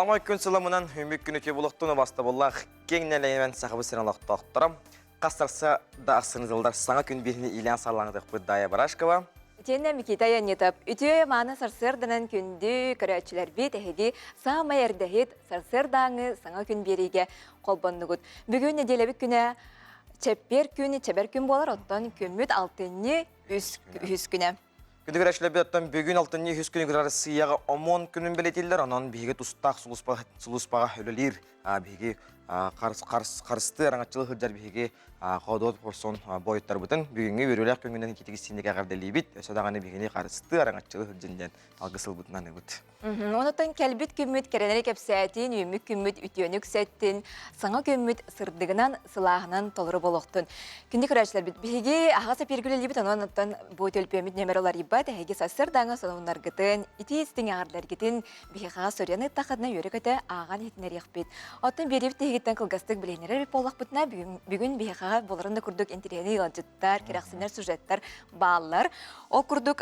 Аламай күн сыламынан үмүк күнү үтүө бастабыллаах киэҥ нэлэйэн сахабыт сирин олохтоохторо хас сарса да ахсын ыытыллар саҥа күн биэһини иилээн саалаҥытыахпыт Дая Барашкова. Итиэннэ Микита Янитов үтүө мааны сарсыарданан күндү көрөөччүлэрбит эһиги саамай эрдэһит сарсыардааҥы саҥа күн биэриигэ холбоннугут. Бүгүн нэдиэлэбит күнэ чэппиэр күн, чэбэр күн буолар, оттон күммүт алтынньы үһүс күнэ. Күндү көрөөччүлэрбит, оттон бүгүн алтынньы үһүс күнүгэр Арассыыйаҕа ОМОН күнүн бэлиэтииллэр. Онон биһиги тустаах сулууспаҕа үлэлиир, биһиги харыстыы араҥаччылыы сылдьар биһиги Ходот Хорсон буойуттарбытын бүгүҥҥү үөрүүлээх күҥҥүнэн ититик-истиҥник эҕэрдэлиибит. Өссө даҕаны биһигини харыстыы араҥаччылыы сылдьын диэн алгыс ылбытынан ыбыт. Онотон кэлбит күммүт кэрэнэри кэпсээтин, үүммүт күммүт үтүөнү үксэттин, саҥа күммүт сырдыгынан, сылааһынан толору болохтун. Күндү көрөөччүлэрбит, биһиги аһаҕас эпииргэ үлэлиибит, онон оттон бу төлпүөммүт нүөмэр уларыйбат, эһиги сарсыардааҥы сонуннаргытын, итии-истиҥ эҕэрдэлэргитин биһиэхэҕэ суруйан ыыттаххытына үөрэ-көтө ааҕан иһитиннэриэхпит. Оттон биэриибит тиһигиттэн кылгастык билиһиннэрэр эбит буоллахпытына, бүгүн биһиэхэҕэ буоларын да курдук интэриэһинэй ыалдьыттар, кэрэхсэнэр сюжеттар бааллар. Ол курдук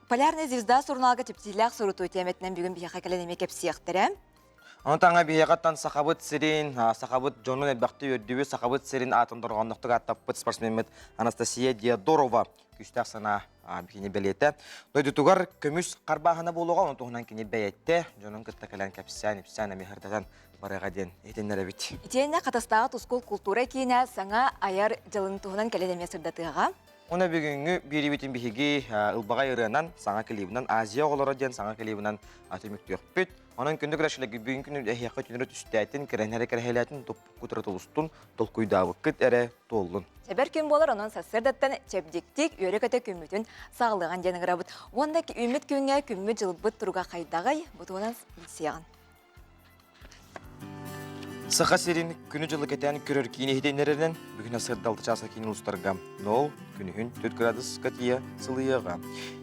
Полярная звезда сурунаалга чэпчэтиилээх сурутуу тиэмэтинэн бүгүн биһиэхэ кэлэн эмиэ кэпсиэхтэрэ. Ону таҥа биһиэхэттэн Сахабыт сирин, Сахабыт дьонун элбэхтик үөрдүбүт, Сахабыт сирин аатын дорҕооннохтук ааттаппыт спортсмеммит Анастасия Диодорова күүстээх санаа бикини бэлиэтэ. Дойдутугар көмүс харбааһына буолуоҕа, ону туһунан кини бэйэтэ дьонун кытта кэлэн кэпсээн, ипсээн эмиэ сырдатан барыаҕа диэн иһитиннэрэбит. Итиэннэ Хатастааҕы Тускул култуура киинэ саҥа айар дьылын туһунан кэлэн эмиэ сырдатыаҕа. Уонна бүгүҥҥү биэриибитин биһиги ылбаҕай ырыанан, саҥа клибынан, Азия оҕолоро диэн саҥа клибынан түмүктүөхпүт. Онон күндү көрөөччүлэргэ бүгүн күнү эһиэхэ түнөрө түстээтин, кэрэнэрэ кэрэһэлээтин, туппуккут эрэ тулустун, толкуйдаабыккыт эрэ туоллун. Чэбэр күн буолар, онон сарсыардаттан чэбдиктик, үөрэ-көтө күммүтүн саҕалыаҕын диэн ыҥырабыт. Уонна үүммүт күҥҥэ күммүт-дьылбыт туруга хайдаҕый? Бу туһунан билсиэҕин. Саха сирин күнү-дьылы кэтээн көрөр киин иһитиннэрэринэн, бүгүн сырдалты чааса киин улуустарга 0, күнүһүн 4 градуска тиийэ сылыйыаҕа.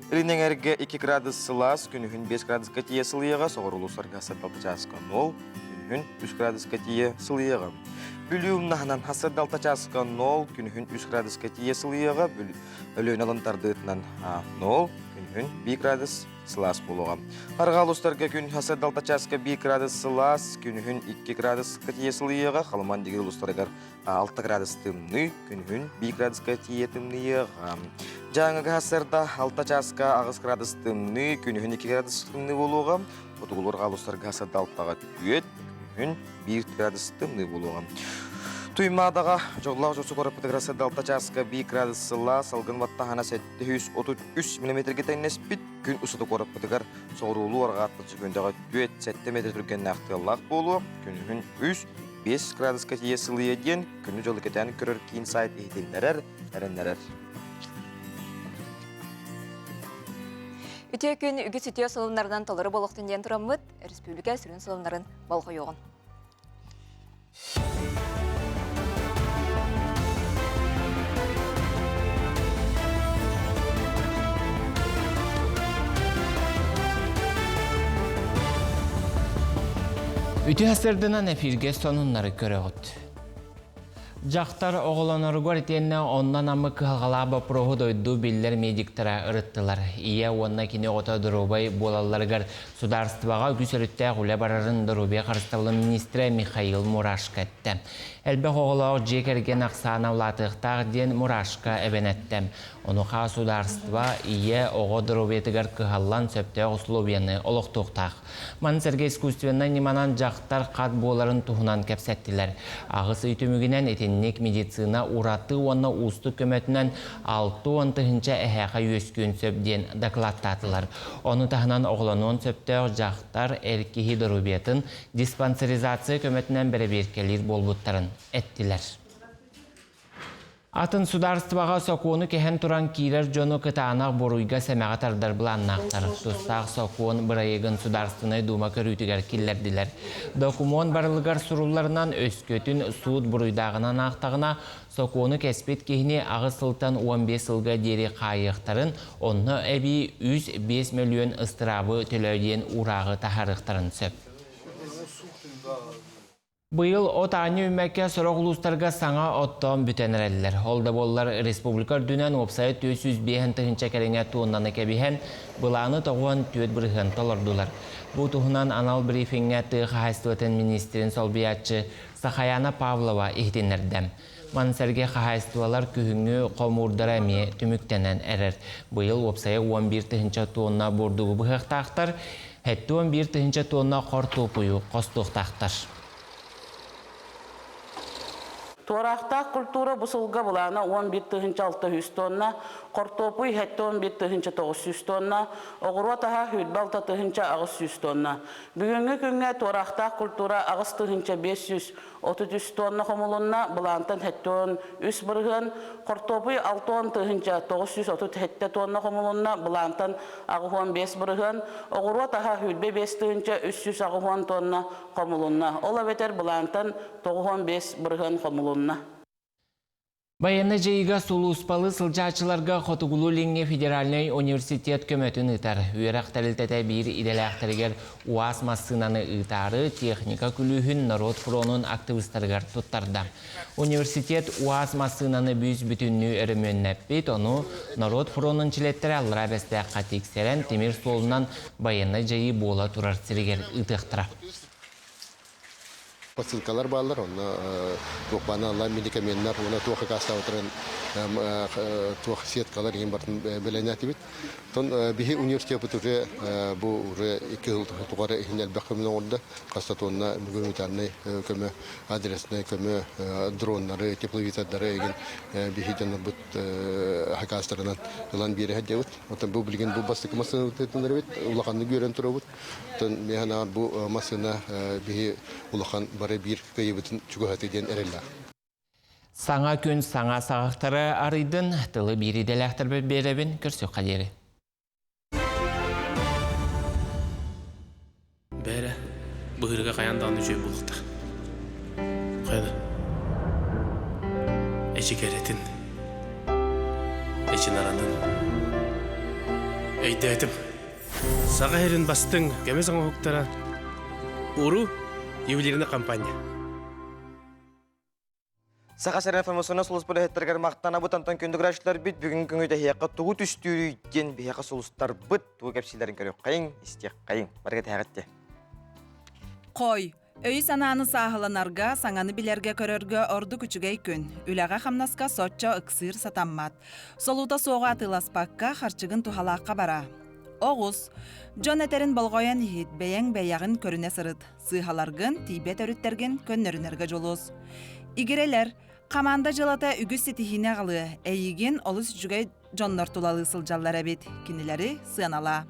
Илин эҥэргэ 2 градус сылаас, күнүһүн 5 градуска тиийэ сылыйыаҕа, соҕуруу улуустарга сырдалты чааска 0, күнүһүн 3 градуска тиийэ сылыйыаҕа. Бүлүү умнаһынан сырдалта чааска 0, күнүһүн 3 градуска тиийэ сылыйыаҕа, Өлүөнэ алын тардыытынан 0, күнүһүн 1 градус сылаас буолуоҕа. Арҕаа улуустарга күн сырдалта чааска 1 градус сылаас, күнүһүн 2 градуска тиийэ сылыйыаҕа, Халыман дигир улуустарыгар 6 градус тымныы, күнүһүн 1 градуска тиийэ тымныйыаҕа. Дьааҥыга сырда 6 чааска 8 градус тымныы, күнүһүн 2 градус тымныы буолуоҕа. Хотугулуу арҕаа улуустарга сырда 6-га 4, күнүһүн 1 градус тымныы буолуоҕа. Туймаадаҕа дьоллоох дьосу куораппытыгар сырда 6 чааска 1 градус сылаас, салгын баттаһана 733 миллиметргэ тэҥнэспит. Күн устата куораппытыгар соҕуруулуу арҕааттан сүгүндэҕэ 4-7 метр түргэннээх тыаллаах буолуо. Күнүһүн 3-5 градуска тиийэ сылыйа диэн күнү-дьылы кэтээн көрөр киин сайт иһитиннэрэр, эрэннэрэр. Үтүө күн үгүс үтүө солуннарынан толору буолуохтун диэн тураммыт, республика сүрүн солуннарын болҕойуоҕун. Үтүө сырдынан эфиргэ сонуннары көрөҕүт. Дьахтар оҕолоноругар итиэннэ онно намы кыһалҕалаах боппуруоһу дойду биллэр медиктара ырыттылар. Ийэ уонна кини оҕото доруобай буолалларыгар Судаарыстыбаҕа үгүс өрүттээх үлэ барарын доруобуйа харыстабылын миниистирэ Михаил Мурашко эттэ. Элбэх оҕолоох дьиэ кэргэн ахсаана улаатыахтаах диэн Мурашко эбэн эттэ. Онуоха судаарыстыба ийэ оҕо доруобуйатыгар кыһаллан сөптөөх условияны олохтуохтаах. Маны сэргэ искусственнай ньыманан дьахтар хат буоларын туһунан кэпсэттилэр. Аҕыс ый түмүгүнэн итинник медицина ураты уонна уустук көмөтүнэн 60 тыһыынча эһээхэ үөскүөн сөп диэн дакылааттаатылар. Ону таһынан оҕолонуон сөптөөх дьахтар эр киһи доруобуйатын диспансеризация көмөтүнэн бэрэбиэркэлиир буолбуттарын эттилэр. Атын судаарыстыбаҕа сокуону кэһэн туран киирэр дьону кытаанах буруйга сэмэҕэ тардар былааннаахтар. Тустаах сокуон бырайыагын Судаарыстыбаннай Дуума көрүүтүгэр киллэрдилэр. Докумуон барылыгар сурулларынан, өскөтүн суут буруйдааҕынан аахтаҕына, Сокуону кэспит киһини 8 сылтан 15 сылга диэри хаайыахтарын, онно эбии 3-5 мөлүйүөн ыстыраабы төлөө диэн уурааҕы таһаарыахтарын сөп. Быйыл от аанньа үүммэккэ сорох улуустарга саҥа оттоон бүтэн эрэллэр. Ол да буоллар республика үрдүнэн уопсайа 405 тыһыынча кэриҥэ туоннаны кэбиһэн, былааны 94% толордулар. Бу туһунан анал брифиҥҥэ тыа хаһаайыстыбатын миниистирин солбуйааччы Сахаяна Павлова иһитиннэрдэ. Маны сэргэ хаһаайыстыбалар күһүҥҥү хомуурдара эмиэ түмүктэнэн эрэр. Быйыл уопсайа 11 тыһыынча туонна бурдугу быһыахтаахтар, 71 тыһыынча туонна хортуоппуйу хостуохтаахтар. Туораахтаах культура бу сылга былаана 11 600 тонна, хортуоппуй 71 900 тонна, оҕуруот аһа 26 800 тонна. Бүгүҥҥү күҥҥэ туораахтаах культура 8500 33 тонна хомулунна, былаантан 73 бырыһыан, хортуопуй 60 тыһыынча 937 тонна хомулунна, былаантан 85 бырыһыан, оҕуруот аһа 25 тыһыынча 380 тонна хомулунна. Ол эбэтэр былаантан 95 бырыһыан хомулунна. Байыаннай дьайыыга сулууспалыы сылдьааччыларга Хотугулуу-Илиҥҥи федеральнай университет көмөтүн ыытар. Үөрэх тэрилтэтэ биир идэлээхтэригэр УАЗ массыынаны ыытаары техника күлүүһүн норуот фронун актыбыыстарыгар туттарда. Университет УАЗ массыынаны бүүс-бүтүннүү өрөмүөннэппит, ону норуот фронун чилиэттэрэ Аллараа Бэстээххэ тиксэрэн тимир суолунан байыаннай дьайыы буола турар сиригэр ыытыахтара. Посылкалар бааллар, онно туох баана медикаменнар уонна туох акаастаабыттарын туох сеткалар иһин бартын бэлэнээтибит. Тон биһи университеппыт уже бу уже икки сыл тухары иһин элбэх көмөнү оҥордо. Хаста тонна гуманитарнай көмө, адресный көмө, дроннары, тепловизордары эгин биһи дьоннорбут хакаастарынан ылан биэрэ сылдьабыт. Оттон бу билигин бу бастакы массыынабыт улаханнык үөрэн турабыт. Оттон мин санаабар бу массыына биһи улахан бары биир кыайыыбытын чугаһатыы диэн эрэллээх. Саҥа күн саҥа саҕахтары арыйдын, тылы биир идэлээхтэрбэр биэрэбин, көрсүөххэ диэри. Бээрэ, быһыырга хайаан даҕаны үчүгэй буолуохтаах. Хайа Эчи кэрэтин, эчи наратын. Өйдөөтүм. Саха сирин бастыҥ көмүс оҥоһуктара Уру ювелирный компания. Саха сирин ФМС-на сулуспут иһиттэригэр махтанабыт онтон күндү гражданнарбыт бүгүн күҥү тэһиэххэ тугу түстүүрүй диэн биһиэхэ сулустарбыт тугу кэпсиилэрин көрүөххэйиҥ, истиэххэйиҥ. Барыга тэһэҕит Хой, Өйү-санааны сааһыланарга, саҥаны билэргэ-көрөргө ордук үчүгэй күн. Үлэҕэ-хамнаска соччо ыксыыр сатаммат. Солуута суоҕу атыыласпакка, харчыгын туһалаахха бара. Оҕус. Дьон этэрин болҕойон иһит, бэйэҥ бэйэҕин көрүнэ сырыт. Сыыһаларгын, тиийбэт өрүттэргин көннөрүнэргэ дьулус. Игирэлэр. Хамаанда дьыалата үгүс ситиһиини аҕалыа. Эйигин олус үчүгэй дьоннор тулалыы сылдьаллар эбит. Кинилэри сыаналаа.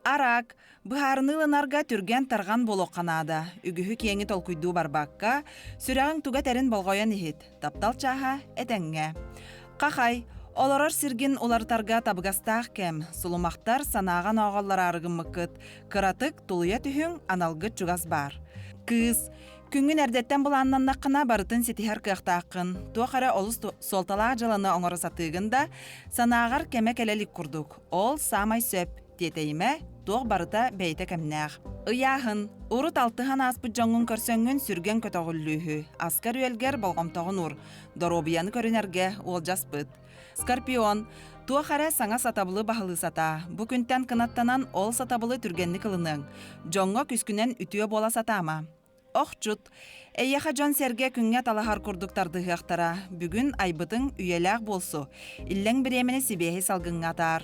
Араак. Быһаарыныы ылынарга түргэн-тарҕан буолуохха наада. Үгүһү-киэҥи толкуйдуу барбакка, сүрэҕиҥ туга этэрин болҕойон иһит. Таптал чааһа этэҥҥэ. Хахай, олорор сиргин уларытарга табыгастаах кэм. Сулумахтар санааҕа нооҕоллораары гыммыккыт. Кыратык тулуйа түһүҥ, аналгыт чугас баар. Кыыс, күҥҥүн эрдэттэн былааннаннаххына барытын ситиһэр кыахтааххын. Туох эрэ олус суолталаах дьыаланы оҥоро сатыыгын да, санааҕар кэмэ кэлэ илик курдук. Ол саамай сөп. Тиэтэйимэ, туох барыта бэйэтэ кэмнээх. Ыйааһын. Урут алтыһан ааспыт дьоҥҥун көрсөҥҥүн сүргэҥ көтөҕүллүүһү. Аскар-үөлгэр болҕомтоҕун уур. Доруобуйаны көрүнэргэ уолдьаспыт. Скорпион. Туох эрэ саҥа сатабылы баһылыы сатаа. Бу күнтэн кынаттанан ол сатабылы түргэнник ылыныаҥ. Дьоҥҥо күскүнэн үтүө буола сатаама. Охчут. Эйиэхэ дьон-сэргэ күҥҥэ талаһар курдук тардыһыахтара. Бүгүн айбытыҥ үйэлээх буолсу. Иллэҥ бириэмэни сибиэһэй салгыҥҥа атаар.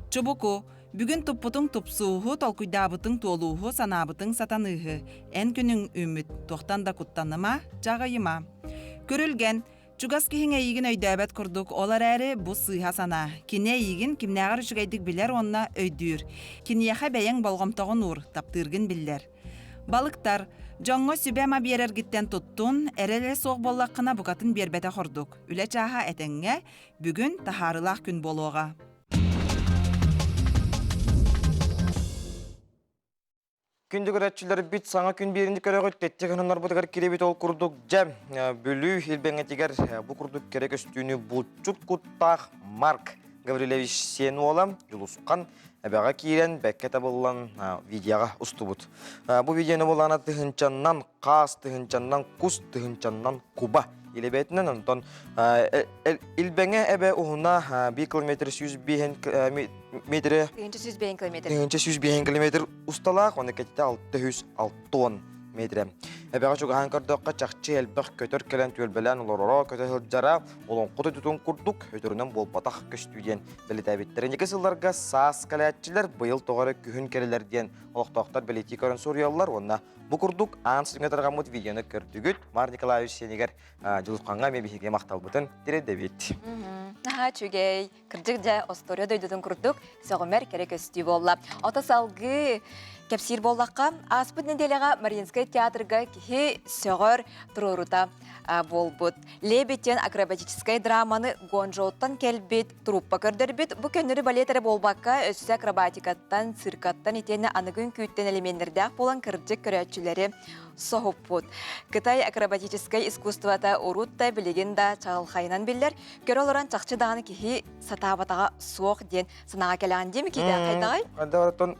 Чубуку. Бүгүн туппутуҥ тупсууһу, толкуйдаабытыҥ туолууһу, санаабытыҥ сатаныыһы. Эн күнүҥ үүммүт. Туохтан да куттаныма, чаҕыйыма. Күрүлгэн. Чугас киһиҥ эйигин өйдөөбөт курдук, ол эрээри бу сыыһа санаа. Кини эйигин кимнээҕэр үчүгэйдик билэр уонна өйдүүр. Киниэхэ бэйэҥ болҕомтоҕун уур, таптыыргын биллэр. Балыктар, дьоҥҥо сүбэ-ама биэрэргиттэн туттун, эрэлэ суох буоллаххына букатын биэрбэтэх ордук. Үлэ чааһа этэҥҥэ, бүгүн таһаарыылаах күн буолуоҕа. Күндү көрөөччүлэрбит саҥа күн биэрини көрөҕүт, тэттик хонорбутугар кирэбит ол курдук дьэ Бүлүү Илбэҥэтигэр бу курдук кэрэ көстүүнү булчут куттаах Марк Гаврильевич сиэн уола Дьулусхан. Эбэҕэ киирэн, бэккэ табыллан видеоҕа устубут. Бу видеоны булана тыһынчаннан хаас, тыһынчаннан кус, тыһынчаннан куба илэбэтинэн онтон Илбэҥэ эбэ уһуна 1 километр 105 метре 1105 километр. 1105 километр усталаах, оны кэтитэ 660 метре. Эбэҕэ чугаһаан көрдөххө, чахчы элбэх көтөр кэлэн түөлбэлээн олороро, көтө сылдьара, олоҥхо дойдутун курдук өтөрүнэн буолбатах көстүү диэн бэлиэтээбиттэр. Инники сылларга саас кэлээччилэр быйыл тоҕо эрэ күһүн кэлэлэр диэн олохтоохтор бэлиэтии көрөн суруйаллар уонна бу курдук аан сиргэ тарҕаммыт видеону көрдүгүт. Мар Николаевич сиэнигэр Дьулусхаҥҥа эмиэ биһиги махталбытын тириэрдэбит. Наһаа үчүгэй. Кырдьык дьэ, остуоруйа дойдутун курдук сөҕүмэр кэрэ көстүү буолла. Ото салгыы кэпсиир буоллахха, ааспыт нэдиэлэҕэ Мариинскай театрга киһи сөҕөр туруорута буолбут. Лебедь акробатическай драманы Гуанчжоуттан кэлбит труппа көрдөрбүт. Бу көннөрү балет эрэ буолбакка, өссө акробатикаттан, циркаттан итиэннэ аныгы үҥкүүттэн элеменнэрдээх буолан кырдьык көрөөччүлэри соһуппут. Кытай акробатическай искусствота урут да билигин да чаҕылхайынан биллэр. Көрө олорон чахчы даҕаны киһи сатаабатаҕа суох диэн санааҕа кэлэҕин дии Микиитэ хайдаҕай? Хайдаҕыттан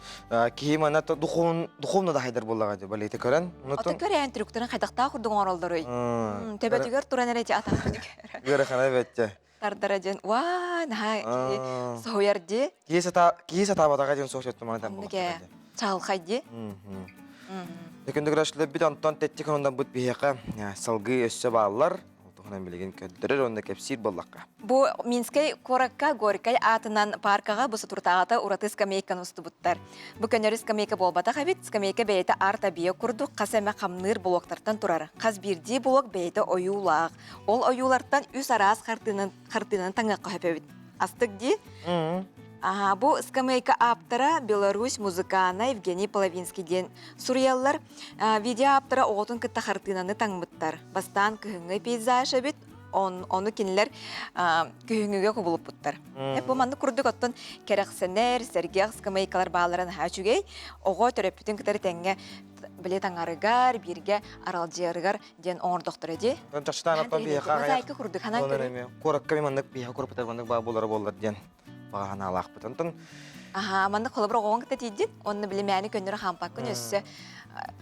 киһи манна духовно да хайдар буоллаҕа дии балеты көрөн. Ото көрөөн трюктарын хайдахтаах курдук оҥороллоруй? Төбөтүгэр туран эрэ ити атаҕын Ыарахана эбэтчэ. тардара диэн уаа наһаа киһи соһуйар дии. Киһи сатаабатаҕа диэн суох сөттүм аны Оннук ээ. Чаҕылхай дии. Күндү бит онтон тэттик онон бут биһиэхэ салгыы өссө бааллар. Туһунан билигин көрдөрөр уонна кэпсиир буоллахха. Бу Минскэй куоракка Горькай аатынан пааркаҕа бу сутуртааҕыта ураты скамейканы устубуттар. Бу көннөрү скамейка буолбатах эбит, скамейка бэйэтэ арт-объект курдук хас эмэ хамныыр блоктартан турар. Хас биирдии блок бэйэтэ ойуулаах. Ол ойуулартан үс араас хартыынан, хартыынаны таҥыахха сөп эбит. Астык дии? Аха, бу скамейка ааптара Беларусь музыкана Евгений Половинский диэн суруйаллар. Видео ааптара оҕотун кытта хартыынаны таҥмыттар. Бастаан кыһыҥҥы пейзаж эбит, он, ону кинилэр күһүҥҥүгэ кубулуппуттар. Бу маннык курдук оттон кэрэхсэнэр, сэргэх скамейкалар бааллара наһаа үчүгэй. Оҕо төрөппүтүн кытары тэҥҥэ били таҥарыгар, бииргэ аралдьыйарыгар диэн оҥордохторо дии. Чахчытаан оттон биһиэхэ Мозаика курдук ханан көрү. Куоракка маннык биһиэхэ куруппутар маннык баа буолара буоллар диэн баҕа санаалаахпыт. Онтон Аха, маннык холобур оҕоҥ кытта тиийдин, онно били мээни көннөрө хаампаккын өссө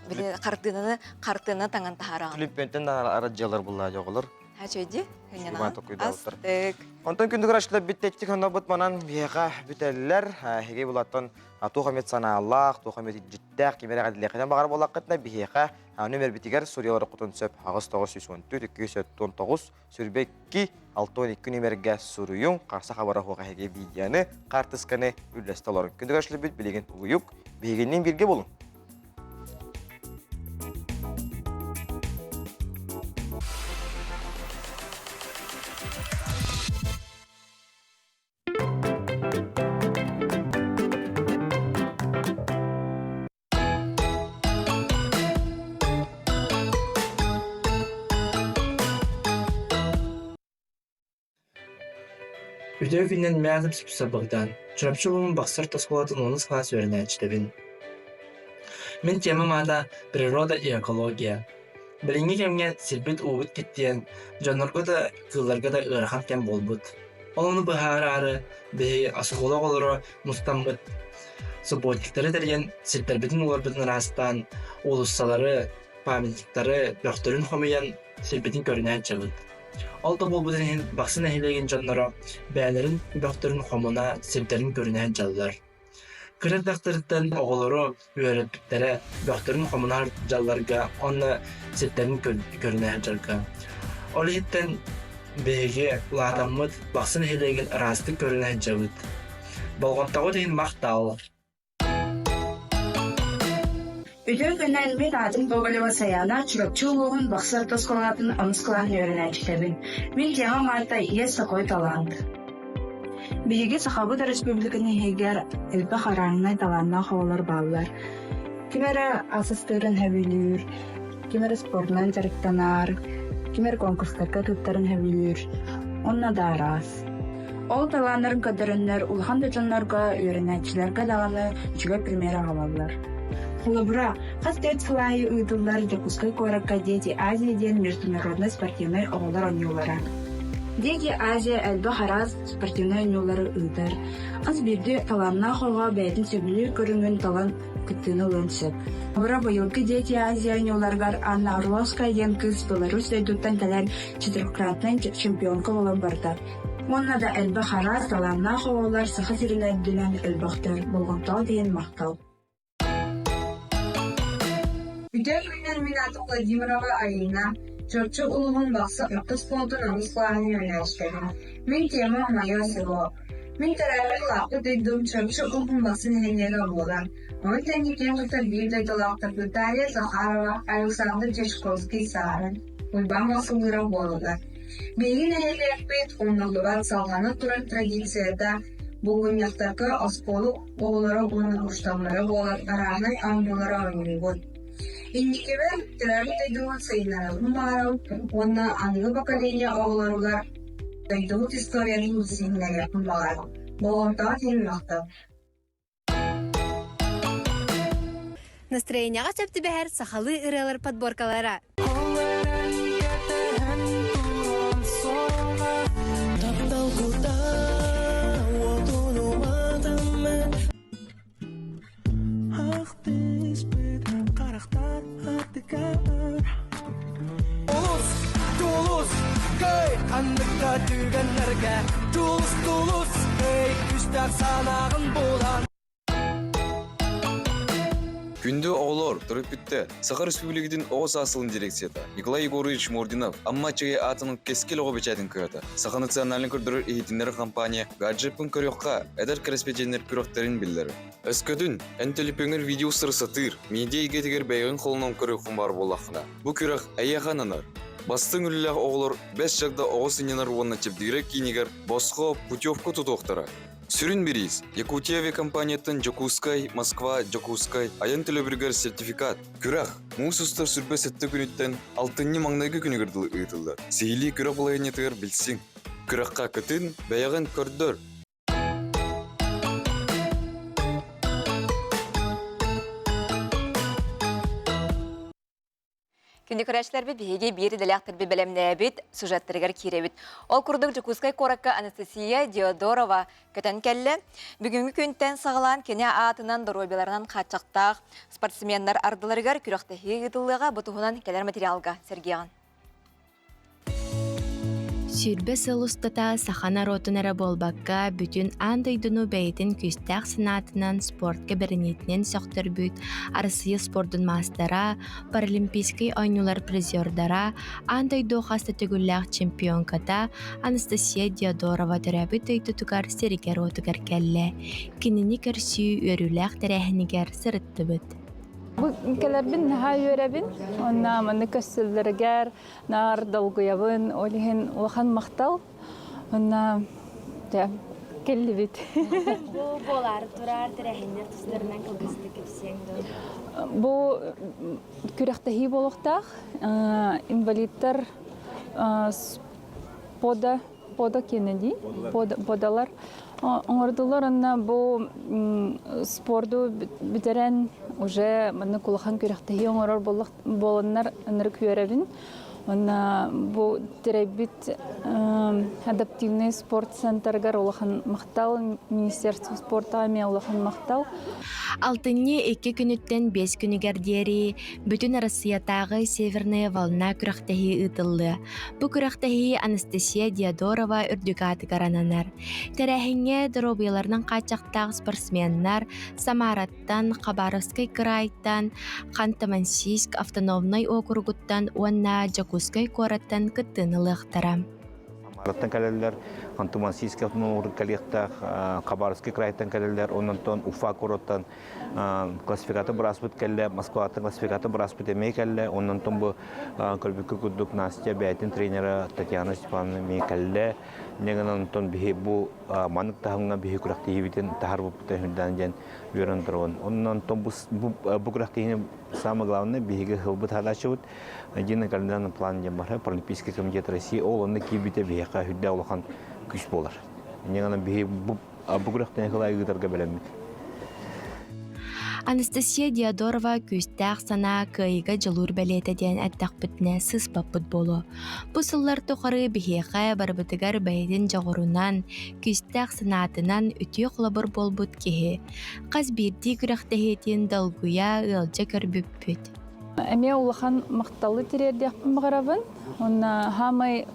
били хартыынаны хартыынаны таҥан таһаараҕын. Түлүппэнтэн да арадьыалар буллаа оҕолор. Хачойди, Астык. Онтон күндүгэр ашлар бүттеттик оннобут манан биһиэхэ бүтэллэр. Эһиги булаттан туох эмит санаалаах, туох эмит дьиттээх ким эрэ эҕэрдэлиэххитин баҕар буоллаххытына биһиэхэ нүмербитигэр суруйалар кутун сөп 8 914 219 сүрбэкки 62 нүмергэ суруйуҥ харса хабара хуох эһиги видеоны хаартысканы үллэстэ олорун күндүгэр ашлыбыт билигин угуйук биһигинниин бииргэ булуҥ Үтүө күнүнэн Мятов Богдан, Чурапчы улууһун Бахсыр оскуолатын онус кылаас үөрэнээччитэбин. Мин темам аата «Природа и экология». Билиҥҥи кэмҥэ сирбит-уубут киттийэн, дьоннорго да, кыылларга да ыарахан кэм буолбут. Ол ону быһаараары биһиги оскуола оҕолоро мустаммыт субботниктары тэрийэн сирдэрбитин-уолларбытын ыраастаан, уулуссалары, памятниктары, бөхтөрүн хомуйан сирбитин көрүнэ сылдьабыт. Ол да буолбутун иһин Бахсы нэһилиэгин дьонноро бэйэлэрин бөхтөрүн хомуна, сирдэрин көрүнэ сылдьаллар. Кыра эрдэхтэриттэн оҕолору үөрэппиттэрэ, бөхтөрүн хомунар дьалларга уонна сирдэрин көрүнэ сылдьарга. Ол иһиттэн биһиги улаатаммыт Бахсы нэһилиэгин ыраастык көрүнэ сылдьабыт. Болҕомтоҕут иһин махтал! Үтүө күнүнэн мин аатым Гоголева Сайаана, Чурапчы улууһун Бахсы орто оскуолатын онус кылааһын үөрэнээччитэбин. Мин темам аата «Есть такой талант». Биһиги Сахабыт Өрөспүүбүлүкэтин иһигэр элбэх арааннай талааннаах оҕолор бааллар. Ким эрэ ас астыырын сөбүлүүр, ким эрэ спордунан дьарыктанар, ким эрэ конкурстарга кыттарын сөбүлүүр. Онно да араас. Ол талааннарын көрдөрөннөр улахан да дьоннорго, үөрэнээччилэргэ даҕаны үчүгэй пример аҕалаллар. Холобура, хас түөрт сыл аайы ыытыллар Дьокуускай куоракка «Дети Азии» диэн международнай спортивнай оҕолор оонньуулара. Дети Азия элбэх араас спортивнай оонньуулары ыытар. Хас биирдии талааннаах оҕо бэйэтин сөбүлүүр көрүҥүн талан кыттыыны ылыан сөп. Быра быйылгы Дети Азия оонньууларыгар Анна Орловская диэн кыыс Беларусь дойдуттан кэлэн четырехкратнай чемпионка буолан барда. Уонна да элбэх араас талааннаах оҕолор Саха сирин үрдүнэн элбэхтэр, болҕомтоҕо диэн махтал. Үтүө күнүнэн мин аатым Владимирова Айыына, Чурапчы улууһун Бахсы орто оскуолатын онус кылааһын үөрэнээччитэбин. Мин темам «Мое село». Мин төрөөбүт улааппыт дойдум Чурапчы улууһун Бахсы нэһилиэгэ буолар. Ону тэҥэ киэн туттар биир дойдулаахтарбыт Дарья Захарова, Александр Дьячковский Саарын, Уйбаан Махсылыыров буолаллар. Биһиги нэһилиэкпит умнуллубат салҕана турар традицията булгунньахтарга оскуола оҕолоро уонна учууталлара буолан арааһынай оонньуулары оонньуубут. Инникибэр төрөөбүт дойдубун сайыннарарбын баҕарабын уонна аныгы поколение оҕолоругар дойдубут историятын билиһиннэриэхпин баҕарабын. Болҕомтоҕо иһин махтал. Настроениеҕа сөп түбэһэр сахалыы ырыалар подборкалара. Тулус, тулус, кый ханнык түгэннэргэ Тулус, тулус, кый күстээх санааҕын булан Күндү оҕолор, төрөппүттэр, Саха Республикатын оҕо саас сылын дирекцията Николай Егорович Мординов Амма Аччыгый аатынан Кэскил оҕо бэчээтин кыһата Саха национальнай көрдөрөр иһитиннэрэр компания гаджеппын көрүөххэ эдэр кэрэспэдьиэннэр күрэхтэрин биллэрэр. Өскөтүн, эн төлөпүөҥҥэр видео сатыыр, медиа эйгэтигэр бэйэҕин холонон көрүөххүн баар буоллаххына, бу күрэх эйиэхэ ананар. Бастыҥ үлэлээх оҕолор бэс чагда оҕо сынньанар уонна чэбдигирэр киинигэр босхо путевка тутуохтара. Сүрүн бириис Якутия авиакомпанияттан Дьокуускай, Москва, Дьокуускай айан төлөбүрүгэр сертификат. Күрэх муус устар сүрбэ сэттэ күнүттэн алтынньы маҥнайгы күнүгэр дылы ыытыллар. Сиһилии күрэх балаһыанньатыгар билсиҥ. Күрэххэ кытын, бэйэҕин көрдөр! Күндү көрөөччүлэрбит биһиги биир идэлээхтэрбит бэлэмнээбит сюжеттарыгар киирэбит. Ол курдук Дьокуускай куоракка Анастасия Диодорова көтөн кэллэ. Бүгүҥҥү күнтэн саҕалаан кини аатынан доруобуйаларынан хааччахтаах спортсменнар ардыларыгар күрэхтэһии ыытыллыаҕа. Бу туһунан кэлэр материалга сэргиэҕин. 20 сыл устата саха норуотун эрэ буолбакка, бүтүн аан дойдуну бэйэтин күүстээх санаатынан спортка бэриниитинэн сөхтөрбүт Арассыыйа спордун маастара, Паралимпийскай оонньуулар призердара, аан дойду хас да төгүллээх чемпионката Анастасия Диодорова төрөөбүт дойдутугар сиригэр-уотугар кэллэ. Кинини көрсүү үөрүүлээх тэрээһинигэр сырыттыбыт. Бу кэлэрбин наһаа үөрэбин. Уонна манна көссөллөрүгэр наар долгуйабын. Ол иһин улахан махтал. Уонна дьэ кэллибит. Бу буолаары турар тэрээһиннэр тустарынан кылгастык кэпсиэҥ дуо? Бу күрэхтэһии буолуохтаах. Инвалидтар пода пода киэнэ подалар оҥордулар онно бу спорду бүтэрэн уже маннык улахан күрэхтэһии оҥорор буоланнар ынырык үөрэбин уонна бу тэрийбит адаптивный спорт центрыгар улахан махтал министерство спорта эмиэ улахан махтал Алтынньы икки күнүттэн биэс күнүгэр диэри Бүтүн Арассыйатааҕы «Северная волна» күрэхтэһии ыытыллыа. Бу күрэхтэһии Анастасия Диодорова үрдүк аатыгар ананар. Тэрээһиҥҥэ доруобуйаларынан хааччахтаах спортсменнар Самараттан, Хабаровскай кыраайтан, Ханты-Мансийск автономнай уокуругуттан уонна Дьокуускай куораттан кыттыыны ылыахтара. Самараттан кэлэллэр, Ханты-Мансийский автономнай уокурук кэлиэхтээх, Хабаровскай крайтан кэлэллэр, онтон Уфа куораттан классификатор бырааспыт кэллэ, Москваттан классификатор бырааспыт эмиэ кэллэ. Оннонтон бу көрбүккэ курдук Настя бэйэтин тренера Татьяна Степановна эмиэ кэллэ. Инньэ гынан онтон биһи бу маннык таһымҥа биһи күрэхтэһиибитин таһаарбыппыта үрдээн диэн үөрэн турабын. Оннонтон бу бу күрэхтэһиини самое главное биһиги ылбыт хаалааччыбыт Единый календарный план диэн бар Паралимпийский комитет России ол онно киирбитэ биһиэхэ үрдээх улахан күүс буолар. Инньэ гынан биһи бу бу күрэхтэһии кылаайы ыытарга бэлэммит. Анастасия Диодорова күүстээх санаа кыайыыга дьулуур бэлиэтэ диэн эттэхпитинэ сыыспаппыт буолуо. Бу сыллар тухары биһиэхэ барыбытыгар бэйэтин дьоҕурунан, күүстээх санаатынан үтүө холобур буолбут киһи. Хас биирдии күрэхтэһиитин долгуйа, ыалдьа көрбүппүт. Эмиэ улахан махталы тириэрдиэхпин баҕарабын. Уонна хаамай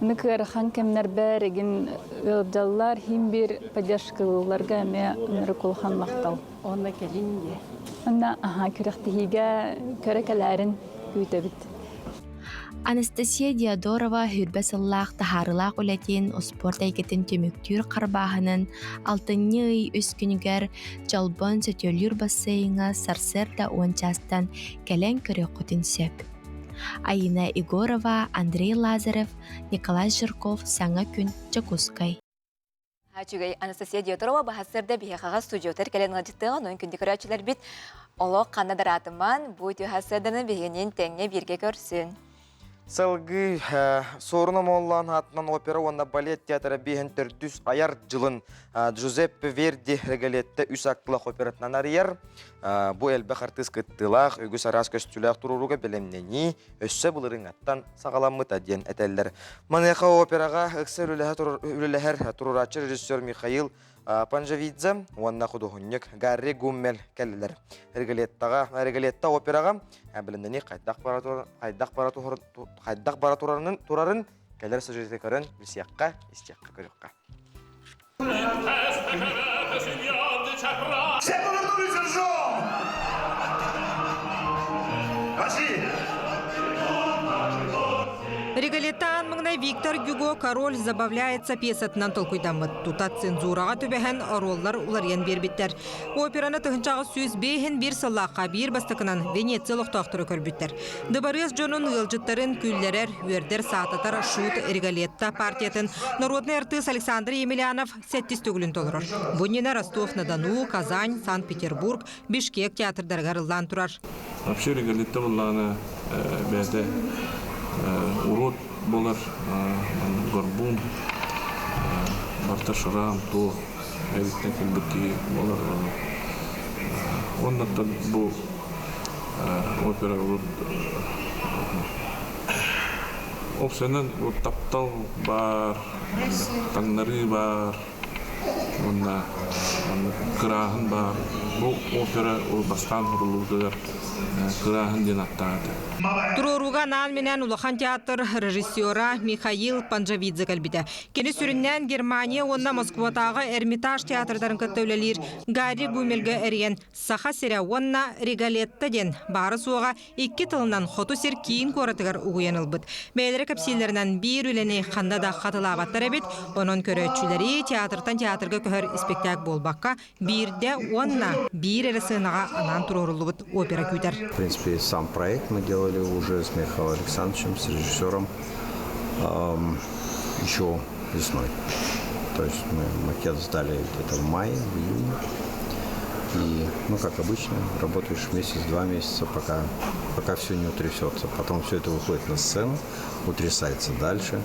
аны ыарахан кэмнэрбэр эгин ыалдьаллар, иһин биир поддержкалыылларга эмиэ ынырык улахан махтал. Онно кэлин диэ. Онно аһаа күрэхтэһиигэ көрө кэлээрин күүтэбит. Анастасия Диодорова сүүрбэ сыллаах таһаарыылаах үлэтин успуорт эйгэтин түмүктүүр харбааһынын алтынньы ый үс күнүгэр Чолбон сөтүөлүүр бассейҥҥа сарсыарда уон чаастан кэлэн көрүөххүтүн сөп. Айина Егорова, Андрей Лазарев, Николай Жирков «Саҥа күн, Дьокуускай». Үчүгэй Анастасия Диодорова баһассырда биһиэхэҕэ студиотар кэлэн ыалдьыттыаҕа, онон күндү көрөөччүлэрбит олох ханна дараатыман бу үтүө хассыарданы биһигинин тэҥҥэ бииргэ көрсүн. Салгыы Суорун Омоллоон аатынан опера уонна балет театра биэһин төрдүс айар дьылын Джузеппе Верди Регалетта үс актлах оператынан арыйар. Бу элбэх артыыс кыттыылаах, үгүс араас көстүүлээх туруорууга бэлэмнэнии өссө былырыыҥҥаттан саҕаламмыта диэн этэллэр. Маныаха операҕа ыкса үлэлэһэр туруорааччы режиссер Михаил Панжавидзе уонна худуоһунньук Гарри Гуммель кэллилэр. Регалеттаҕа, Регалетта операҕа бэлэмнэнии хайдах бара хайдах бара хайдах бара турарын турарын кэлэр сюжеты көрөн билсиэххэ, истиэххэ, көрүөххэ. Регалетаан маҥнай Виктор Гюго «Король забавляется» пьесатынан толкуйдаммыт. Тута цензураҕа түбэһэн оруоллар уларыйан биэрбиттэр. Операны 1905 биир сыллаахха биир бастакынан Венеция олохтоохторо көрбүттэр. Дыбарыас дьонун ыалдьыттарын күллэрэр, үөрдэр, саататар Шут Регалетта партиятын народнай артыыс Александр Емельянов сэттис төгүлүн толорор. Бу иннинэ Ростов-на-Дону, Казань, Санкт-Петербург, Бишкек театрдарыгар ыллаан турар. Вообще Регалетта буллаҕына бэйэтэ урод буолар, горбун, барыта шрам, туох эбиттэн кэлбит киһи буолар. Оннуттан бу опера Опсанан таптал баар, таҥнарыы баар, уонна кырааһын баар. Бу опера бастаан суруллубутугар кырааһын диэн аттаах этэ. Туруорууга анаан-минээн улахан театр режиссера Михаил Панджавидзе кэлбитэ. Кини сүрүннээн Германия уонна Москватааҕы Эрмитаж театрдарын кытта үлэлиир Гарри Гумельга эрийэн Саха сирэ уонна Риголетто диэн баара-суоҕа икки тылынан хоту сир киин куоратыгар угуйан ылбыт. Бэйэлэрэ кэпсииллэринэн биир үлэни ханна да хатылаабаттар эбит, онон көрөөччүлэри театртан театрга көһөр испэктээк буолбакка, биирдэ уонна биир эрэ сыанаҕа анаан туруоруллубут опера күүтэр. В принципе, сам проект мы делали уже с Михаилом Александровичем, с режиссером еще весной. То есть мы макет сдали где-то в мае, в июне. И, ну, как обычно, работаешь месяц-два месяца, пока, пока все не утрясется. Потом все это выходит на сцену, утрясается дальше.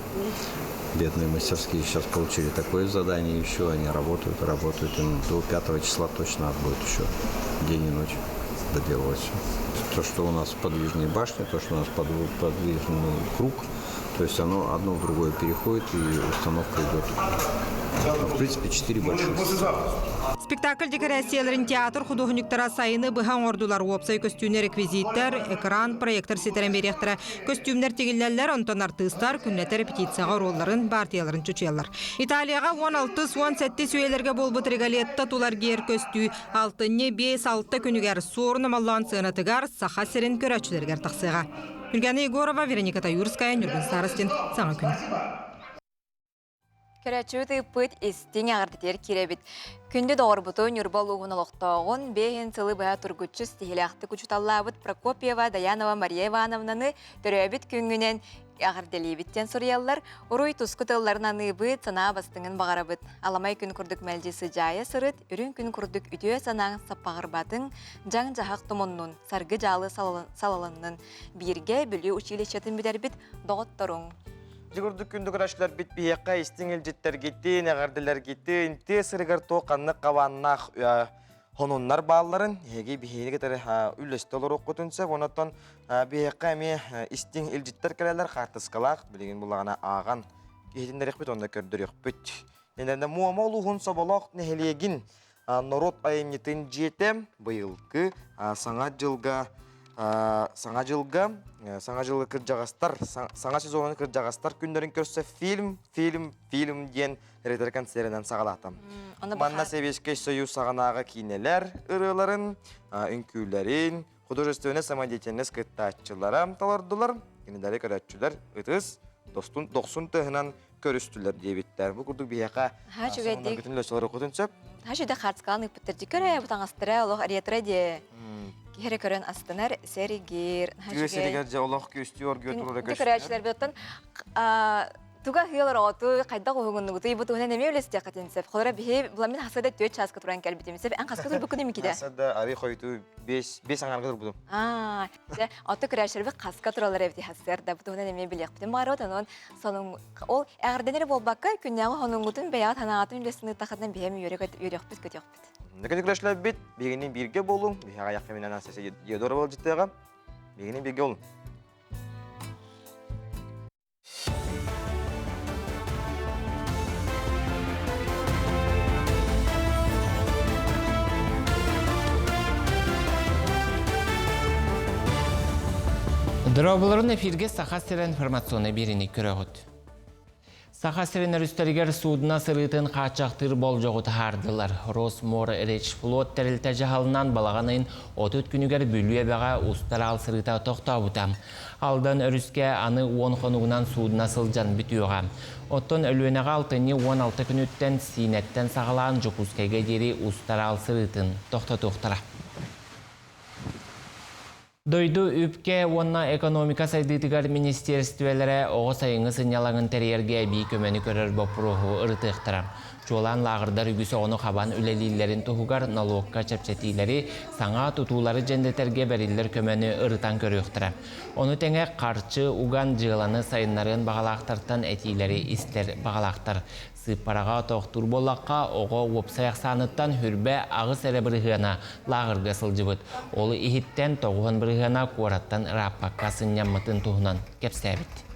Бедные мастерские сейчас получили такое задание еще, они работают, работают. Им до 5 числа точно надо будет еще день и ночь доделывать все. То, что у нас подвижные башни, то, что у нас подвижный круг, то есть оно одно в другое переходит и установка идет. В принципе, четыре больших. Спектакль декорацияларын театр худуоһунньуктара сайыны быһа оҥордулар. Уопсай көстүүнү реквизиттэр, экран, проектор ситэрэн биэриэхтэрэ. Көстүүмнэр тигиллэллэр, онтон артыыстар күннэтэ репетицияҕа оруолларын, баартыйаларын чочуйаллар. Италияҕа 16-17 үйэлэргэ буолбут Риголетто тулар гиэр көстүү алтынньы 5-6 күнүгэр Суорун Омоллоон сыанатыгар Саха сирин көрөөччүлэригэр тахсыаҕа. Юргана Егорова, Вероника Таюрская, Ньургун Старостин. Саҥа күн. Көрөөччүбүт ыыппыт истиҥ эҕэрдэтигэр киирэбит. Күндү доҕорбутун Ньурба улууһун олохтооҕун, биэһин сылы быһа тургуччу ситиһилээхтик учууталлаабыт Прокопьева Даянова Мария Ивановнаны төрөөбүт күҥҥүнэн эҕэрдэлиибит диэн суруйаллар. Уруй туску тылларын аныыбыт, санаа бастыҥын баҕарабыт. Аламай күн курдук мэлдьи сыдьаайа сырыт, үрүҥ күн курдук үтүө санааҥ саппаҕырбатыҥ, дьаҥ-дьаһах тумуннун, саргы дьаалы салалыннын. Бииргэ Бүлүү училищетын бүтэрбит доҕотторуҥ. Дьэ курдук күндү көрөөччүлэрбит биһиэхэ истиҥ илдьиттэргитин, эҕэрдэлэргитин, тыа сиригэр туох ханнык хабааннаах. Хонуннар баалларын эһиги биһиги кытары үллэстэ олоруоххутун сөп. Онон биһиэхэ эмиэ истиҥ илдьиттэр кэлэллэр хаартыскалаах билигин буллаҕына ааҕан иһитиннэриэхпит уонна көрдөрүөхпүт. Инэнэ Муома улууһун Соболоох нэһилиэгин норуот айымньытын дьиэтэ быйылгы Саҥа дьылга Саҥа дьылга Саҥа дьылы кырдьаҕастар саҥа сезонун кырдьаҕастар күннэрин көрсө фильм фильм фильм диэн ретро концеринэн саҕалаатым. Манна Сэбиэскэй Союз саҕанааҕы киинэлэр ырыаларын, үҥкүүлэрин, художественная самодеятельность кыттааччылара толордулар. Кинилэри көрөөччүлэр ытыс, достун, дохсун тыаһынан көрүстүлэр диэбиттэр. Бу курдук биһиэхэ бүтүн лөсөлөрүккүтүн сөп. Ха хартскалан ыппыттар дикөрө бу таҥастара олох ретро де. Киһи көрөн астынар сэригир. Тыа сиригэр дьэ олох күстүү оргуйа турара көстөр. Көрөөччүлэр бөттөн туга ыалар оҕоту хайдах уһугуннугутуй бу туһунан эмиэ үлэстиэххитин сөп. Холоро биһи буламмын хасыда түөрт чааска туран кэлбитим сөп. Эн хаска турбуккун имикиде? Хасыда ари хойту бес бес аңарга турбутум. Аа, дьэ, ото көрөөччүлэрбит хаска тураллар эбит хасыарда бу туһунан эмиэ билиэхпитин баҕарабыт. Онон сонун ол эҕэрдэнэр буолбакка күннээҕи хонуҥҥутун бэйэҕит санаатын үлэстин ыттахытынан биһиэм үөрүөхпүт көтүөхпүт. Нүкүнү көрөөччүлэрбит биһигини бииргэ буолуҥ. Биһиэхэ аяқ кэминэн Анастасия Диодорова ыалдьыттыаҕа. Биһигини бииргэ болуҥ. Дорооболорун эфирге Саха сирэ информационный биэриини көрөҕүт. Саха сирин өрүстэригэр суудуна сырыытын хааччахтыыр болдьоҕу таһаардылар. Росморречфлот тэрилтэ дьаһалынан балаҕан ыйын 30 күнүгэр Бүлүү эбэҕэ устар аал сырыыта тохтообута. Алдан өрүскэ аны уон хонугунан суудуна сылдьан бүтүөҕэ. Оттон Өлүөнэҕэ алтынньы 16 күнүттэн Сиинэттэн саҕалаан Дьокуускайга диэри устар аал сырыытын тохтотуохтара. Дойду үпкэ уонна экономика сайдыытыгар министиэристибэлэрэ оҕо сайыҥҥы сынньалаҥын тэрийэргэ эбии көмөнү көрөр боппуруоһу ырытыахтара. Чуолаан лааҕырдар үгүс оҕону хабан үлэлииллэрин туһугар нолуокка чэпчэтиилэри, саҥа тутуулары дьэндэтэргэ бэриллэр көмөнү ырытан көрүөхтэрэ. Ону тэҥэ харчы уган дьыаланы сайыннарыан баҕалаахтартан этиилэри истэр баҕалаахтар. Сыыппараҕа тохтуур буоллахха, оҕо уопсай ахсааныттан хүрбэ аҕыс эрэ бырыһыана лааҕырга сылдьыбыт. Ол иһиттэн тоҕуһун бырыһыана куораттан ырааппакка сынньаммытын туһунан кэпсээбит.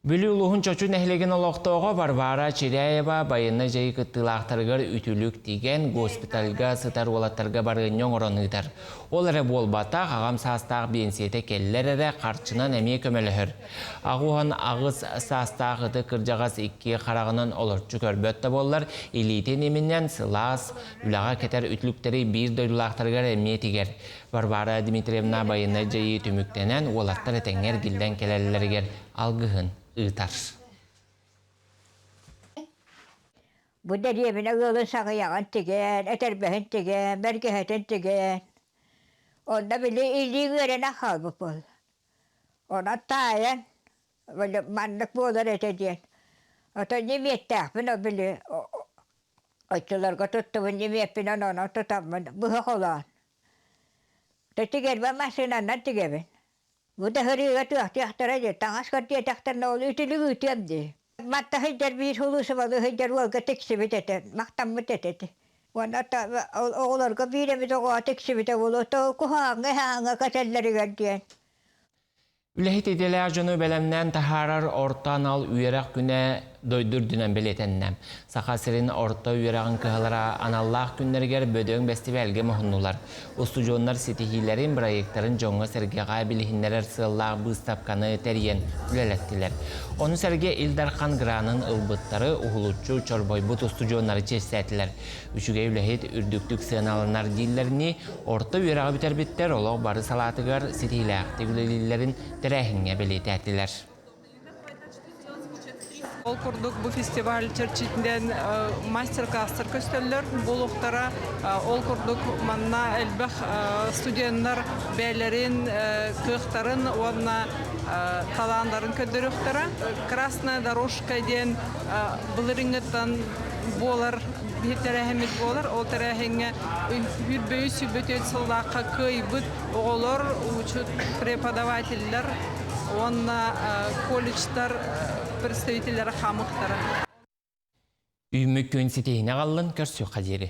Бүлүү улууһун Чочу нэһилиэгин олохтооҕо Варвара Чиряева байыаннай дьайыы кыттыылаахтарыгар үтүлүк тигэн, госпитальга сытар уолаттарга барыанньа оҥорон ыытар. Ол эрэ буолбатах, аҕам саастаах биэнсийэтэ кэллэр эрэ харчынан эмиэ көмөлөһөр. 88 саастаах ытык кырдьаҕас икки хараҕынан олорчу көрбөт да буоллар, илиитин иминэн сылаас, үлэҕэ кэтэр үтүлүктэри биир дойдулаахтарыгар эмиэ тигэр. Варвара Дмитриевна байыаннай дьайыы түмүктэнэн, уолаттар этэҥҥэ эргиллэн кэлэллэригэр алгыһын ыытар. Бу дэриэбинэ ыалын саҕыйаҕын тигэн, этэрбэһин тигэн, бэргэһэтин тигэн. Онно били илии үөрэнэн хаалбыт буолла. Онон таайан, били маннык буолар этэ диэн. Ото ньимиэттээхпин ол били оччолорго туттубун ньимиэппинэн онон тутаммын быһа холоон. Тигэрбэ массыынанан тигэбин. Бу да сырыыга туохтуохтара дии, таҥас көрдүөтэхтэринэ ол үтүлүк ыытыам дии. Манта сылдьар биир сулуусубалыы сылдьар уолга тиксибит этэ, махтаммыт этэ ити. Уонна оҕолорго биир эмит оҕоҕо тиксибитэ буолуо, то куһаҕаҥҥа иһээҥҥэ кэтэллэригэр диэн. Үлэһит идэлээх дьону бэлэмнээн таһаарар орто анал үөрэх күнэ дойду үрдүнэн бэлиэтэннэ. Саха сирин орто үөрэҕин кыһалара аналлаах күннэригэр бөдөҥ бэстибээлгэ муһуннулар. Устудьуоннар ситиһиилэрин, бырайыактарын дьоҥҥо-сэргэҕэ билиһиннэрэр сыаллаах быыстапканы тэрийэн үлэлэттилэр. Ону сэргэ Ил Дархан гранын ылбыттары уһулуччу чорбойбут устудьуоннары чиэстээтилэр. Үчүгэй үлэһит үрдүктүк сыаналанар дииллэринии, орто үөрэҕи бүтэрбиттэр олох бары салаатыгар ситиһиилээхтик үлэлииллэрин тэрээһиҥҥэ бэлиэтээтилэр. Ол курдук бу фестиваль чэрчитинэн мастер-класстар көстөллөр буолуохтара. Ол курдук манна элбэх студеннар бэйэлэрин кыахтарын уонна талааннарын көрдөрүөхтэрэ. Красная дорожка диэн былырыыҥҥыттан буолар биир тэрээһиммит буолар. Ол тэрээһиҥҥэ сүүрбэ үс сүүрбэ түөрт сыллаахха кыайбыт оҕолор, учут преподавателлэр уонна колледжтар представителлэрэ хаамыктара. Үүммүт күн ситиһинэ аҕаллын көрсүөххэ диэри.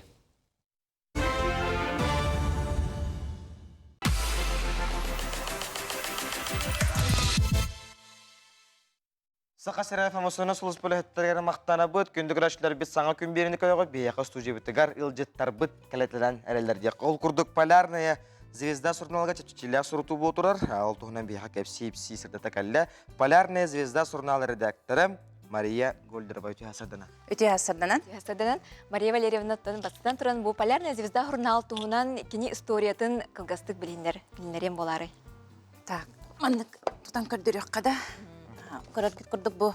Саха сирэ ФМС-на сулуспулэһиттэригэр махтанабыт. Күндү көрөөччүлэрбит саҥа күн биэриини көрөҕүт. Биһиэхэ студиябытыгар ыалдьыттарбыт кэлэтэлэн эрэллэр диэх. Ол курдук Полярная звезда суруналга чэпчэтиилээх сурутуу буола турар. Ол туһунан биһиэхэ кэпсии-ипсии сырдата кэллэ. Полярная звезда сурунаал редактора Мария Гольдерова үтүө сарданан. Үтүө сарданан. Үтүө сарданан. Мария Валерьевна бастатан туран бу Полярная звезда журнал туһунан кини историятын кылгастык билиннэр, билиннэриэн буолаарай? Так, маннык тутан көрдөрүөххэ да. Көрөргүт курдук бу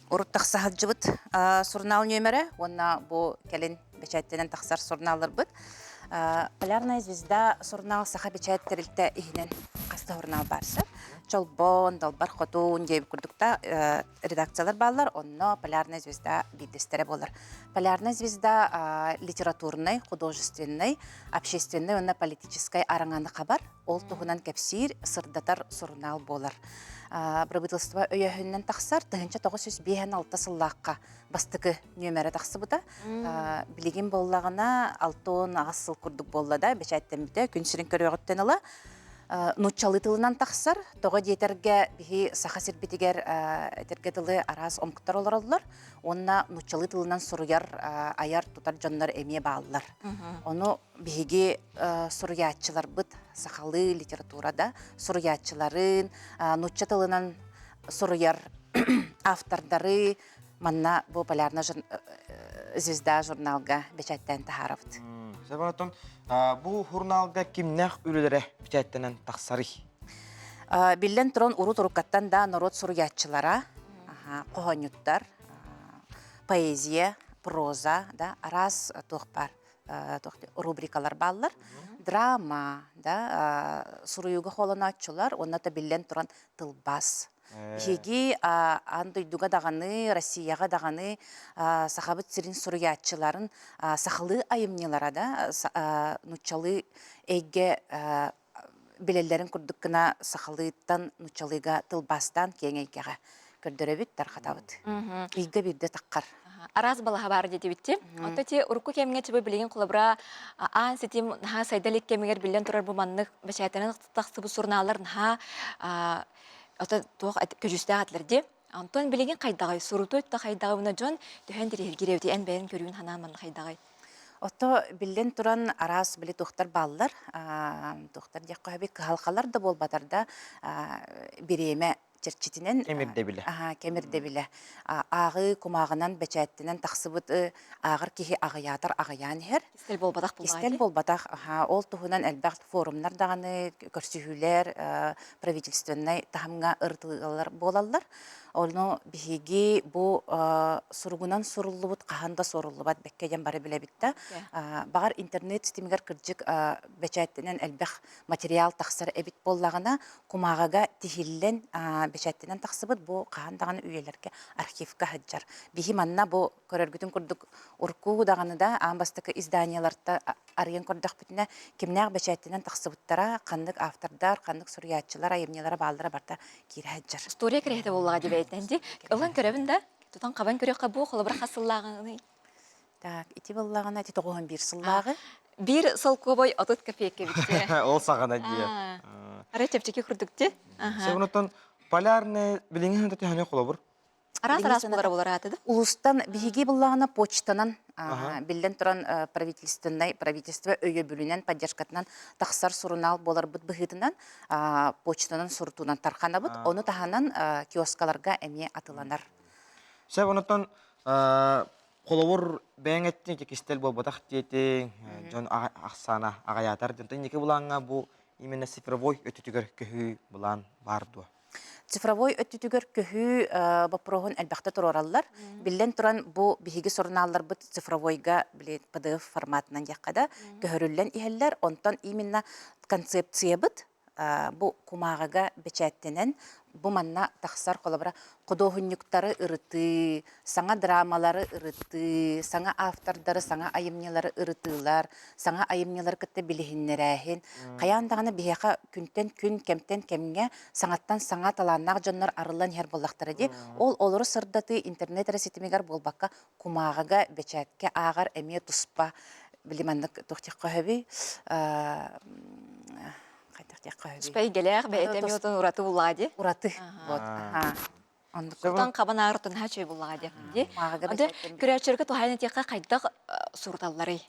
урут тахса сылдьыбыт сурунаал нүөмэрэ уонна бу кэлин бэчээттэнэн тахсар сурунаалларбыт. Полярная звезда сурунаал саха бэчээт тэрилтэ иһинэн хас да сурунаал баарса. Чолбон, Далбар Хотун диэбит курдук да редакциялар бааллар, онно Полярная звезда биирдэстэрэ буолар. Полярная звезда литературнай, художественнай, общественнай уонна политическай араҥаны хабар, ол туһунан кэпсиир, сырдатар сурунаал буолар. Правительство өйөһүнэн тахсар 1956 сыллаахха бастакы нүөмэрэ тахсыбыта. Билигин буоллаҕына 68 сыл курдук буолла да бэчээттэммитэ күн сирин көрүөҕүттэн ыла нууччалыы тылынан тахсар. Тоҕо диэтэргэ биһи Саха сирбитигэр этэргэ дылы араас омуктар олороллор уонна нууччалыы тылынан суруйар, айар, тутар дьоннор эмиэ бааллар. Ону биһиги суруйааччыларбыт сахалыы литературада суруйааччыларын, нуучча тылынан суруйар автордары манна бу Полярная звезда журналга бэчээттээн таһаарабыт. Сөп бу журналга кимнээх үлэлэрэ бэчээттэнэн тахсарый? Биллэн туран урут уруккаттан да норуот суруйааччылара, хоһоонньуттар, поэзия, проза, да, араас туох баар рубрикалар бааллар. Драма, да, суруйууга холонооччулар, уонна да биллэн туран тылбаас. Биһиги аан дойдуга даҕаны, Россияҕа даҕаны сахабыт сирин суруйааччыларын сахалыы айымньылара да нууччалыы эйгэ билэллэрин курдук гына сахалыыттан нууччалыыга тылбаастаан киэҥ эйгэҕэ көрдөрөбүт, тарҕатабыт. Ыйга биирдэ таххар. Араас балаһа баар диэтибитти. Оттон ти урукку кэмҥэ чыбы билигин холобура аан ситим наһаа сайда илик кэмигэр биллэн турар бу маннык бэчээттэнэн тахсыбыт сурунааллар наһаа ото туох көдьүүстээх этилэр дии. Онтон билигин хайдаҕай? Сурутуу өттө хайдаҕай уонна дьон төһөн тириһиргиир эбитий? Эн бэйэҥ көрүүн ханаан манна хайдаҕай? Ото биллэн туран араас били туохтар бааллар, туохтар диэххэ сөбүй, кыһалҕалар да буолбатар да бириэмэ чэрчитинэн Кэмирдэбилэ. кэмирдэбилэ. Ааҕыы кумааҕынан бэчээттэнэн тахсыбыт ааҕар киһи аҕыйаатар аҕыйаан иһэр. Кистэл буолбатах буоллаҕа Кистэл буолбатах. Ол туһунан элбэх форумнар даҕаны, көрсүһүүлэр, правительственнай таһымҥа ырытыылар буолаллар. Ону биһиги бу суругунан суруллубут хаһан да суоруллубат бэккэ диэн бары билэбит да. Баҕар интернет ситимигэр кырдьык бэчээттэнэн элбэх материал тахсар эбит буоллаҕына, кумааҕыга тиһиллэн бэчээттэнэн тахсыбыт бу хаһан даҕаны үйэлэргэ архивка сылдьар. Биһи манна бу көрөргүтүн курдук урукку даҕаны да аан бастакы изданиеларта арыйан көрдөхпүтүнэ кимнээх бэчээттэнэн тахсыбыттара, ханнык автордар, ханнык суруйааччылар айымньылара бааллара барыта киирэ сылдьар. История кэрэһитэ буоллаҕа дии дии. Ылан көрөбүн да, тутан хабан көрүөххэ бу холобура хас сыллааҕыный? Так, ити буоллаҕына ити 91 сыллааҕы. Биир солкуобай 30 копейка эбит. Ол саҕана дии. Арай чэпчэки курдук дии. Севнотон полярный билиҥҥи ханта төһөнү холобур? Араас-араас буолара буолар аата да? Улуустан биһиги буллаҕына почтанан биллэн туран правительственнай правительство өйөбүлүнэн поддержкатынан тахсар сурунаал буоларбыт быһыытынан почтанан сурутуунан тарханабыт. Ону таһынан киоскаларга эмиэ атыланар. Сөп онотон холобур бэйэҥ эттиҥ ити кистэл буолбатах диэтиҥ дьон ахсаана аҕыйаатар диэн инники былааҥҥа бу именно цифровой өттүтүгэр көһүү былаан баар дуо? Цифровой өттүтүгэр көһүү боппуруоһун элбэхтэ туруораллар. Биллэн туран, бу биһиги сурунаалларбыт цифровойга били PDF форматынан диэххэ да көһөрүллэн иһэллэр. Онтон именно концепциябыт бу кумааҕыга бэчээттэнэн бу манна тахсар холобура худуоһунньуктары ырытыы, саҥа драмалары ырытыы, саҥа автордары, саҥа айымньылары ырытыылар, саҥа айымньылары кытта билиһиннэрээһин. Хайаан даҕаны биһиэхэ күнтэн күн, кэмтэн кэмҥэ саҥаттан саҥа талааннаах дьоннор арыллан иһэр буоллахтара дии. Ол олору сырдатыы интернет эрэ ситимигэр буолбакка, кумааҕыга, бэчээккэ ааҕар эмиэ туспа били маннык туох диэххэ сөбүй? Хайдах диэххэ сөбүй? Спэйгэлээх бэйэтэ эмиэ отон ураты буллаҕа дии. Ураты. Вот. Аха. Онтон хабан аарытын наһаа үчүгэй буллаҕа дии. Дии. Аны көрөөччүлэргэ туһаайан этиэххэ хайдах суруталларый?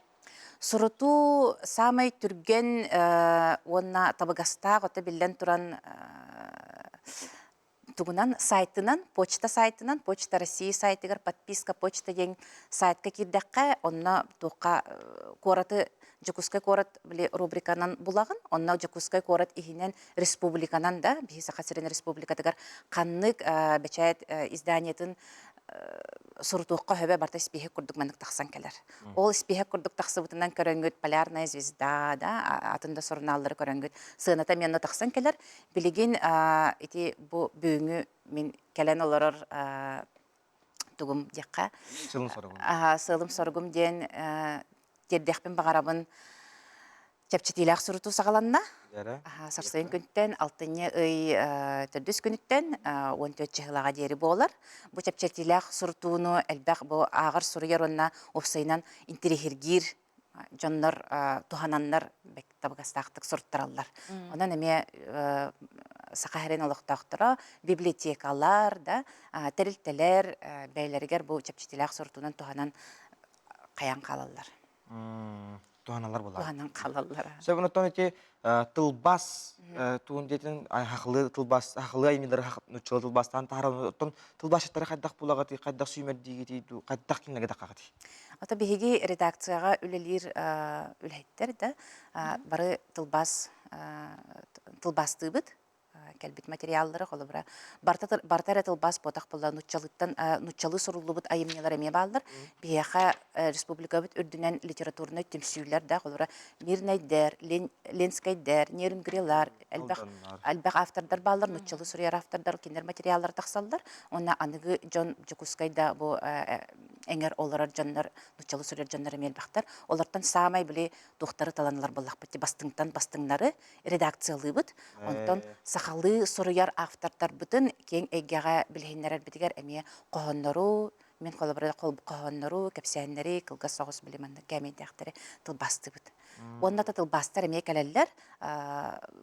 Сурутуу саамай түргэн уонна табыгастаах ото биллэн туран тугунан сайтынан, почта сайтынан, Почта России сайтыгар подписка почта диэн сайтка киирдэххэ, онно туохха куораты Дьокуускай куорат били рубриканан булаҕын, онно Дьокуускай куорат иһинэн республиканан да, биһи Саха сирин республикатыгар ханнык бэчээт изданиетын сурутуохха сөбө барыта испииһэк курдук маннык тахсан кэлэр. Ол испииһэк курдук тахсыбытынан көрөҥҥүт Полярная звезда да атын да сурунааллары көрөҥҥүт сыаната эмиэ онно тахсан кэлэр. Билигин ити бу бүгүҥҥү мин кэлэн олорор тугум диэххэ Сылым соругум. Сыалым соругум диэн тиэрдиэхпин баҕарабын чэпчэтиилээх сурутуу саҕаланна. Сарсыҥ күнтэн алтынньы ый төрдүс күнүттэн 14 чыһылаҕа диэри буолар. Бу чэпчэтиилээх сурутууну элбэх бу ааҕар суруйар уонна уопсайынан интириэһиргиир дьоннор туһананнар табыгастаахтык суруттараллар. Онон эмиэ Саха сирин олохтоохторо библиотекалар да тэрилтэлэр бэйэлэригэр бу чэпчэтиилээх сурутуунан туһанан хайан хаалаллар. Туһаналлар буолар. Туһанан хаалаллар. Сөп онтон ити тылбас туун диэтин хахылы тылбас хахылы аймилары нуччалы тылбастаан таһааран оттон тылбасчыттары хайдах булагати хайдах сүүмэрдиигити хайдах кинилэргэ таххагати Ото биһиги редакцияҕа үлэлиир үлэһиттэр да бары тылбаас тылбаастыыбыт кэлбит материаллары холобура барыта барыта эрэ тылбаас буотах буолла нуччалыттан нуччалыы суруллубут айымньылар эмиэ бааллар биһиэхэ республикабыт үрдүнэн литературнай түмсүүлэр да холобура мирнэйдэр ленскэйдэр нерюнгрилар элбэх элбэх автордар бааллар нуччалыы суруйар автордар кинилэр материаллара тахсаллар уонна аныгы дьон Дьокуускайда бу эҥэр олорор дьоннор нуччалыы суруйар дьоннор эмиэ элбэхтэр олортон саамай били туохтары талан ылар буоллахпыт бастыҥтан бастыҥнары редакциялыыбыт. Онтон сахалыы суруйар автордарбытын киэҥ эйгэҕэ билиһиннэрэрбитигэр эмиэ хоһооннору, мин холобура хоһооннору, кэпсээннэри, кылгас соҕус били маннык кээмэйдээхтэри тылбаастыыбыт. Уонна да тылбаастар эмиэ кэлэллэр.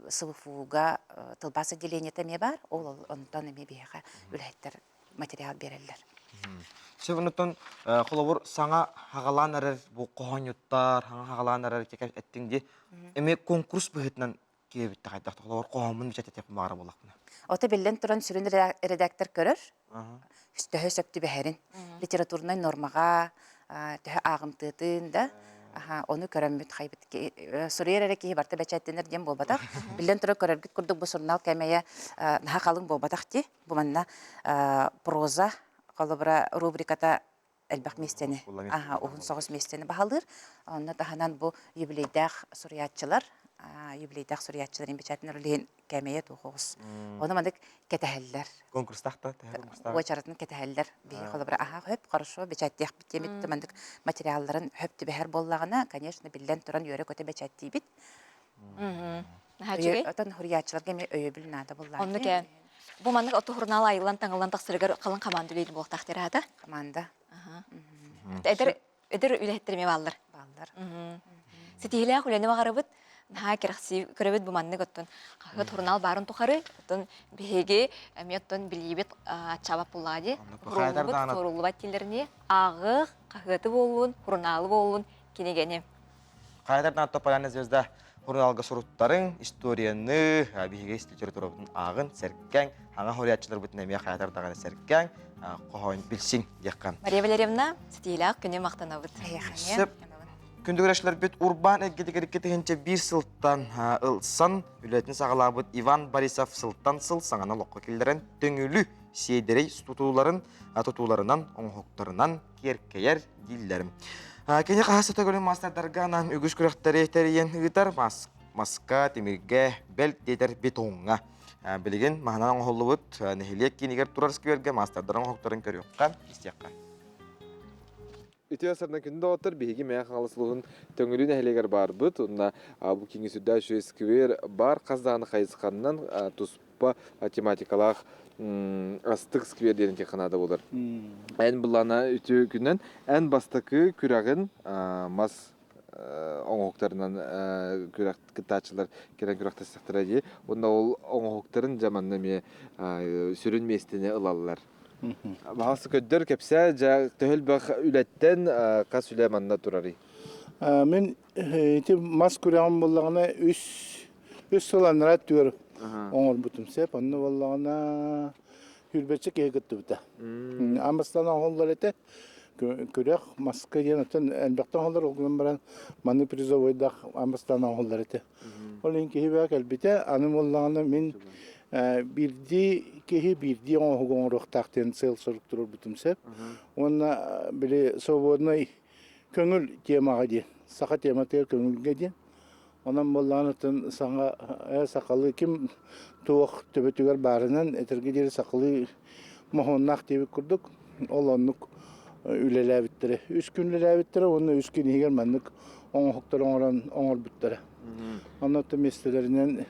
СВФУ-га тылбаас отделениета эмиэ баар. Ол онтон эмиэ биһиэхэ үлэһиттэр материал биэрэллэр. Сөп онтон холобур саҥа хаҕалаан эрэр бу хоһоонньуттар, саҥа хаҕалаан эрэр эттиҥ дии. Эмиэ конкурс быһыытынан киэбитте хайдах холобур хоһооммун бичэтэтиэхпин баҕара буоллахпына. Ото биллэн туран сүрүн редактор көрөр, төһө сөп түбэһэрин, литературнай нормаҕа төһө ааҕымтыатын да ону көрөммүт хайбыт суруйар эрэ киһи барыта бэчээттэнэр диэн буолбатах. Биллэн турар көрөргүт курдук бу сурунаал кээмэйэ наһаа халыҥ буолбатах дии. Бу манна проза холобура рубриката элбэх миэстэни уһун соҕус миэстэни баһылыыр. Онно таһынан бу юбилейдаах суруйааччылар юбилейдаах суруйааччыларын бэчээтин үлэһин кээмэйэ туох оҕус. Ону маннык кэтэһэллэр. Конкурстаах да? Уочаратын кэтэһэллэр. Биһи холобура аха хөп хорошо бэчээттиэхпит диэмит маннык материалларын хөп түбэһэр буоллаҕына, конечно, биллэн туран үөрэ-көтө бэчээттиибит. Отон суруйааччыларга эмиэ өйөбүл наада буоллаҕа. Оннук ээ. Бу маннык оту журнал айыллан таҥыллан тахсарыгар халыҥ хамаанда үлэлиир буолуохтаах аата. Хамаанда. Эдэр эдэр үлэһиттэр эмиэ бааллар. Бааллар. Ситиһиилээх үлэни баҕарабыт. Наһаа кэрэхсии көрөбүт бу маннык оттон хаһыат журнал баарын тухары оттон биһиги эмиэ оттон билиибит аччаабат буоллаҕа дии. Суруллубут, суруллубат дииллэринии ааҕыах, хаһыаты буоллун, журналы буоллун, кинигэни. Хайатардан Полярная звезда журналга суруттарыҥ, историяны, биһиги литературабытын ааҕын, сэркэҥ, хаҥа хоруйааччыларбытын эмиэ хайатар даҕаны сэркэҥ, хоһоон билсиҥ диэххэ. Мария Валерьевна, ситиилээх күнү махтанабыт. Сөп. Күндү көрөөччүлэрбит урбаан эйгэтигэр 2001 сылтан ылсан үлэтин саҕалаабыт Иван Борисов сылтан сыл саҥаны олоххо киллэрэн төҥүлү сиэдэрэй тутууларын тутууларынан, оҥоһуктарынан киэркэйэр дииллэр. Кини хаһыс төгүлүн маастардарга анаан үгүс күрэхтэри тэрийэн ыытар маска, тимиргэ, бэл диэтэр бетоҥҥа. Билигин маһынан оҥоһуллубут нэһилиэк киинигэр турар сквергэ маастардар оҥоһуктарын көрүөххэ, истиэххэ. Үтүө сардан күндү доҕоттор, биһиги Мэйэх Хаҥалас улууһун Төҥүлү нэһилиэгэр баарбыт. Уонна бу киҥи сүрдээх үчүгэй сквер бар хас даҕаны хайысханнан туспа тематикалаах астык сквер диэн этиэххэ наада буолар. Эн былаана үтүө күнэн эн бастакы күрэҕин мас оҥоһуктарынан күрэх кыттааччылар кэлэн күрэхтэстэхтэрэ дии. Уонна ол оҥоһуктарын дьэ манна эмиэ сүрүн миэстэни ылаллар. Баҕас көрдөр кэпсээ дьэ төһө элбэх үлэттэн хас үлэ манна турарый? Мин ити мас күрэҕим буоллаҕына үс үс сыл анараа өттүгэр оҥорбутум сөп. Онно буоллаҕына хүрбэччэ киһи кыттыбыта. Амыстан оҥоһуллар этэ. Күрэх маска диэн оттон элбэхтэн оҥоһуллар, ол гынан баран маны призовойдаах амыстан оҥоһуллар этэ. Ол иһин киһи бэйэ кэлбитэ. Аны буоллаҕына мин биирдии киһи биирдии оҥоһугу оҥоруохтаах диэн сыал-сорук туруорбутум сөп. Уонна били свободнай көҥүл темаҕа диэн, саха тематыгар көҥүлгэ диэн. Онон буоллаҕына оттон саҥа сахалыы ким туох төбөтүгэр баарынан этэргэ диэри сахалыы моһуоннаах диэбит курдук ол оннук үлэлээбиттэрэ. Үс күн үлэлээбиттэрэ уонна үс күн иһигэр маннык оҥоһуктары оҥорон оҥорбуттара. Онно оттон миэстэлэринэн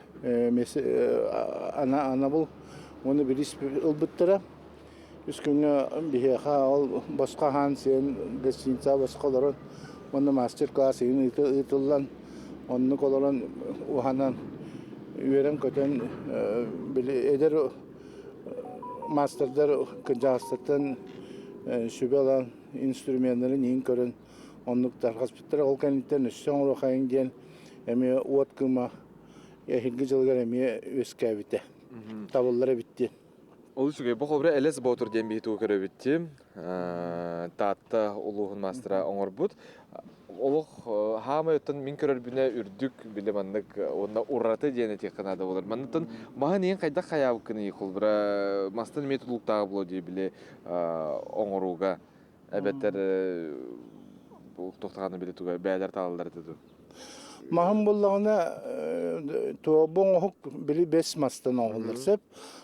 анабыл уонна бириис ылбыттара. Үс күҥҥэ биһиэхэ ол босхо аһаан сиэн гостиница босхо олорон уонна мастер-класс игин ыытыллан оннук олорон уһанан үөрэн-көтөн били эдэр маастардар кырдьаҕастартан сүбэ ылан инструменнарын иһин көрөн оннук тарҕаспыттара. Ол кэнниттэн өссө оҥоруохайыҥ диэн эмиэ уот кыыма эһиилги дьылыгар эмиэ үөскээбитэ. Табыллар эбит диэн. Олус үчүгэй. Бу холобура Элэс Боотур диэн биһи тугу көрөбүт Таатта улууһун маастара оҥорбут. Олох хаамай оттон мин көрөрбүнэ үрдүк били маннык уонна ураты диэн этиэххэ наада буолар. Манныттан маһын иһин хайдах хайаабыккыный холобура мастан эмиэ тутулуктааҕа буолуо дии били оҥорууга эбэтэр туохтаҕына били туга бээлэр таалаллар этэ дуу. Маһым буллаҕына туобу оҥоһук били бэс мастан оҥоһуллар сөп.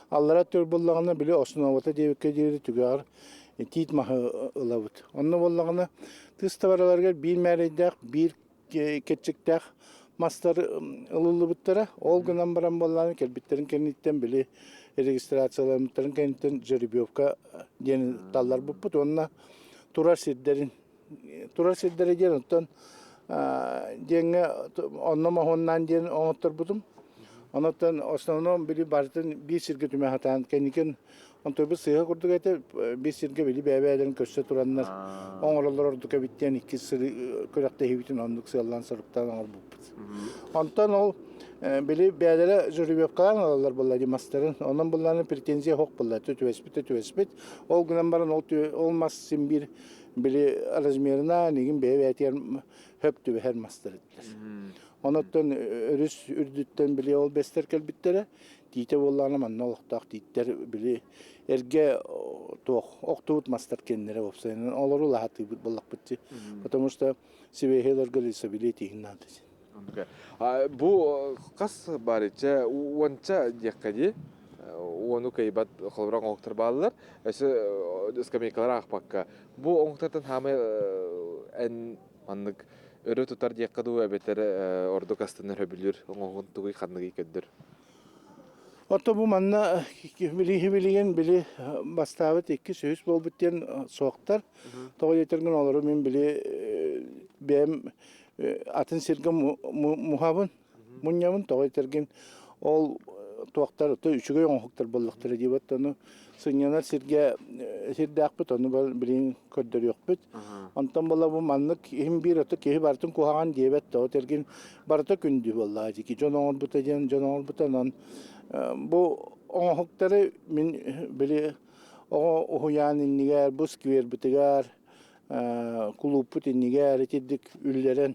Аллара төр буллаҕына били основата диэбиккэ диэри түгэҕэр тиит маһы ылабыт. Онно буоллаҕына тыс табараларыгар биир мээрэйдээх, биир кэччиктээх мастар ылыллыбыттара. Ол гынан баран буоллаҕына кэлбиттэрин кэнниттэн били регистрацияламмыттарын кэнниттэн жеребьевка диэн талларбыппыт уонна турар сирдэрин турар сирдэрэ диэн оттон диэҥҥэ онно моһуоннаан диэн оҥотторбутум. Онон основном били барытын биир сиргэ түмэ сатаан кэнникин онтойбут сыыһа курдук этэ биир сиргэ били бэйэ-бэйэлэрин көрсө тураннар оҥороллор ордук эбит диэн иккис күрэхтэһиибитин оннук сыаллаан соруктаан оҥорбуппут. Онтон ол били бэйэлэрэ жеребьевкалаан ылаллар буолла дии мастарын. Онон буллааны претензия суох буолла. Түбэспит да түбэспит. Ол гынан баран ол ол мас син биир били размерынан игин бэйэ-бэйэтигэр хөп түбэһэр мастар этилэр. Онон өрүс үрдүттэн били ол бэстэр кэлбиттэрэ, тиитэ буоллаҕына манна олохтоох тииттэр били эргэ туох охтубут мастар кэннэрэ уопсайынан олору лаһатыыбыт буоллахпыт дии. Потому что сибиэһэй лесобилет иһин наада. Бу хас баарыча уонча диэххэ дии уону кыайбат холобура оҥоһуктар бааллар өссө скамейкалар аахпакка бу оҥоһуктартан хаамай эн маннык өрө тутар диэххэ дуу эбэтэр ордук астынар сөбүлүүр оҥоһугун тугуй ханныгый көрдөр Ото бу манна билиһи билигин били бастаабыт иккис үһүс буолбут диэн суохтар. Тоҕо диэтэргин олору мин били бэйэм атын сиргэ муһабын, мунньабын, тоҕо этэргин ол туохтар то үчүгэй оҥоһуктар буоллахтара диэбэт ону сынньанар сиргэ сирдээхпит ону билигин көрдөрүөхпүт. Онтон була бу маннык иһин биир ото киһи барытын куһаҕан диэбэт тоҕо этэргин барыта күндү буоллаҕа дии дьон оҥорбута диэн дьон оҥорбута онон бу оҥоһуктары мин били оҕо уһуйаан иннигэр бу сквербытыгар кулууппут иннигэр итирдик үллэрэн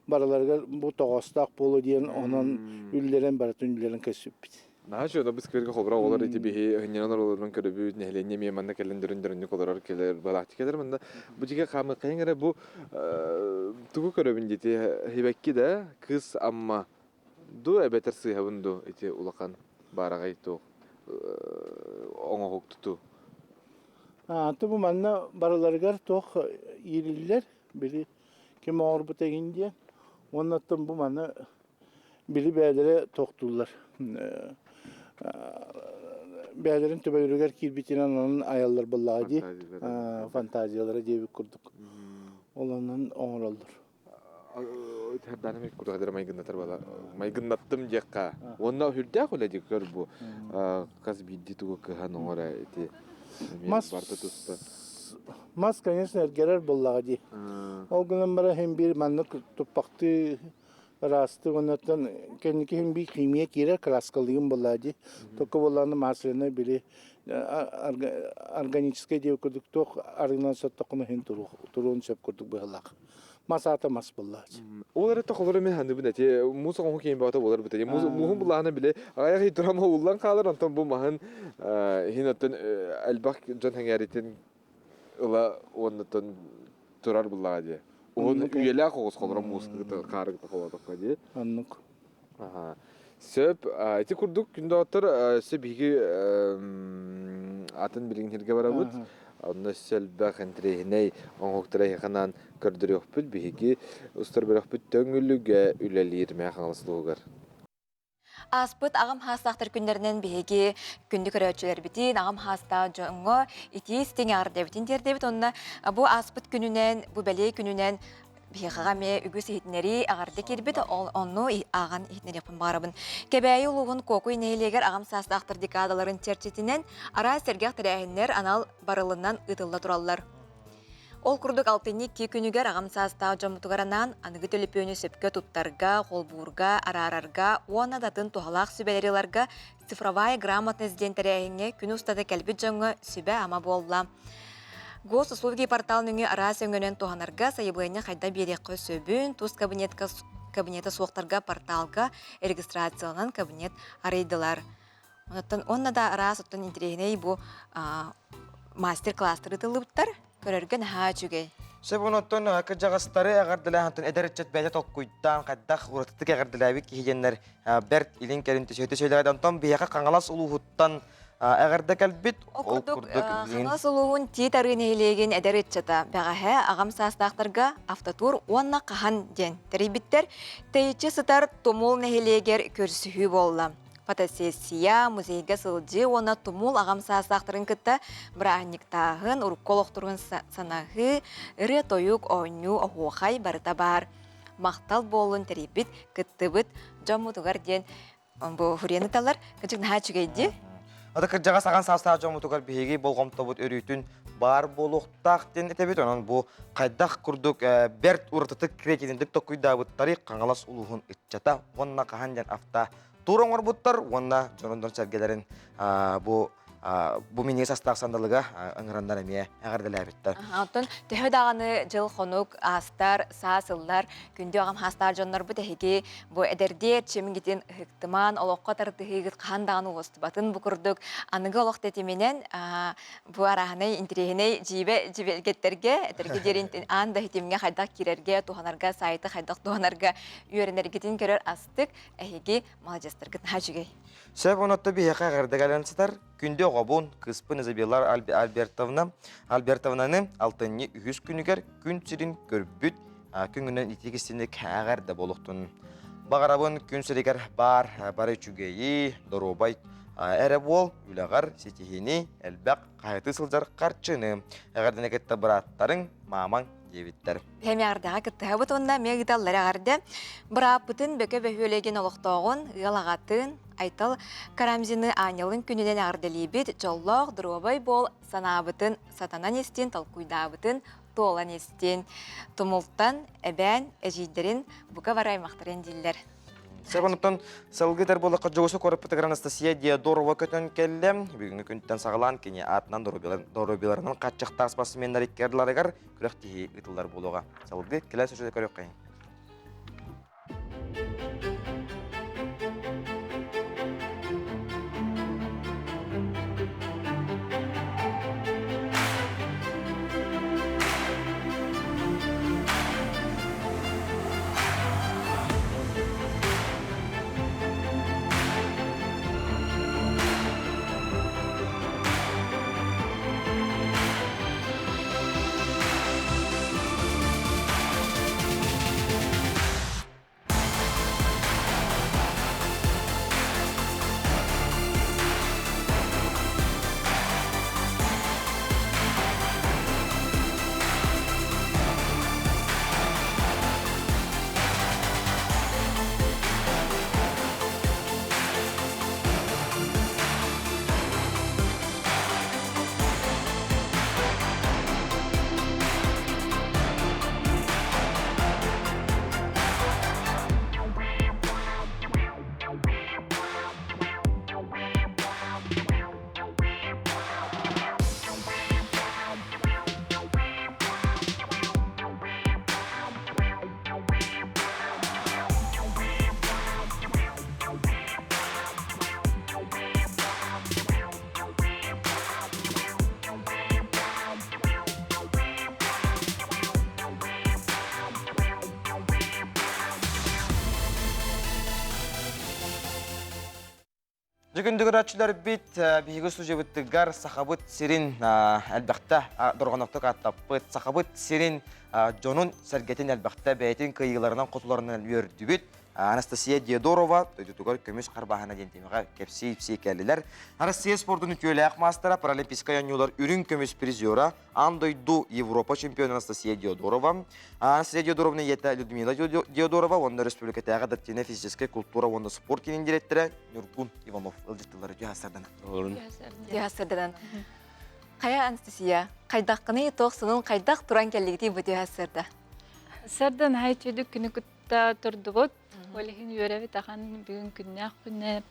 барыларыгар бу тоҕоостоох буолуо диэн онон үллэрэн барытын үллэрэн көрсүппүт. Наһаа үчүгэй бу сквергэ холбура оҕолор ити биһи ыһынньанан олорон көрөбүт нэһилиэнньэ эмиэ манна кэлэн дөрүн-дөрүннүк олорор кэлэр балааччы кэлэр манна бу дьигэ хаамыаххайын эрэ бу тугу көрөбүн дити хибэкки да кыс амма ду эбэтэр сыыһабын ду ити улахан баараҕай туох оҥоһук туту Аты бу манна барыларыгар туох иириллэр, били ким оҥорбута игин диэн. Уонна оттон бу маны били бэйэлэрэ тохтууллар. Бэйэлэрин төбөлөрүгэр киирбитинэн онон айаллар буоллаҕа дии. Фантазиялара диэбит курдук. Ол онон оҥороллор. Тэрданым курдук майгыннатар бала майгыннаттым диэххэ. Уонна үрдээх үлэ дии көр бу хас биирдии тугу кыһан оҥоро ити Мас барыта туспа. Мас, конечно, эргэрэр буоллаҕа дии. Ол гынан баран иһин биир маннык туппахтыы ыраастык оннуттан кэнники иһин биир химия киирэр краскалыгын буоллаҕа дии. Только буоллаҕына масляный били органическай диэбит курдук туох арыынан соттоххуна иһин туруон сөп курдук быһыылаах. Мас аата мас буоллааччы. Ол эрэ тохолор мен ханыбын эти муус оҥоһу киин баҕата буолар бит. Муһун булаана биле аҕайах ый турама уллан хаалар онтон бу маһын иһин оттон элбэх дьон хэҥээритин ыла уоннаттан турар буллаҕа дии. Уһун үйэлээх оҕус холоро муус хаарыгыта холоотоххо дии. Оннук. Сөп. Ити курдук күндөөттөр өссө биһиги атын билигин сиргэ барабыт. Онно өссө элбэх интэриэһинэй оҥоһуктары эһиэхэ көрдөрүөхпүт. Биһиги устар бөлөхпүт Төҥүлүгэ үлэлиир Мэҥэ Хаҥалас улууһугар. Ааспыт аҕам хаастаахтар күннэринэн биһиги күндү көрөөччүлэрбитин, аҕам хаастаах дьоҥҥо итии истиҥ эҕэрдэбитин тиэрдэбит. Онно бу ааспыт күнүнэн, бу бэлиэ күнүнэн биһиэхэҕэ эмиэ үгүс иһитиннэрии эҕэрдэ киирбит, онну ааҕан иһитиннэриэхпин баҕарабын. Кэбээйи улууһун Куокуй нэһилиэгэр аҕам саастаахтар декадаларын чэрчитинэн араас сэргэх тэрээһиннэр анал барылынан ыытылла тураллар. Ол курдук алтынньы икки күнүгэр аҕам саастаах дьоммутугар анаан аныгы төлөпүөнү сөпкө туттарга, холбуурга, араарарга уонна да атын туһалаах сүбэлэри ыларга цифровая грамотность диэн тэрээһиҥҥэ күн устата кэлбит дьоҥҥо сүбэ-ама буолла. Госуслуги портал нөҥүө араас өҥөнөн туһанарга сайабылыанньа хайдах биэриэххэ сөбүн, тус кабинетка кабинета суохтарга порталга регистрацияланан кабинет арыйдылар. Онтон уонна да араас оттон интэриэһинэй бу мастер-класстар ытыллыбыттар. Көрөргө наһаа үчүгэй. Сөп онуттан кырдьаҕастары эҕэрдэлээн эдэр ыччат бэйэтэ толкуйдаан хайдах уратытык эҕэрдэлээбит киһи диэннэр бэрт илин-кэлин төсөйтө сөйлөөдө. Онтон биһиэхэ Хаҥалас улууһуттан эҕэрдэ кэлбит. Ол курдук Хаҥалас улууһун Тиит Арыы нэһилиэгин эдэр ыччата бэҕэһээ аҕам саастаахтарга автотур уонна хаһан диэн тэрийбиттэр. Тэйиччи сытар Тумул нэһилиэгэр көрсүһүү буолла. Фотосессия, музейга сылдьыы уонна тумул аҕам саастаахтарын кытта бырааһынньыктааһын, урукку олохторун санаһыы, ырыа-тойук, оонньуу, оһуохай барыта баар. Махтал буоллун тэрийбит, кыттыбыт дьоммутугар диэн бу фурияны талар. Кырдьык наһаа үчүгэй дии. Ата кырдьаҕас аҕан саастаах дьоммутугар биһиги болҕомтобут өрүүтүн баар буолуохтаах диэн этэбит. Онон бу хайдах курдук бэрт уратытык креативнайдык толкуйдаабыттарый Хаҥалас улууһун ыччата уонна хаһан диэн авто тур оҥорбуттар уонна дьонун сэргэлэрин бу бу минньигэс астаах сандалыга ыҥыраннар эмиэ эҕэрдэлээбиттэр. Оттон төһө даҕаны дьыл-хонук аастар, саас ыллар, күндү аҕам хаастаах дьоннорбут эһиги бу эдэрдиэр чимигитин ыһыктымаан, олоххо тардыһыыгыт хаһан даҕаны уостубатын бу курдук аныгы олох тэтиминэн бу арааһынай интэриэһинэй дьиибэ дьибэлгэттэргэ, этэргэ диэри аан да ситимҥэ хайдах киирэргэ, туһанарга, сайты хайдах туһанарга үөрэнэргитин көрөр астык, эһиги маладьыастаргыт наһаа үчүгэй. Сөп онотто биһиэхэ эҕэрдэ кэлэн сытар күндү оҕобун, кыыспын Изабелла Альбертовна Альбертовнаны алтынньы үһүс күнүгэр күн сирин көрбүт күҥүнэн итии кистиник эҕэрдэ буолуохтун. Баҕарабын күн сиригэр баар бары үчүгэйи, доруобай эрэ буол, үлэҕэр ситиһиини, элбэх хаһытыы сылдьар харчыны. Эҕэрдэни кытта бырааттарыҥ, маамаҥ диэбиттэр. Эмиэрдэҕэ кыттыһабыт уонна эмиэ ыыталлар эҕэрдэ. Бырааппытын Бөкө бөһүөлэгин олохтооҕун, ыал аҕатын Айтал Карамзины аанньалын күнүнэн эҕэрдэлиибит, дьоллоох, доруобай буол, санаабытын сатанан истин, толкуйдаабытын туолан истин. Тумултан эбээн эдьиийдэрин бука бары аймахтарын дииллэр. Сабанаттан салгытар буоллахха дьоҕусу куораппытыгар Анастасия Диодорова көтөн кэллэ. Бүгүҥҥү күнтэн саҕалаан кини аатынан доруобуйаларынан хааччахтаах спортсменнар икки ардыларыгар күрэхтэһии ыытыллар буолуоҕа. Салгыы кэлэр сөчөтө көрүөххэйиҥ. Дьүкүндү көрөөччүлэрбит биһиги студиябытыгар Сахабыт сирин элбэхтэ дорҕоноктук ааттаппыт, Сахабыт сирин дьонун сэргэтин элбэхтэ бэйэтин кыайыыларынан хотуларынан үөрдүбүт Анастасия Диодорова дойдутугар көмүс харбааһына диэн тиэмэҕэ кэпсии-ипсии кэллилэр. Россия спордун үтүөлээх маастара, паралимпийскай оонньуулар үрүҥ көмүс призера, аан дойду Европа чемпиона Анастасия Диодорова, Анастасия Диодоровна ийэтэ Людмила Диодорова уонна республикатааҕы дактина физическэй культура уонна спорт киинин директора Ньургун Иванов ыалдьыттылар үтүө сарданан. Үтүө сарданан. Хайа Анастасия, хайдаххыный туох сонун хайдах туран кэллигитий бу түһэ сырда? Сардан хай чүдүк күнү кытта турдубут. Ол иһин үөрэбит ахан бүгүн күннээх күнэ.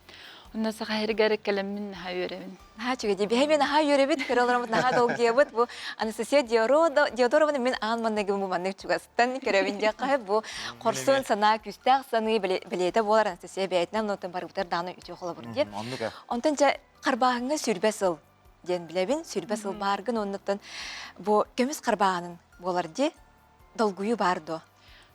Онно саха сиригэр кэлэммин наһаа үөрэбин. Наһаа үчүгэй. Биһи мен наһаа үөрэбит, көрө олороммут наһаа долгуйабыт. Бу Анастасия Диодорованы мин аан манныгы бу маннык чугастан көрөбүн диэххэ бу хорсун санаа күүстээх саныы бэлиэтэ буолар Анастасия бэйэтинэн онтон барыбытар даҕаны үтүө холобур диэн. Онтон дьэ харбааһыҥҥа сүрбэ сыл диэн билэбин. Сүрбэ сыл бааргын оннуттан бу көмүс харбааһынын буолар дии. Долгуйуу баар дуо?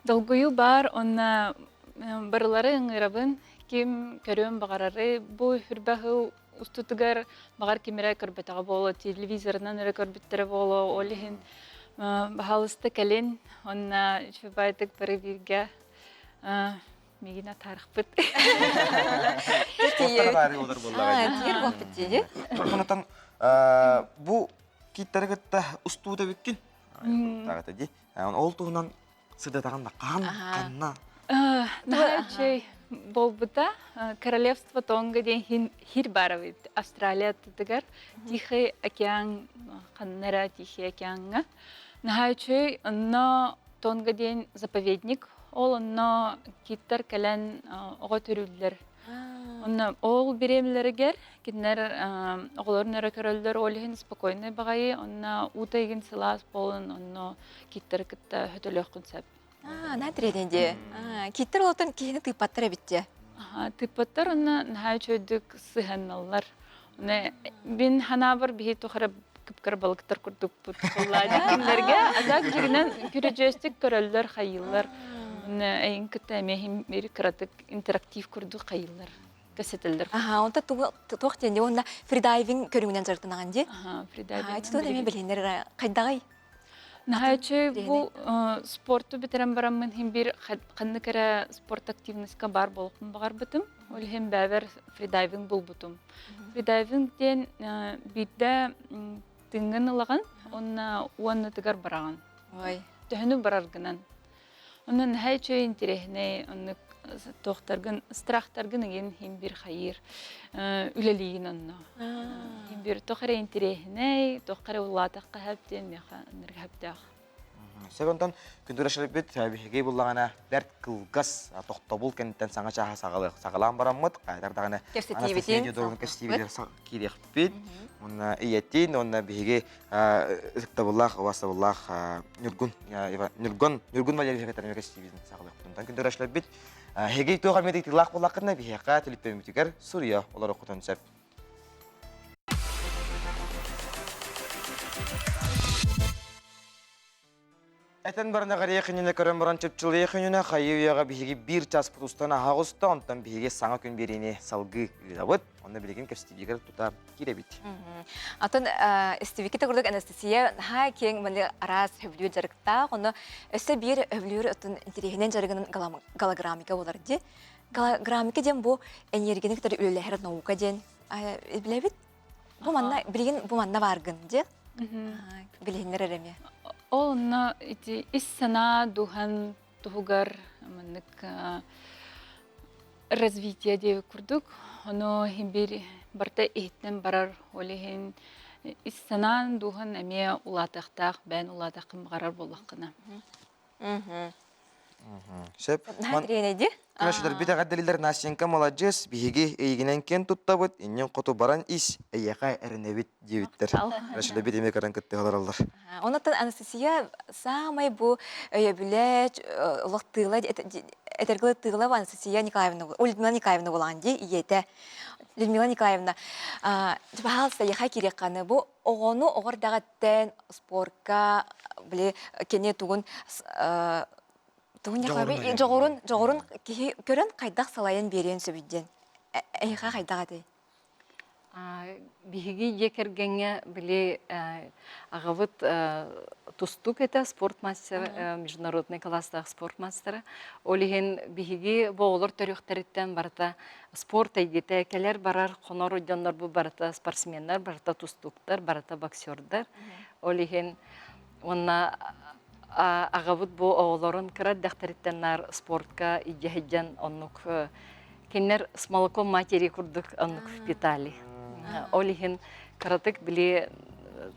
Долгуйуу баар уонна барылары ыҥырабын. Ким көрүөн баҕарары бу хүрбэ сыл устутугар баҕар ким эрэ көрбөтөҕө буолуо, телевизорынан эрэ көрбүттэрэ буолуо. Ол иһин баһаалыста кэлин уонна үчүгэйдик бары бииргэ миигин атаарахпыт. Туохтар баары олор буоллаҕа. Тиер буолбут дии. Онтон бу киттары кытта устуута бүккүн. Тагата ди. Ол туһунан сырдатаҕын да хаан ханна? Наһаа үчүгэй буолбута. Королевство Тонга диэн хир баар эбит Австралия аттытыгар. Тихий океан ханна эрэ Тихий океаҥҥа. Наһаа үчүгэй. Онно Тонга диэн заповедник. Ол онно киттар кэлэн оҕо төрүүллэр. Онно ол бириэмэлэригэр Кинилэр оҕолорун өрө көрөллөр, ол иһин спокойнай баҕайы, онно уута игин сылаас буолан, онно киттары кытта хөтөлүөххүн сөп. Аа, наһаа тириэнин дии. Киттер олотон киһини тыыппаттар эбит дии. Тыыппаттар онно наһаа үчүгэйдик сыһыанналлар. Оны бин ханаабар биһи тухары кыпкыр балыктар курдукпут буоллаадик кинилэргэ азак дьигинэн күрүдьүөстүк көрөллөр хайыыллар. Оны эйин кытта эмиэ бир кыратык интерактив курдук хайыыллар. Кэсэтэллэр. Аха, онто туох диэн уонна фридайвинг көрүҥүнэн дьарыктанаҕын дии. Аха, фридайвинг. Ити туох эмиэ билиннэр хайдаҕый? Наһаа үчүгэй бу спорту бүтэрэн бараммын иһин биир ханнык эрэ спорт активностька баар буолуохпун баҕарбытым. Ол иһин бэйэбэр фридайвинг булбутум. Фридайвинг диэн биирдэ тыыҥҥын ылаҕын уонна уоннатыгар бараҕын. Ой. Төһөнү бараргынан. Онон наһаа үчүгэй интэриэһинэй оннук туохтаргын страхтаргын игин иһин бир хайыыр үлэлиигин онно. Иһин бир туох эрэ интэриэһинэй, туох эрэ улаатахха сөп диэн миэхэ ынырга сөптөөх. Сөп онтон күндүрашылбыт биһиги буллаҕына бэрт кылгас тохтобул кэнниттэн саҥа чааһа саҕалаан бараммыт хайдар даҕаны Анастасия Диодоровна кэпсэтиибитин киириэхпит уонна ийэтин уонна биһиги ытыктабыллаах убастабыллаах Ньургун Ньургун Ньургун Валерьевич кытары кэпсэтиибитин саҕалыахпытын күндүрашылбыт Эһиги туох эмэ тыылаах буоллаххытына биһиэхэ төлөпүөммүтүгэр суруйа олоруоххутун сөп. Этэн баран аҕарыйах иннинэ көрөн баран чыпчылыйах иннинэ хайыы үйэҕэ биһиги биир чааспыт устан аһаҕыста, онтон биһиги саҥа күн биэриини салгыы ыытабыт. Онно билигин кэпсэтиибигэр тута киирэбит. Атын истибиккит курдук Анастасия наһаа киэҥ маны араас сөбүлүүр дьарыктаах, онно өссө биир өбүлүүр отун интэриэһинэн дьарыгынан голограммика болар дии. Голограммика диэн бу энергияны кытары үлэлэһэр наука диэн билэбит. Бу манна билигин бу манна бааргын дии. Билиһиннэр эрэ эмиэ. Ол онно ити ис санаа дуһан туһугар маннык развитие диэбит курдук ону бир барыта иһиттэн барар ол иһин ис санаан дууһан эмиэ улаатыахтаах бэйэн улаатыаххын баҕарар буоллаххына. Сөп. Наһаа Күнэшүлэр бит эҕэрдэлилэр Настенька маладьыас, биһиги эйигинэн киэн туттабыт, иннин хоту баран ис, эйиэхэ эрэнэбит диэбиттэр. Күнэшүлэр бит эмиэ көрөн кыттыһалараллар. Онон Анастасия саамай бу өйөбүлэ олох тыыла этэргэ тыыла Анастасия Николаевна Людмила Николаевна буолаан дии ийэтэ. Людмила Николаевна, пожалуйста, яха кириэхханы бу оҕону оҕор даҕаттан спорка били кини тугун тугун дьоҕурун дьоҕурун киһи көрөн хайдах салайан биэриэн сөбүй диэн эһиэхэ хайдах этэй? Биһиги дьиэ кэргэҥҥэ били аҕабыт тустуук этэ, спорт мастера, международный класстаах спорт мастера. Ол иһин биһиги бу оҕолор төрүөхтэриттэн барыта спорт эйгэтэ кэлэр-барар хонор дьоннорбут барыта спортсменнар, барыта тустууктар, барыта боксердар. Ол иһин уонна аҕабыт бу оҕолорун кыра эрдэхтэриттэн наар спортка илдьэ сылдьан оннук кинилэр с молоком матери курдук оннук впитали. Ол иһин кыратык били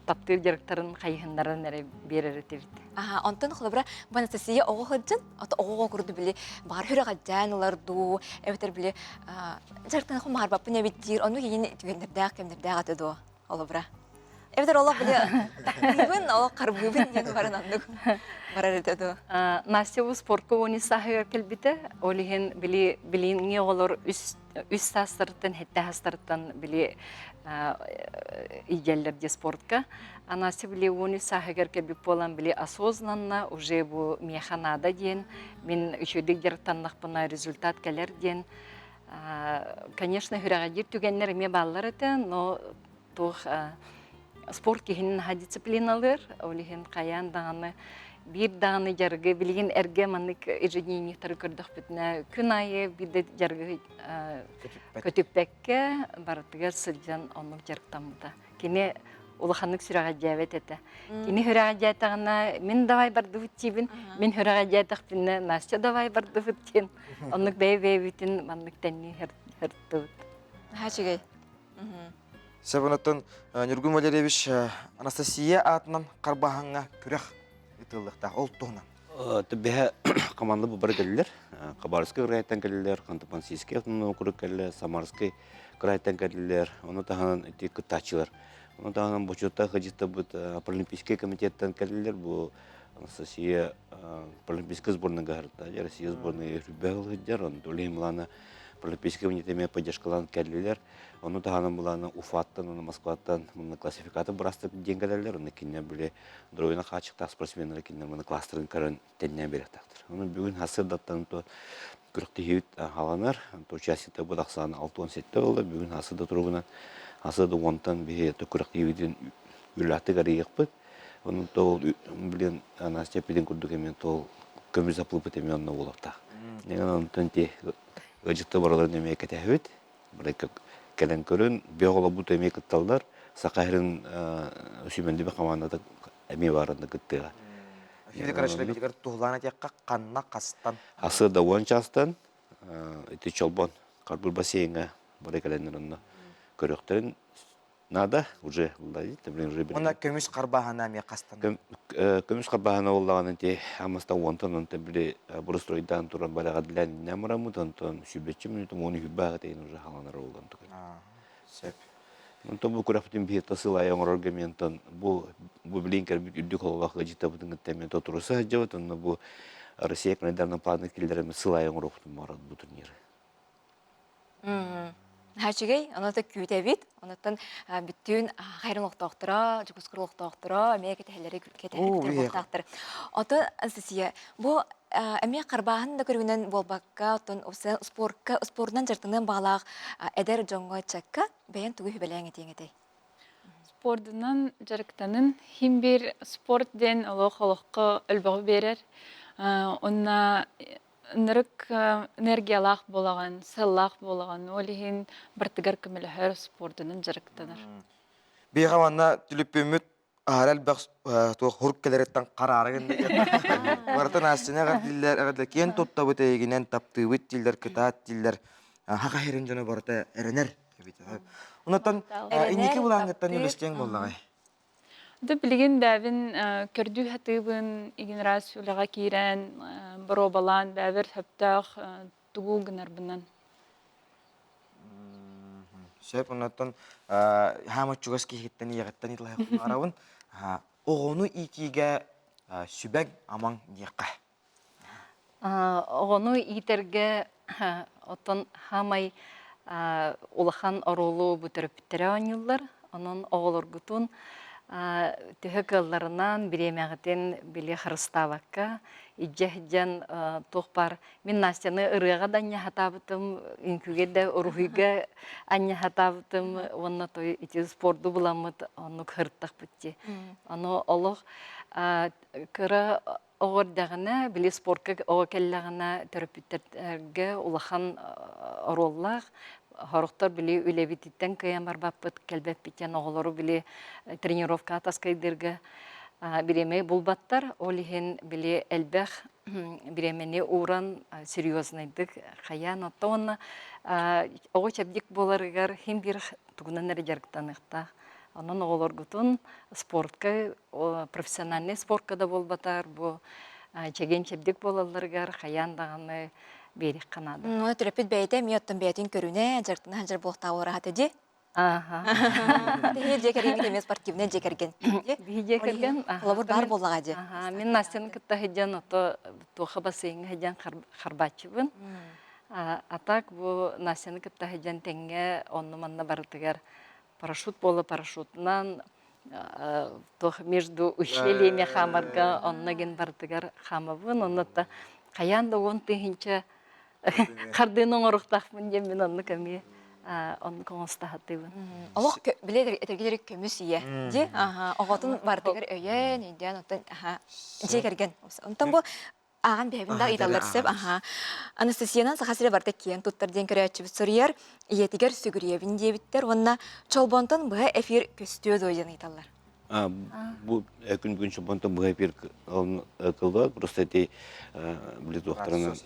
таптыыр дьарыктарын хайыһыннаран эрэ биэрэр этибит. Аха, онтон холобура бу Анастасия оҕо сылдьан, ото оҕо курдук били баҕар сүрэҕэлдьээн ылар дуу, эбэтэр били дьарыктан хомаарбаппын эбит диир, оннук иһин түгэннэрдээх кэмнэрдээх этэ дуо холобура. Эбэтэр олох били таптыыбын, олох харбыыбын диэн баран оннук барар этэ дуо? Настя бу спортка уони сааһыгар кэлбитэ. Ол иһин били билиҥҥи оҕолор үс үс саастарыттан, сэттэ саастарыттан били илдьэллэр дии спортка. А Настя били 13 сааһыгар кэлбит буолан били осознанно уже бу миэхэ наада диэн, мин үчүгэйдик дьарыктаннахпына результат кэлэр диэн конечно, хүрэҕэлдьиир түгэннэр эмиэ бааллар этэ, но туох спорт киһини наһаа дисциплиналыыр, ол иһин хайаан даҕаны биир даҕаны дьарыгы билигин эргэ маннык ежедневниктары көрдөхпүтүнэ күн аайы биир да дьарыгы көтүппэккэ барытыгар сылдьан оннук дьарыктаммыта. Кини улаханнык сүрэҕэлдьээбэт этэ. Кини сүрэҕэлдьээтэҕинэ мин давай бардыбыт диибин, мин сүрэҕэлдьээтэхпинэ Настя давай бардыбыт диэн оннук бэйэ-бэйэбитин маннык тэннии сырыттыбыт. Наһаа үчүгэй. Сөп, Ньургун Валерьевич Анастасия аатынан Харбаһаҥҥа күрэх ыытыллыахтаах. Ол туһунан. Бэһэ команда бу бары кэллилэр. Хабаровскай кыраайтан кэллилэр, Ханты-Мансийский автономный округ кэллэ, Самарский кыраайтан кэллилэр. Ону таһынан ити кыттааччылар. Ону таһынан бочуоттаах ыдьыттабыт Паралимпийский комитеттан кэллилэр. Бу Анастасия Паралимпийскай сборныйга аһарта. Россия сборныйга үрбэх ылыдьар. Онно Улеймлана Паралимпийский комитет эмиэ поддержкалаан кэллилэр. Ону таһынан булааны Уфаттан уонна Москваттан мунна классификатор бырастык диэн кэлэллэр. Онно кинилэр били здоровьена хааччахтаах спортсменнары кинилэр маны кластерын көрөн тэннээн биэриэхтээхтэр. Ону бүгүн сарсыардаттан то күрэхтэһиибит хааланар. Участниктар бу ахсаана 67 буолла. Бүгүн сарсыарда туругунан сарсыарда уонтан биһи күрэхтэһиибитин үлэлээхтик арыйыахпыт. Онон то блин Настя эппитин курдук эмиэ то көмүс аплыпыт эмиэ онно буолуохтаах. Онтон ти ыдьытта барыларын эмиэ кэтэһэбит. Кэлэн көрөн, биэ оҕолорбут эмиэ кытталлар. Саха сирин сүүмэрдиибит хамаандата эмиэ баарында кыттыаҕа. Филипп Карачевичтигэр туһулаан этиэххэ, ханна хастан? Сарсыарда уон чаастан ити Чолбон Харбыр бассейҥа бары кэлэннэр онно көрүөхтэрин надо уже уже Уонна көмүс харбааһына эмиэ хастан? Көмүс харбааһына буоллаҕына ити аммаста уонтан онтон били бурустройдаан туран бараҕа дилээн иннэ онтон сүүрбэччэ мүнүүтэ уон үһүббааҕы тэйин уже халанар буолан тугун. Сөп. Онтон бу күрэхпитин биһиэхэ сыл аайы оҥорорго эмиэ онтон бу бу билигин кэлбит үрдүк хололоох ыалдьыттарбытын кытта эмиэ тотуруса сылдьабыт. Онно бу Россия календарынан планы киллэрэммит сыл аайы оҥоруохпутун баҕарабыт бу турниры. Наһаа үчүгэй, ону да күүтэбит. Онуттан бүттүүн хайрын олохтоохторо, Дьокуускай олохтоохторо эмиэ кэтэһэллэри кэтэһэр буолтаахтар. Оттон Анастасия, бу эмиэ харбааһын да көрүҥүнэн буолбакка, оттон спортка, спордунан дьарыктаныан баҕалаах эдэр дьоҥҥо ыччакка бэйэн тугу сүбэлээҥ этиэҥ этэй? Спордунан дьарыктанын иһин биир спорт диэн олох олоххо өлбөҕү биэрэр. Онно ынырык энергиялаах буолаҕын, сыаллаах буолаҕын, ол иһин барытыгар көмөлөһөр спордунан дьарыктанар. Биһиэхэ манна түлүппүммүт аһара элбэх туох хурук кэлэриттэн хараара гынна Барытын Астина эҕэрдиллэр, эҕэрдэ киэн туттабыт эйигинэн таптыыбыт дииллэр, кытаат дииллэр. Хаха сирин дьоно барыта эрэнэр эбит. Онтон инники былааҥҥыттан үлэстиэҥ буоллаҕай? Да билигин бэйэбин көрдүү сатыыбын, игин раз үлэҕэ киирэн, боруобалаан бэйэбэр сөптөөх тугу гынарбынан. Сөп, оннуттан хаама чугас киһиттэн ийэҕиттэн итилэһэ арабын. Оҕону иитиигэ сүбэҥ амаҥ диэххэ. Оҕону иитэргэ оттон хаамай улахан оруолу бу төрөппүттэрэ оонньууллар. Онон оҕолоргутун Төһө кыалларынан бириэмэҕитин били харыстаабакка илдьэ сылдьан туох баар мин Настяны ырыаҕа да анньа сатаабытым, үҥкүүгэ да уруһуйга анньа сатаабытым уонна той ити спорду буламмыт оннук сырыттахпыт дии. Ону олох кыра оҕо эрдэҕинэ, били спортка оҕо кэллэҕинэ төрөппүттэргэ улахан оруоллаах. Сорохтор били үлэбититтэн кыайан барбаппыт, кэлбэппит диэн оҕолору били тренировка таскайдыырга бириэмэ булбаттар. Ол иһин били элбэх бириэмэни ууран серьезнайдык хайаан отто уонна оҕо чэбдик буоларыгар хин биир тугунан эрэ дьарыктаныахтаах. Онон оҕолоргутун спортка, профессиональнай спортка да буолбатар, бу чэгиэн-чэбдик буолалларыгар хайаан даҕаны биэриэххэ наада. Оны төрөппүт бэйэтэ эмиэ оттон бэйэтин көрүнэ, дьарыктана сылдьар буолуохтаах уораһата дии. Биһи дьиэ кэргэн эмиэ спортивнай дьиэ кэргэн. Биһи дьиэ кэргэн. Холобур баар буоллаҕа дии. Мин Настяны кытта сылдьан ото туоха бассейҥҥа сылдьан харбааччыбын. А так бу Настяны кытта сылдьан тэҥҥэ онно-манна барытыгар парашют буола парашютунан туох между ущельями хаамарга онно гин барытыгар хаамабын онно та хайаан да 10 000 хардыыны оҥоруохтаахпын диэн мин оннук эмиэ оннук оҥостаһатыыбын. Олох билэ этэргилери көмүс ийэ. Дьи оҕотун барытыгар өйөөн, өйдөөн оттон дьиэ кэргэн. Онтон бу ааҕан бэйэбин да ыйыталлар сөп. Аха. Анастасиянан Саха сирэ барыта киэн туттар диэн көрөөччүбүт суруйар. Ийэтигэр сүгүрүйэбин диэбиттэр уонна Чолбонтон быһа эфир көстүө дуо диэн ыйыталлар. Бу күн бүгүн Чолбонтон быһа эфир кылбат, просто эти близоохтарынан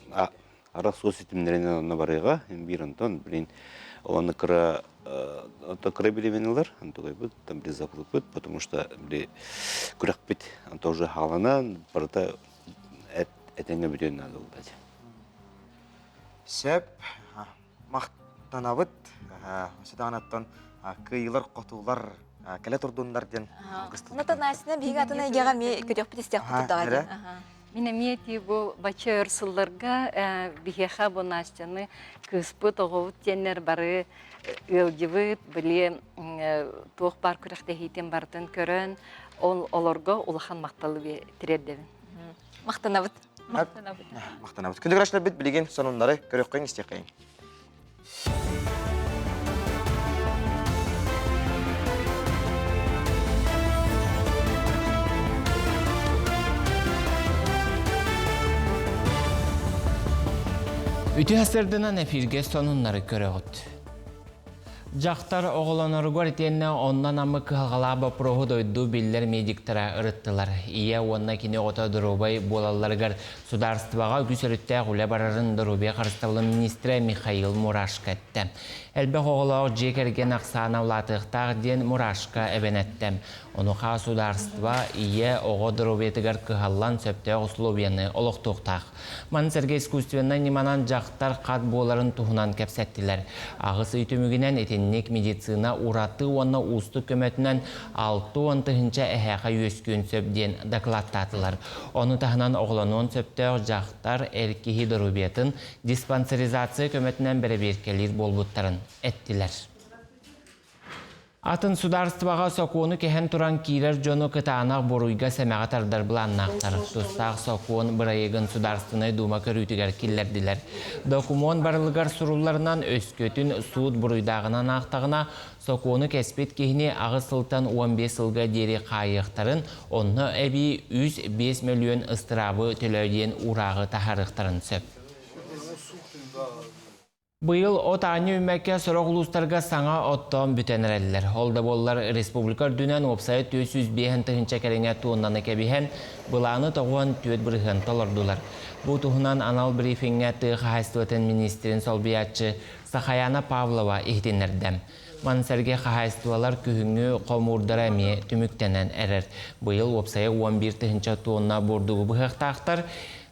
арах суос ситимнэринэн онно барыаҕа биир онтон блин оны кыра онто кыра билимин антугайбыт там близоплыппыт потому что били күрэхпит онто уже хааланан барыта этэҥҥэ бүтүөн наада буолла Сөп махтанабыт сытаанаттан кыайыылар хотуулар кэлэ турдуннар диэн Онон Настя биһиги атын эйгэҕэ эмиэ көрүөхпүт истиэхпит турдаҕа Мин эмиэ ити бу бачча өр сылларга биһиэхэ бу Настяны кыыспыт, оҕобут диэннэр бары ыалдьыбыт, били туох баар күрэхтэһиитин барытын көрөн, ол олорго улахан махталы тириэрдэбин. Махтанабыт. Махтанабыт. Махтанабыт. Күндү көрөөччүлэрбит билигин сонуннары көрүөххүн истиэххэйиҥ. Үтүө сырдынан эфирге сонуннары көрөҕүт. Дьахтар оҕолоноругар итиэннэ онно намы кыһалҕалаах боппуруоһу дойду биллэр медиктара ырыттылар. Ийэ уонна кини оҕото доруобай буолалларыгар судаарыстыбаҕа үгүс өрүттээх үлэ барарын доруобуйа харыстабылын министрэ Михаил Мурашко эттэ. Элбэх оҕолоох дьиэ кэргэн ахсаана улаатыахтаах диэн Мурашко эбэн эттэ. Онуоха судаарыстыба ийэ оҕо доруобуйатыгар кыһаллан сөптөөх условияны олохтуохтаах. Маны сэргэ искусственнай ньыманан дьахтар хат буоларын туһунан кэпсэттилэр. Аҕыс ый түмүгүнэн итинник медицина ураты уонна уустук көмөтүнэн 60 000 эһээхэ үөскүөн сөп диэн дакылааттаатылар. Ону таһынан оҕолонуон сөптөөх дьахтар эр киһи доруобуйатын диспансеризация көмөтүнэн бэрэбиэркэлиир буолбуттарын эттилэр. Атын судаарыстыбаҕа сокуону кэһэн туран киирэр дьону кытаанах буруйга-сэмэҕэ тардар былааннаахтар. Тустаах сокуон бырайыагын Судаарыстыбаннай Дуума көрүүтүгэр киллэрдилэр. Докумуон барылыгар сурулларынан, өскөтүн суут буруйдааҕынан аахтаҕына, сокуону кэспит киһини 8 сылтан 15 сылга диэри хаайыахтарын, онно эбии 305 мөлүйүөн ыстыраабы төлөө диэн уурааҕы таһаарыахтарын сөп. Быйыл от аанньа үүммэккэ сорох улуустарга саҥа оттоон бүтэн эрэллэр. Ол да буоллар республика үрдүнэн уопсайа 405 тыһыынча кэриҥэ туоннаны кэбиһэн, былааны 94% толордулар. Бу туһунан анал брифиҥҥэ тыа хаһаайыстыбатын министрин солбуйааччы Сахаяна Павлова иһитиннэрдэ. Маны сэргэ хаһаайыстыбалар күһүҥҥү хомуурдара эмиэ түмүктэнэн эрэр. Быйыл уопсайа 11 тыһыынча туонна бурдугу быһыахтаахтар,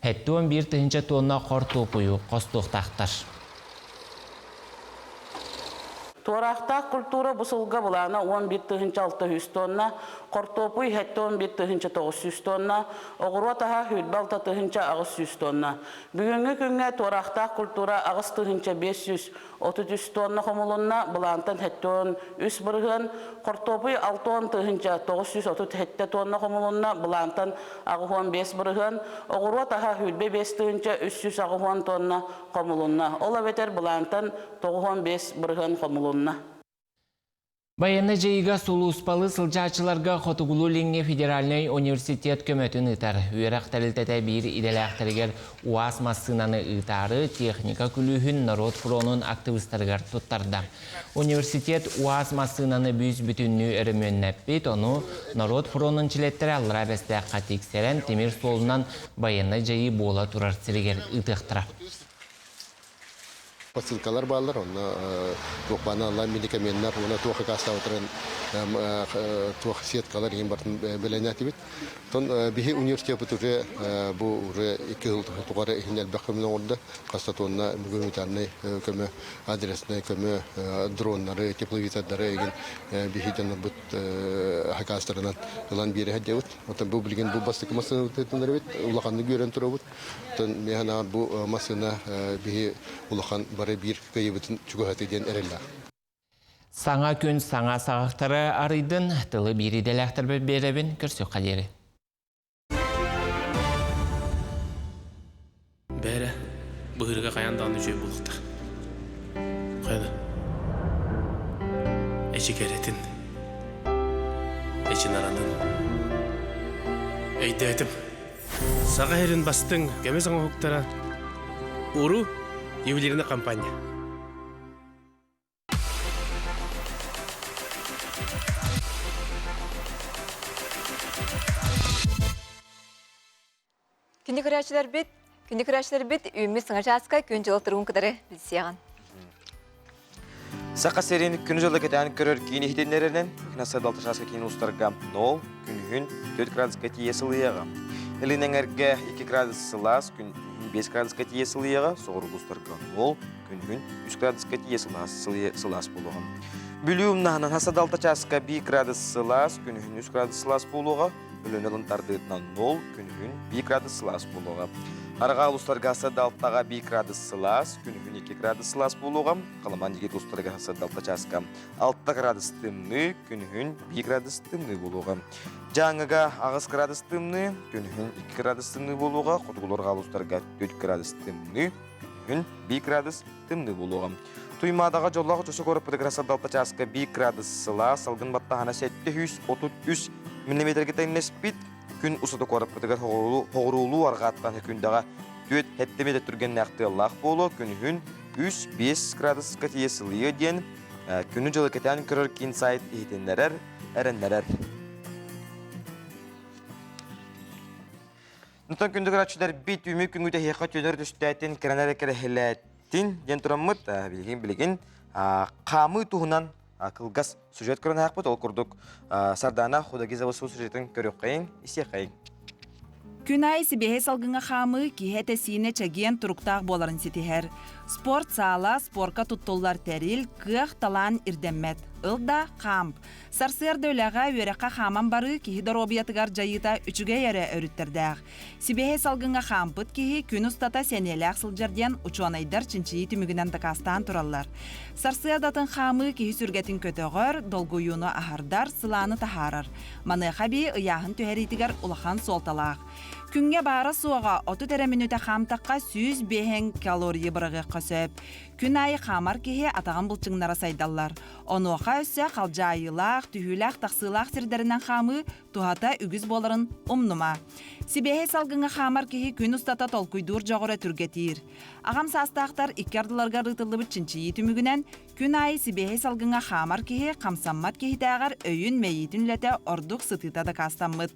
71 тыһыынча туонна хортуоппуйу хостуохтаахтар. Туораахтаах культура бу сылга былаана 11 600 тонна, хортуопуй 71 900 тонна, оҕуруот аһа 26 800 тонна. Бүгүҥҥү күҥҥэ туораахтаах культура 8533 тонна хомулунна, былаантан 73%, хортуопуй 60 937 тонна хомулунна, былаантан 85%, оҕуруот аһа 25 380 тонна хомулунна. Ол эбэтэр былаантан 95% хомулунна. Байыаннай дьайыыга сулууспалыы сылдьааччыларга Хотугулуу-Илиҥҥи федеральнай университет көмөтүн ыытар. Үөрэх тэрилтэтэ биир идэлээхтэригэр УАЗ массыынаны ыытаары техника күлүүһүн норуот фронун актыбыыстарыгар туттарда. Университет УАЗ массыынаны бүүс-бүтүннүү өрөмүөннэппит, ону норуот фронун чилиэттэрэ Аллараа Бэстээххэ тиксэрэн тимир суолунан байыаннай дьайыы буола турар сиригэр ыытыахтара. Посылкалар бааллар, онно туох баана медикаменнар уонна туох ыкаастаабыттарын туох сеткалар иһин бартын бэлэнээтибит. Тон биһи университеппыт уже бу уже икки сыл тухары иһин элбэх көмөнү оҥордо. Хаста тонна гуманитарнай көмө, адресный көмө, дроннары, тепловизордары эгин биһи дьоннорбут хакаастарынан ылан биэрэ сылдьабыт. Оттон бу билигин бу бастакы массыынабытын эбит, улаханнык үөрэн турабыт. Оттон миэхэ наҕар бу массыына биһи улахан бары биир кыайыыбытын чугаһатыы диэн эрэллээх. Саҥа күн саҥа саҕахтары арыйдын, тылы биир идэлээхтэрбэр биэрэбин, көрсүөххэ диэри. Бээрэ, быһыырга хайаан даҕаны үчүгэй буолуохтаах. Хайа да. Эчи кэрэтин. Эчи наранын. Өйдөөтүм. Саха сирин бастыҥ көмүс оҥоһуктара Уру ювелирная компания. Күндү көрөөччүлэрбит, күндү көрөөччүлэрбит үүммүт саҥа чааска күн дьыл туругун кытары билсиэҕин. Саха сирин күнү-дьылы кэтээн көрөр киин иһитиннэрэринэн, Хинасыдал чааска киин устарга 0, күнүһүн 4 градуска тиийэ сылыйыаҕа. Илин эҥэргэ 2 градус сылаас, күн 5 градуска тиийэ сылыйыаҕа, соҕуруу улуустарга 0, күнүһүн 3 градуска тиийэ сылаас, сылаас буолуоҕа. Бүлүү умнаһынан хасадалта чааска 1 градус сылаас, күнүһүн 3 градус сылаас буолуоҕа, Өлүөнэ ылын тардыытынан 0, күнүһүн 1 градус сылаас буолуоҕа. Арҕаа улуустарга сырдалтаҕа 1 градус сылаас, күнүһүн 2 градус сылаас буолуоҕа. Халыман дьигит улуустарыгар сырдалта чааска 6 градус тымныы, күнүһүн 1 градус тымныы буолуоҕа. Дьааҥыга 8 градус тымныы, күнүһүн 2 градус тымныы буолуоҕа. Хотугулар арҕаа улуустарга 4 градус тымныы, күнүһүн 1 градус тымныы буолуоҕа. Туймаадаҕа дьоллоох чосу куораппытыгар сырдалта чааска 1 градус сылаас, салгын баттаһана 733 миллиметргэ тэҥнэспит. Күн устата куораппытыгар хоҕуруулуу арҕааттан күндэҕэ 4-7 метр түргэннээх тыаллаах буолуо. Күнүһүн 3-5 градуска тиийэ сылыйыа диэн күнү-дьылы кэтээн көрөр киин сайт иһитиннэрэр, эрэннэрэр. Онтон күндү көрөөччүлэрбит үмү күнгү тэһиэхэ түөнөр түстээтин кэрэнэр кэрэһилээтин диэн тураммыт билигин билигин хаамыы туһунан кылгас сюжет көрөн аахпыт ол курдук Сардана Худагизова сюжетын көрүөххэйиҥ истиэххэйиҥ. Күн аайы сибиэһэй салгыҥҥа хаамыы киһи этэ-сиинэ чэгиэн туруктаах буоларын ситиһэр. Спорт саала, спорка туттуллар тэрил, кыах, талаан ирдэммэт. Ыл да, хаамп. Сарсыарда үлэҕэ, үөрэххэ хааман барыы киһи доруобуйатыгар дьайыыта үчүгэй эрэ өрүттэрдээх. Сибиэһэй салгыҥҥа хаампыт киһи күн устата сэниэлээх сылдьар диэн учуонайдар чинчийии түмүгүнэн дакаастаан тураллар. Сарсыардатын хаамыы киһи сүргэтин көтөҕөр, долгуйууну аһардар, сылааны таһаарар. Маныаха эбии ыйааһын түһэриитигэр улахан суолталаах. Күҥҥэ баара-суоҕа 30 эрэ мүнүүтэ хаамтахха 105 калорийы быраҕыахха сөп. Күн аайы хаамар киһи атаҕын былчыҥнара сайдаллар. Онуоха өссө халдьаайылаах, түһүүлээх-тахсыылаах сирдэринэн хаамыы туһата үгүс буоларын умнума. Сибиэһэй салгыҥҥа хаамар киһи күн устата толкуйдуур дьоҕура түргэтиир. Аҕам саастаахтар икки ардыларыгар ыытыллыбыт чинчийии түмүгүнэн, күн аайы сибиэһэй салгыҥҥа хаамар киһи хамсаммат киһитээҕэр өйүн-мэйиитин үлэтэ ордук сытыыта дакаастаммыт.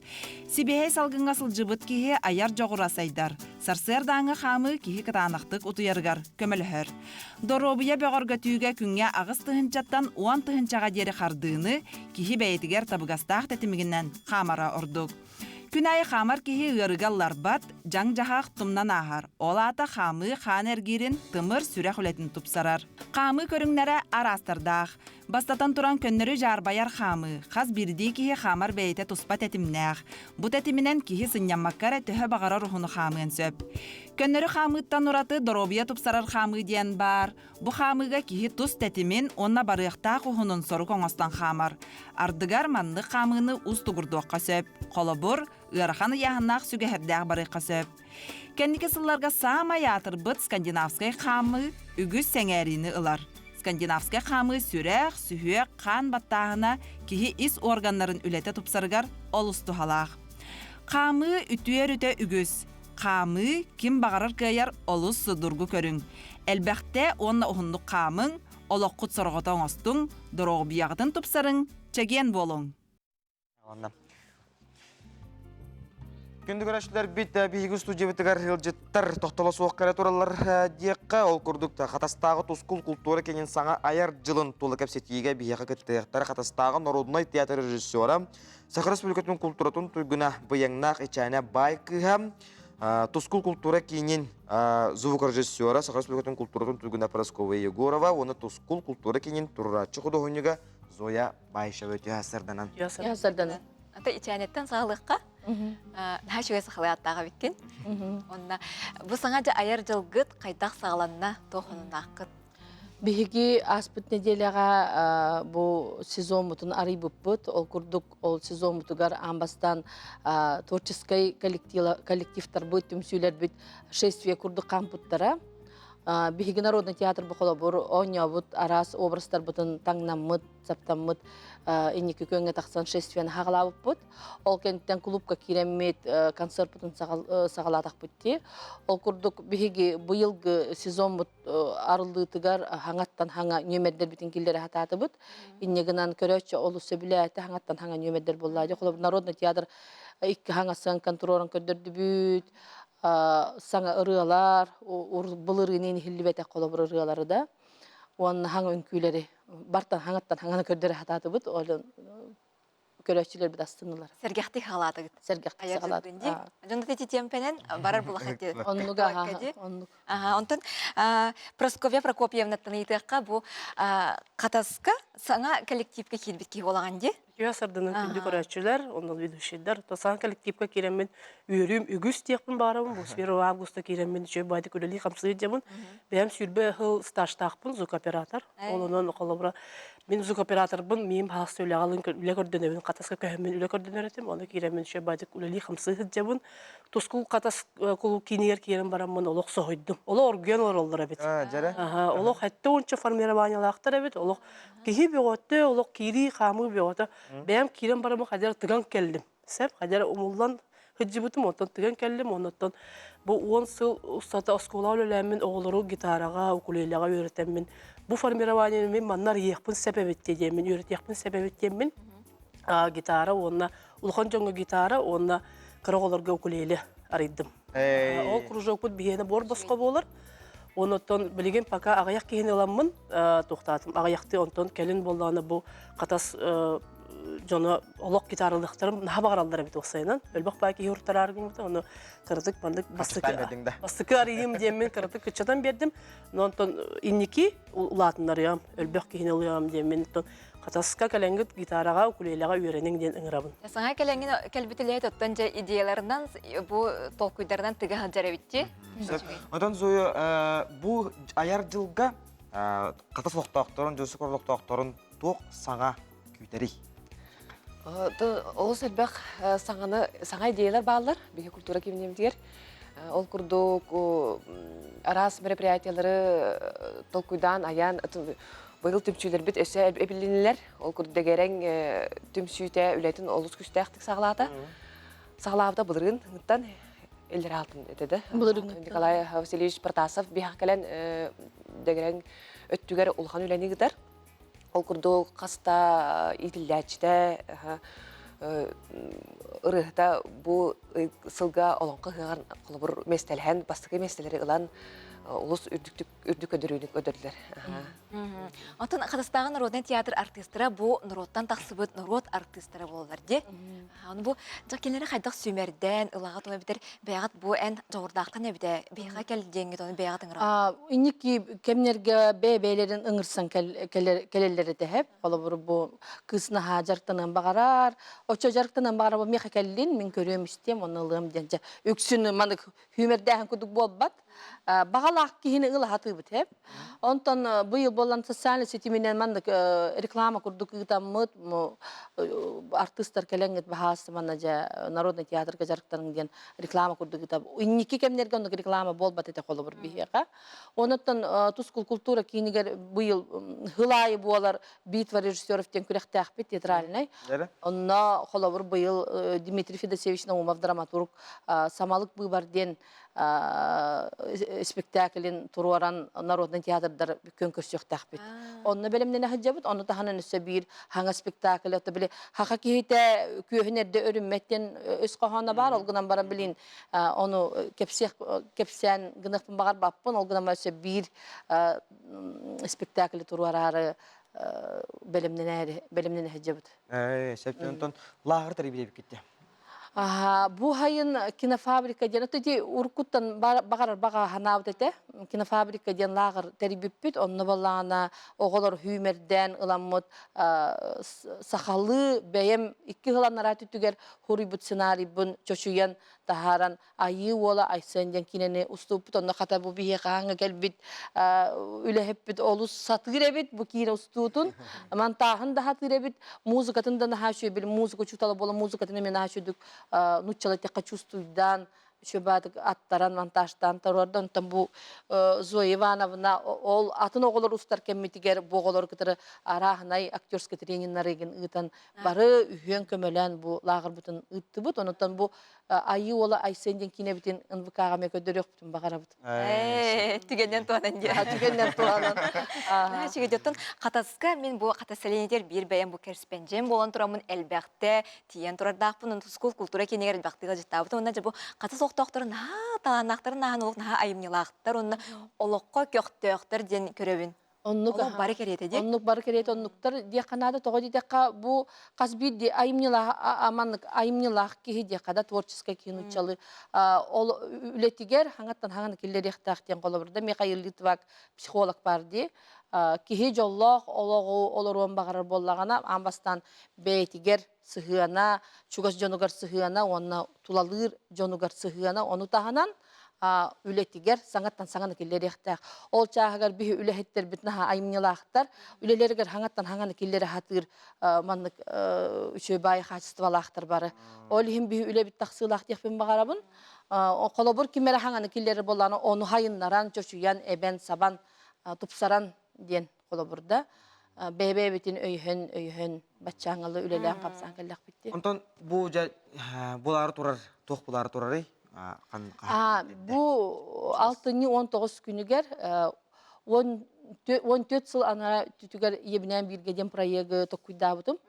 Сибиэһэй салгыҥҥа сылдьыбыт киһи айар дьоҕура сайдар. Сарсыардааҥҥы хаамыы киһи кытаанахтык утуйарыгар көмөлөһөр. Доруобуйа бөҕөргөтүүгэ күҥҥэ 8 тыһыынчаттан 10 тыһыынчаҕа диэри хардыыны киһи бэйэтигэр табыгастаах тэтимигинэн хаамара ордук. Күн аайы хаамар киһи ыарыыга ылларбат, дьаҥ-дьаһах тумнан ааһар. Ол аата хаамыы хаан эргиирин, тымыр, сүрэх үлэтин тупсарар. Хаамыы көрүҥнэрэ араастардаах. Бастатан туран көннөрү дьаарбайар хаамыы. Хас биирдии киһи хаамар бэйэтэ туспа тэтимнээх. Бу тэтиминэн киһи сынньаммакка эрэ төһө баҕарар уһуну хаамыан сөп. Көннөрү хаамыыттан ураты доруобуйа тупсарар хаамыы диэн баар. Бу хаамыыга киһи тус тэтимин уонна барыахтаах уһунун сорук оҥостон хаамар. Ардыгар маннык хаамыыны уустугурдуохха сөп. Холобур, ыарахан ыйааһыннаах сүгэһэрдээх барыахха сөп. Кэнники сылларга саамай аатырбыт скандинавскай хаамыы үгүс сэҥээриини ылар. Скандинавскай хаамыы сүрэх, сүһүөх, хаан баттааһына киһи ис органнарын үлэтэ тупсарыгар олус туһалаах. Хаамыы үтүө өрүтэ үгүс. Хаамыы ким баҕарар кыайар олус судургу көрүҥ. Элбэхтэ уонна уһуннук хаамыҥ, олоххут сорҕото оҥостуҥ, доруобуйаҕытын тупсарыҥ, чэгиэн буолуҥ! Күндү көрөөччүлэрбит биһиги студиябытыгар ыалдьыттар тохтоло суох кэлэ тураллар диэххэ, ол курдук Хатастааҕы Тускул култуура киинин саҥа айар дьылын тула кэпсэтиигэ биһиэхэ кыттыахтара Хатастааҕы норуодунай театр режиссера, Саха Республикатын култууратын туйгуна Быйаҥнаах Ичээнэ Баай кыыһа, Тускул култуура киинин звукорежиссера, Саха Республикатын култууратын туйгуна Парасковья Егорова уонна Тускул култуура киинин туруорааччы худуоһунньуга Зоя Баишева үтүө сарданан. Үтүө сарданан. Ата ичээнэттэн саҕалыахха. Наһаа үчүгэй сахалыы ааттаах эбиккин. Онна бу саҥа дьэ айар дьылгыт хайдах саҕаланна, туох онуннааххыт? Биһиги ааспыт нэдиэлэҕэ бу сезоммутун арыйбыппыт. Ол курдук ол сезоммутугар аан бастаан творческай коллективтарбыт, түмсүүлэрбит шествие курдук хаампыттара. Биһиги народный театр бу холобур оонньообут араас образтарбытын таҥнаммыт, саптаммыт инники күөҥҥэ тахсан шествияны хаҕалаабыппыт. Ол кэнниттэн клубка киирэммит концертпытын саҕалаатахпыт дии. Ол курдук биһиги быйылгы сезоммут арыллыытыгар хаҥаттан хаҥа нүөмэрдэрбитин киллэрэ сатаатыбыт. Инньэ гынан көрөөччү олус сөбүлээтэ хаҥаттан хаҥа нүөмэрдэр буолла. Дьэ холобур народный театр икки хаҥа сыаҥкан туруоран көрдөрдүбүт. Саҥа ырыалар, былырыын иһиллибэтэх холобур ырыалары да уонна хаҥа үҥкүүлэри бартан хаҥаттан хаҥаны көрдөрө сатаатыбыт. Ол көрөөччүлэрбит астыннылар. Сэргэхтик хаалаатыгыт. Сэргэхтик саҕалаатыгыт. Дьон ити тиэмпэнэн барар булахати. Оннук аха, оннук. Аха, онтон Прасковья Прокопьевнаттан ыйытыахха бу Хатаска саҥа коллективка киирбит киһи буолаҕын дии. Үтүө сарданын күндү көрөөччүлэр, онно ведущийдар, то саҥа коллективка киирэммин үөрүүм үгүс диэхпин баарабын, бу 1 августа киирэммин үчүгэй баайдык үлэлии хамсыы дьабын. Бэйэм сүүрбэ сыл стажтаахпын, звукооператор. Ол онон холобура Мин звукооператорбын, миим хаста үлэҕэ үлэ көрдөнөбүн, хатаска көһөммүн үлэ көрдөнөр этим, ону киирэммин үчүгэй үлэлии-хамсыы сылдьабын. Тускул хатас кулууп киинигэр киирэн бараммын олох соһуйдум. Олох оргуйан олороллор эбит. Аха, олох этте онча формированиялаахтар эбит, олох киһи бөҕөтө, олох киирии хаамыы бөҕөтө. Бэйэм киирэн бараммын хадьар тыган кэллим. Сеп, хадьар умуллан сылдьыбытым, онтон тыган кэллим, оннуттан бу 10 сыл устата оскуолаҕа үлэлээммин оҕолору гитараҕа, укулелеҕа үөрэтэммин, бу формированиены мин манна арыйыахпын сөп эбит диэммин, үөрэтиэхпин сөп эбит диэммин, гитара уонна улахан дьоҥҥо гитара уонна кыра оҕолорго укулеле арыйдым. Ол кружокпут биһиэнэ буор босхо буолар. Оннуттан билигин пока аҕыйах киһини ыламмын туохтаатым аҕыйахтыы онтон кэлин буоллаҕына бу хатас дьоно олох гитаралыахтарын наһаа баҕараллар эбит уопсайынан. Өлбөх баай киһи уртараары гыммыта, ону кыратык маннык бастакы арыйыым диэммин кыратык кыччатан биэрдим. Но онтон инники улаатыннарыам, өлбөх киһини ылыам диэммин оттон хатаска кэлэҥҥит гитараҕа, укулелеҕа үөрэниҥ диэн ыҥырабын. Саҥа кэлэҥҥин кэлбит үлэһит оттон дьэ идеяларынан бу толкуйдарынан тыга сылдьар эбит Онтон Зоя бу айар дьылга хатас олохтоохторун, дьылсык олохтоохторун туох саҥа күүтэрий? Олус элбэх саҥаны, саҥа идеялар бааллар биһи культура киинибитигэр. Ол курдук араас мероприятиялары толкуйдаан, айаан быйыл түмсүүлэрбит өссө эбилиннилэр. Ол курдук дэгэрэҥ түмсүүтэ үлэтин олус күүстээхтик саҕалаата. Саҕалаабыта былырыын ыттан иллэр алтын этэ да. Николай Васильевич Протасов биһиэхэ кэлэн дэгэрэҥ өттүгэр улахан үлэни ыытар. Ол курдук хаста иитиллээччитэ ырыаһыта бу сылга олоҥхо ыһыаҕар холобур миэстэлэһэн бастакы миэстэлэри ылан. Олус үрдүктүк үрдүк өдөрүүнүк өдөрлөр. Онтон Хатастааҕы народнай театр артыыстара бу норуоттан тахсыбыт норуот артыыстара буолаллар дии. Аны бу дьэ кинилэри хайдах сүүмэрдээн ылаҕыт уонна эбэтэр бэйэҕит бу эн дьоҕурдааххын эбитэ биһиэхэ кэл диэҥҥит ону бэйэҕит ыҥыраҕыт. Инники кэмнэргэ бэйэ-бэйэлэрин ыҥырсан кэлэллэр этэ һэп. Холобур бу кыыс наһаа дьарыктаныан баҕарар. Оччо дьарыктаныан баҕарар бу миэхэ кэллин, мин көрүөм истиэм, онно ылыам диэн дьэ үксүн манык сүүмэрдээһин курдук буолбат. Баҕалаах киһини ыла сатыыбыт һэп. Онтон быйыл буолан социальный ситиминэн маннык реклама курдук ыытаммыт артыыстар кэлэҥҥит баһаас манна дьэ народный театрга дьарыктаныҥ диэн реклама курдук ыытаб. Инники кэмнэргэ оннук реклама буолбат этэ холобур биһиэхэ. Онуттан Тускул культура киинигэр быйыл хыл аайы буолар битва режиссеров диэн күрэхтээхпит театральнай. Онно холобур быйыл Дмитрий Федосеевич Наумов драматург Самалык быыбар диэн спектаклин туруоран народный театрдар күөн көрсүөхтээхпит. Онно бэлэмнэнэ сылдьабыт, ону таһынан өссө биир хаҥа спектакль, ото били хаха киһитэ күөһүн эрдэ өрүммэт диэн өс хоһооно баар, ол гынан баран билин ону кэпсиэх кэпсээн гыныахпын баҕарбаппын, ол гынан өссө биир спектакль туруораары бэлэмнэнээри бэлэмнэнэ сылдьабыт. Сөп, онтон лааҕыр тэрийбит Бу хайын кинофабрика диэн, ити уруккуттан баҕарар баҕа санаабыт этэ. Кинофабрика диэн лааҕыр тэрийбиппит. Онно балаана оҕолор сүүмэрдээн ыламмыт сахалыы бэйэм икки сыл анараа түтүгэр хуруйбут сценарийбын чочуйан таһааран Айыы уола Айсен диэн киинэни устубуппут. Онно хата бу биһиэхэ хаһааҥҥа кэлбит үлэһиппит олус сатыыр эбит бу киинэ устуутун. Монтааһын да сатыыр эбит, музыкатын да наһаа үчүгэй, били музыка учуутала буолан музыкатын эмиэ наһаа үчүгүйдүк нууччалыы эттэххэ чувствуйдаан, үчүгэй аттаран, монтажтаан туруорда. Онтон бу Зоя Ивановна ол атын оҕолор устар кэммитигэр бу оҕолору кытары арааһынай актерскай трениннары ыытан бары үһүөн көмөлөөн бу лааҕырбытын ыыттыбыт. Онтон бу Айыы уола Айсен диэн киинэбитин НВК-ҕа эмиэ көрдөрүөхпүтүн баҕарабыт. Түгэннэн туһанан диэн. Түгэннэн туһанан. Чигидеттон Хатаска мин бу Хатас сэлиэнэтигэр биир бэйэм бу кэрспэндьэм буолан тураммын элбэхтэ тиийэн турардаахпын тускул култуура киинигэр элбэхтик ыалдьыттаабытым уонна дьэ бу Хатас олохтоохторо наһаа талааннаахтарын ааһан олох наһаа айымньылаахтар уонна олоххо көхтөөхтөр диэн көрөбүн. Оннук Олох бары кэриэтэ дии. Оннук бары кэриэтэ оннуктар диэххэ наада. Тоҕо диэтэххэ, бу хас биирдии айымньылаах маннык айымньылаах киһи диэххэ да творческай киһи нууччалыы ол үлэтигэр хаҥаттан хаҥаны киллэриэхтээх диэн холобурда Михаил Литвак психолог баар дии. Киһи дьоллоох олоҕу олоруон баҕарар буоллаҕына, аан бастаан бэйэтигэр сыһыана, чугас дьонугар сыһыана уонна тулалыыр дьонугар сыһыана, ону таһынан үлэтигэр саҥаттан саҥаны киллэриэхтээх. Ол чааһыгар биһи үлэһиттэрбит наһаа айымньылаахтар, үлэлэригэр хаҥаттан хаҥаны киллэрэ сатыыр маннык үчүгэй баай хаачыстыбалаахтар бары. Ол иһин биһи үлэбит тахсыылаах диэхпин баҕарабын. Холобур, ким эрэ хаҥаны киллэрэр буоллаҕына, ону хайыннаран, чочуйан, эбэн, сабан, тупсаран диэн холобурда. Бэйэ-бэйэбитин өйөһөн, өйөһөн баччааҥҥалы үлэлээн хамсаан кэллэхпит дии. Онтон бу дьэ булаары турар туох булаары турарый? Бу алтынньы 19 күнүгэр 14 сыл анараа түтүгэр ийэбинээн бииргэ диэн проегы токкуйдаабытым.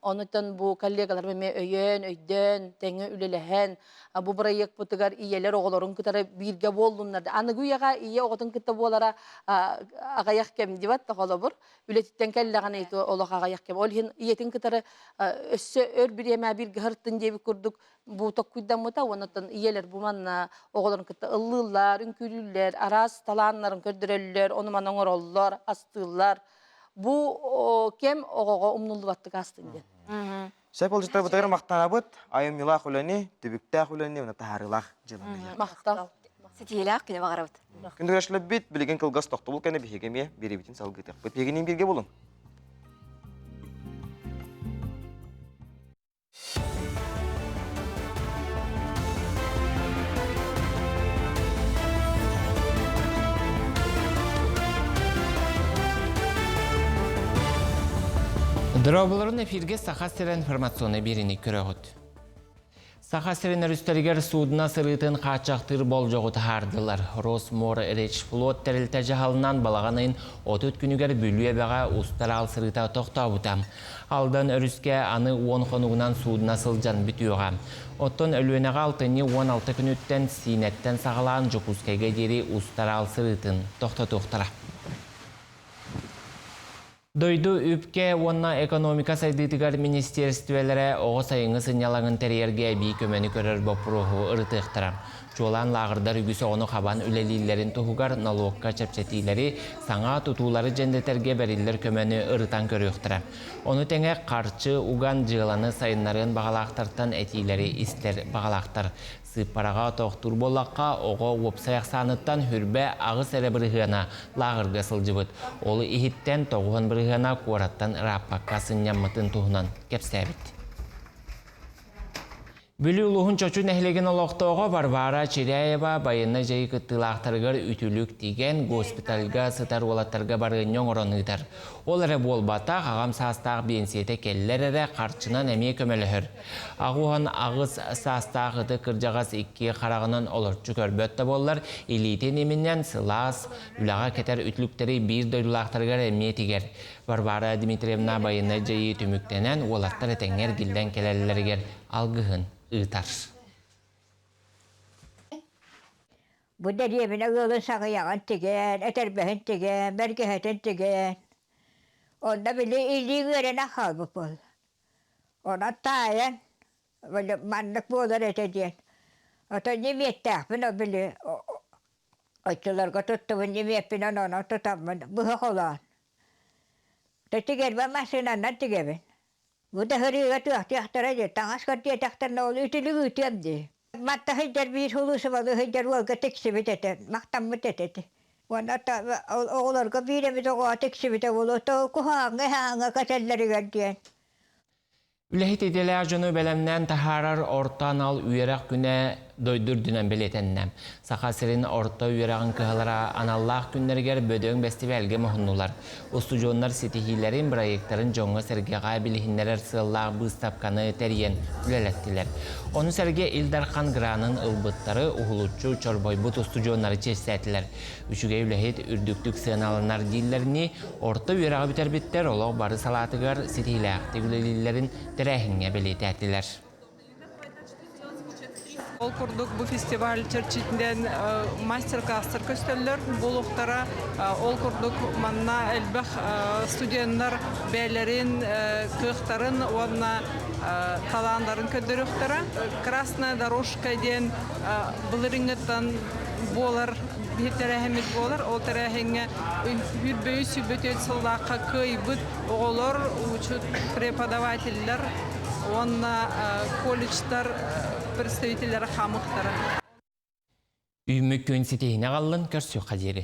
Онутан бу коллегаларым эмиэ өйөөн, өйдөөн, тэҥҥэ үлэлэһэн, бу бырайыакпытыгар ийэлэр оҕолорун кытары бииргэ буоллуннар. Аныгы үйэҕэ ийэ оҕотун кытта буолара аҕыйах кэм дибат да холобур. Үлэтиттэн кэллэҕинэ ити олох аҕыйах кэм. Ол иһин ийэтин кытары өссө өр бириэмэ бииргэ сырыттын диэбит курдук бу токкуйдаммыта уонна ийэлэр бу манна оҕолорун кытта ыллыыллар, үҥкүүлүүллэр, араас талааннарын көрдөрөллөр, ону-маны оҥороллор, астыыллар. Бу кэм оҕоҕо умнуллубаттык астын диэн. Сөп олдьуттарбытыгар махтанабыт. Айымньылаах үлэни, түбүктээх үлэни уонна таһаарыылаах дьыаланы. Махтал. Ситиһиилээх күнү баҕарабыт. Күндү билигин кылгас тохтобул кэннэ биһиги эмиэ биэриибитин салгыытыахпыт. Биһигинниин бииргэ булуҥ. Дорооболорун эфирге Саха сирэ информационный биэриини көрөҕүт. Саха сирин өрүстэригэр суудуна сырыытын хааччахтыыр болдьоҕу таһаардылар. Росморречфлот тэрилтэ дьаһалынан балаҕан ыйын 30 күнүгэр Бүлүү эбэҕэ устар аал сырыыта тохтообута. Алдан өрүскэ аны уон хонугунан суудуна сылдьан бүтүөҕэ. Оттон Өлүөнэҕэ алтынньы 16 күнүттэн Сиинэттэн саҕалаан Дьокуускайга диэри устар аал сырыытын тохтотуохтара. Дойду үпкэ уонна экономика сайдыытыгар министиэристибэлэрэ оҕо сайыҥҥы сынньалаҥын тэрийэргэ эбии көмөнү көрөр боппуруоһу ырытыахтара. Чуолаан лааҕырдар үгүс оҕону хабан үлэлииллэрин туһугар нолуокка чэпчэтиилэри, саҥа тутуулары дьэндэтэргэ бэриллэр көмөнү ырытан көрүөхтэрэ. Ону тэҥэ харчы уган дьыаланы сайыннарыан баҕалаахтартан этиилэри истэр баҕалаахтар. Сыыппараҕа тохтуур буоллахха, оҕо уопсай ахсааныттан хүрбэ аҕыс эрэ бырыһыана лааҕырга сылдьыбыт. Ол иһиттэн тоҕуһун бырыһыана куораттан ырааппакка сынньаммытын туһунан кэпсээбит. Бүлүү улууһун Чочу нэһилиэгин олохтооҕо Варвара Чиряева байыаннай дьайыы кыттыылаахтарыгар үтүлүк тигэн, госпитальга сытар уолаттарга барыанньа оҥорон ыытар. Ол эрэ буолбатах, аҕам саастаах биэнсийэтэ кэллэр эрэ харчынан эмиэ көмөлөһөр. 88 саастаах ытык кырдьаҕас икки хараҕынан олорчу көрбөт да буоллар, илиитин иминэн сылаас, үлэҕэ кэтэр үтүлүктэри биир дойдулаахтарыгар эмиэ тигэр. Варвара Дмитриевна байыаннай дьайыы түмүктэнэн, уолаттар этэҥҥэ эргиллэн кэлэллэригэр алгыһын ыытар. Бу дэриэбинэ ыалын саҕыйаҕын тигэн, этэрбэһин тигэн, бэргэһэтин тигэн. Онно били илии үөрэнэн хаалбыт буолла. Онон таайан, били маннык буолар этэ диэн. Оттон ньимиэттээхпин ол били оччолорго туттубун ньимиэппинэн онон тутаммын быһа холоон. Тигэрбэ массыынанан тигэбин. Бу да сырыыга туохтуохтара дии, таҥас көрдүөтэхтэринэ ол үтүлүк ыытыам дии. Манта сылдьар биир сулуусубалы сылдьар уолга тиксибит этэ, махтаммыт этэ ити. Уонна оҕолорго биир эмит оҕоҕо тиксибитэ буолуо, то куһаҕаҥҥа иһээҥҥэ кэтэллэригэр диэн. Үлэһит идэлээх дьону бэлэмнээн таһаарар орто анал үөрэх күнэ дойду үрдүнэн бэлиэтэннэ. Саха сирин орто үөрэҕин кыһалара аналлаах күннэригэр бөдөҥ бэстибээлгэ муһуннулар. Устудьуоннар ситиһиилэрин, бырайыактарын дьоҥҥо-сэргэҕэ билиһиннэрэр сыаллаах быыстапканы тэрийэн үлэлэттилэр. Ону сэргэ Ил Дархан гранын ылбыттары уһулуччу чорбойбут устудьуоннары чиэстээтилэр. Үчүгэй үлэһит үрдүктүк сыаналанар дииллэринии, орто үөрэҕи бүтэрбиттэр олох бары салаатыгар ситиһиилээхтик үлэлииллэрин тэрээһиҥҥэ бэлиэтээтилэр. Ол курдук бу фестиваль чэрчитинэн мастер-класстар көстөллөр буолуохтара. Ол курдук манна элбэх студеннар бэйэлэрин кыахтарын уонна талааннарын көрдөрүөхтэрэ. Красная дорожка диэн былырыыҥҥыттан буолар биир тэрээһиммит буолар. Ол тэрээһиҥҥэ сүүрбэ үс сүүрбэ түөрт сыллаахха кыайбыт оҕолор, учут преподавателлэр уонна колледжтар представителлэрэ хаамыахтара. Үүммүт күн ситиһинэ аҕаллын көрсүөххэ диэри.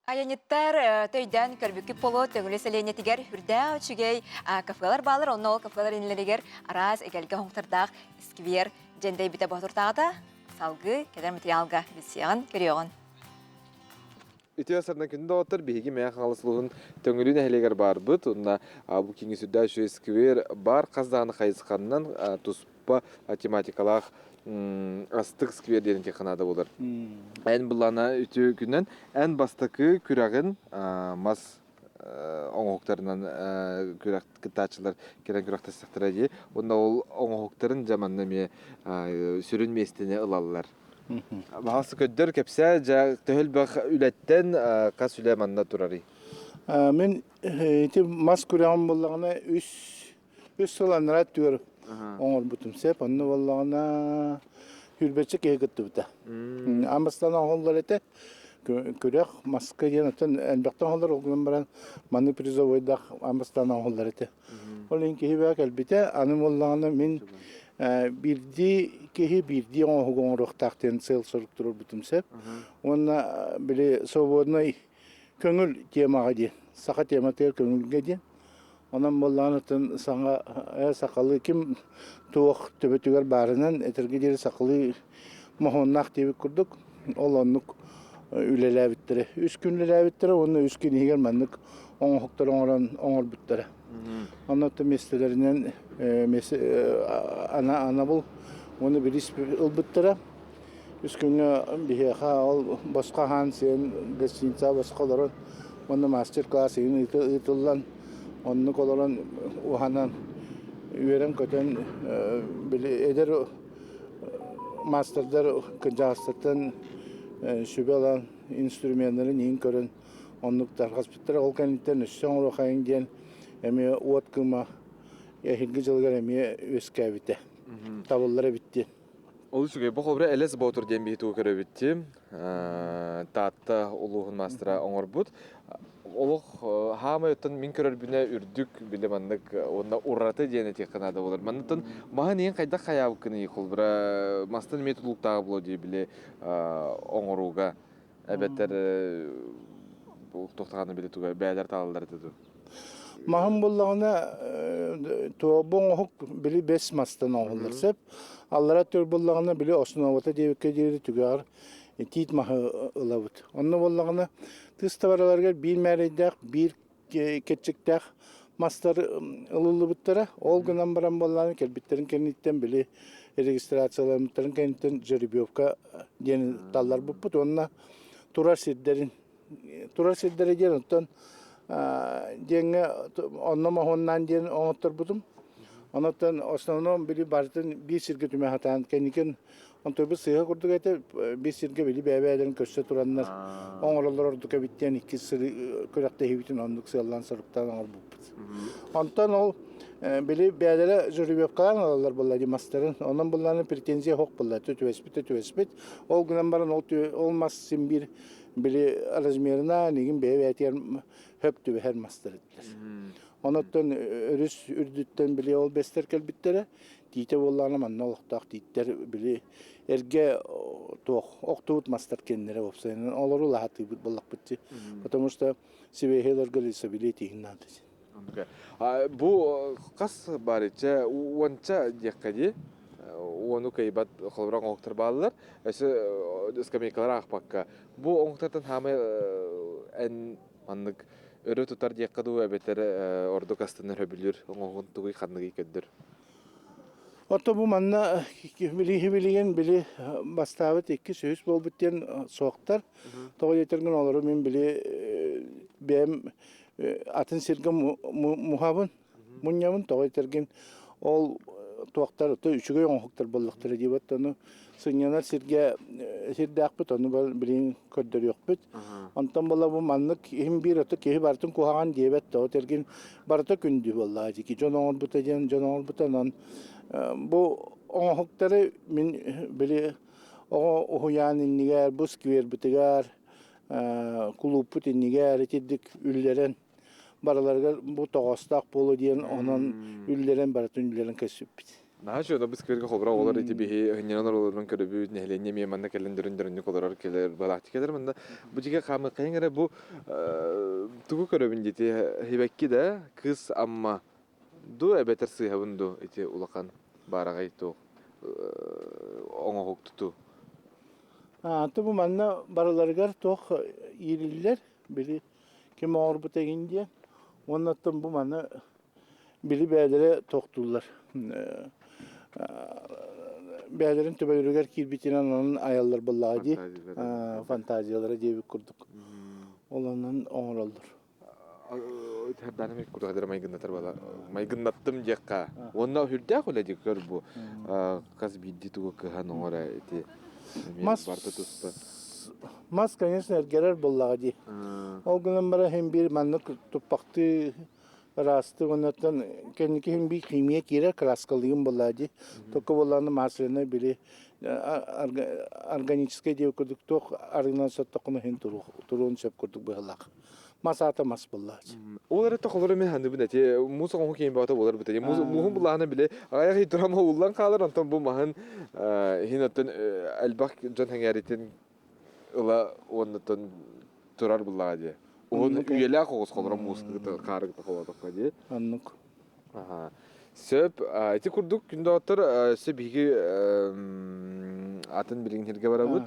Айанньыттар төйдөөн көрбүккүт боло Төҥүлү сэлиэнньэтигэр үрдээх үчүгэй кафелар баалар, онно ол кафелар иннилэригэр араас эгэлгэ хоҥтордаах сквер дьэндэйбитэ боотуртааҕыта салгыы кэлэр материалга билсиэҕин, көрүөҕүн. Үтүө сардан күндү доҕоттор, биһиги Мэҥэ Хаҥалас улууһун Төҥүлү нэһилиэгэр баарбыт. Уонна бу киҥи сүрдээх үчүгэй сквер бар хас даҕаны хайысханнан туспа тематикалаах астык сквер диэн этиэххэ наада буолар. Эн былаана үтүө күнэн эн бастакы күрэҕин мас оҥоһуктарынан күрэх кыттааччылар кэлэн күрэхтэстэхтэрэ дии. Уонна ол оҥоһуктарын дьэ манна эмиэ сүрүн миэстэни ылаллар. Баҕас көддөр кэпсээ, дьэ төһө элбэх үлэттэн хас үлэ манна турарый? Мин ити мас күрэҕим буоллаҕына үс Үс сыл анараа өттүгэр оҥорбутум сөп. Онно буоллаҕына сүүрбэччэ киһи кыттыбыта. Амыстан оҥоһуллар этэ. Күрэх маска диэн оттон элбэхтэн оҥоһуллар, ол гынан баран маны призовойдаах амыстан оҥоһуллар этэ. Ол иһин киһи бөҕө кэлбитэ. Аны буоллаҕына мин биирдии киһи биирдии оҥоһугу оҥоруохтаах диэн сыал-сорук туруорбутум сөп. Уонна били свободнай көҥүл темаҕа диэн, саха тематыгар көҥүлгэ диэн Онон буоллаҕына атын саҥа сахалыы ким туох төбөтүгэр баарынан этэргэ диэри сахалыы моһуоннаах диэбит курдук ол оннук. үлэлээбиттэрэ. Үс күн үлэлээбиттэрэ уонна үс күн иһигэр маннык оҥоһуктары оҥорон оҥорбуттара. Онно миэстэлэринэн анабыл уонна бириис ылбыттара. Үс күҥҥэ биһиэхэ ол босхо аһаан сиэн гостиница босхо олорон уонна мастер-класс игин ыытыллан оннук олорон уһанан үөрэн-көтөн били эдэр маастардар кырдьаҕастартан сүбэ ылан инструменнарын иһин көрөн оннук тарҕаспыттара. Ол кэнниттэн өссө оҥоруохайыҥ диэн эмиэ уот кыыма эһиилги дьылыгар эмиэ үөскээбитэ. Табыллар эбит диэн. Олус үчүгэй. Бу холобура Элэс Боотур диэн биһи тугу көрөбүт Таатта улууһун маастара оҥорбут. Олох хаамай оттон мин көрөрбүнэ үрдүк били маннык уонна ураты диэн этиэххэ наада буолар. Манныттан маһын иһин хайдах хайаабыккыный холобура мастан эмиэ тутулуктааҕа буолуо дии били оҥорууга эбэтэр туохтаҕына били туга бээлэр таалаллар этэ дуу. Маһын буллаҕына туобу оҥоһук били бэс мастан оҥоһуллар сөп. Аллара төр буллаҕына били основата диэбиккэ диэри түгэҕэр тиит маһы ылабыт. Онно буоллаҕына тыс табараларыгар биир мээрэйдээх, биир кэччиктээх мастар ылыллыбыттара. Ол гынан баран буоллаҕына кэлбиттэрин кэнниттэн били регистрацияламмыттарын кэнниттэн жеребьевка диэн талларбыппыт уонна турар сирдэрин турар сирдэрэ диэн оттон диэҥҥэ онно моһуоннаан диэн оҥотторбутум. Онон основном били барытын биир сиргэ түмэ сатаан кэнникин онтойбут сыыһа курдук этэ биир сиргэ били бэйэ-бэйэлэрин көрсө тураннар оҥороллор ордук эбит диэн иккис сыры күрэхтэһиибитин оннук сыаллаан соруктаан оҥорбуппут. Онтон ол били бэйэлэрэ жеребьевкалаан ылаллар буолла дии мастарын. Онон буллааны претензия суох буолла. Түбэспит да түбэспит. Ол гынан баран ол ол мас син биир били размерынан игин бэйэ-бэйэтигэр хөп түбэһэр мастар этилэр. Онон өрүс үрдүттэн били ол бэстэр кэлбиттэрэ. Тиитэ буоллаҕына манна олохтоох тииттэр били эргэ туох охтубут мастар кэннэрэ уопсайынан олору лаһатыыбыт буоллахпыт дии. Потому что сибиэһэй лесобилет иһин наада. Бу хас баарыча уонча диэххэ дии уону кыайбат холобура оҥоһуктар бааллар өссө скамейкалар аахпакка бу оҥоһуктартан хаамай эн маннык өрө тутар диэххэ дуу эбэтэр ордук астынар сөбүлүүр оҥоһугун тугуй ханныгый көрдөр Ото бу манна билиһи билигин били бастаабыт иккис үһүс буолбут диэн суохтар. Тоҕо диэтэргин олору мин били бэйэм атын сиргэ муһабын, мунньабын. Тоҕо диэтэргин ол туохтар үчүгэй оҥоһуктар буоллахтара диэбэт ону сынньанар сиргэ сирдээхпит ону билигин көрдөрүөхпүт. Онтон була бу маннык иһин биир ото киһи барытын куһаҕан диэбэт тоҕо тергин барыта күндү буоллаҕа дии дьон оҥорбута диэн дьон оҥорбута онон бу оҥоһуктары мин били оҕо уһуйаан иннигэр бу сквербытыгар кулууппут иннигэр итирдик үллэрэн барыларыгар бу тоҕоостоох буолуо диэн онон үллэрэн барытын үллэрэн көрсүппүт. Наһаа үчүгэй бу сквергэ холбура оҕолор ити биһи ынньанан олорон көрөбүт, нэһилиэнньэ эмиэ манна кэлэн дөрүн-дөрүннүк олорор кэлэр балааччы кэлэр манна бу дьигэ хаамыаххайыҥ эрэ бу тугу көрөбүн дити хибэкки да кыыс Амма ду эбэтэр сыыһабын ду ити улахан баараҕай туох оҥоһук туту. Аты бу манна барыларыгар туох иириллэр били ким оҥорбута игин диэн уонна оттон бу маны били бэйэлэрэ тохтууллар бэйэлэрин төбөлөрүгэр киирбитинэн онон айаллар буоллаҕа дии фантазиялара диэбит курдук ол онон оҥороллор Тэрданым курдук майгыннатар бала майгыннаттым диэххэ уонна үрдээх үлэ дии көр бу хас биирдии тугу кыһан оҥоро ити мас барыта туспа Мас, конечно, эргэрэр буоллаҕа дии. Ол гынан баран иһин биир маннык туппахтыы ыраастык оннуттан кэнники иһин биир химия киирэр краскалыгын буоллаҕа дии. Только буоллаҕына масляный били органическай диэбит курдук туох арыынан соттоххуна иһин туруон сөп курдук быһыылаах. Мас аата мас буоллааччы. Ол эрэ холоро мен ханыбын эти муус оҥоһу киин баҕата буолар бит. Мууһун булаана биле аҕайах ый турама ууллан хаалар онтон бу маһын иһин оттон элбэх дьон хэҥээритин ыла уоннаттан турар буллаҕа дии. Уһун үйэлээх оҕус холоро муус хаарыгыта холоотоххо дии. Оннук. Сөп. Ити курдук күндө оттор өссө биһиги атын билигин сиргэ барабыт.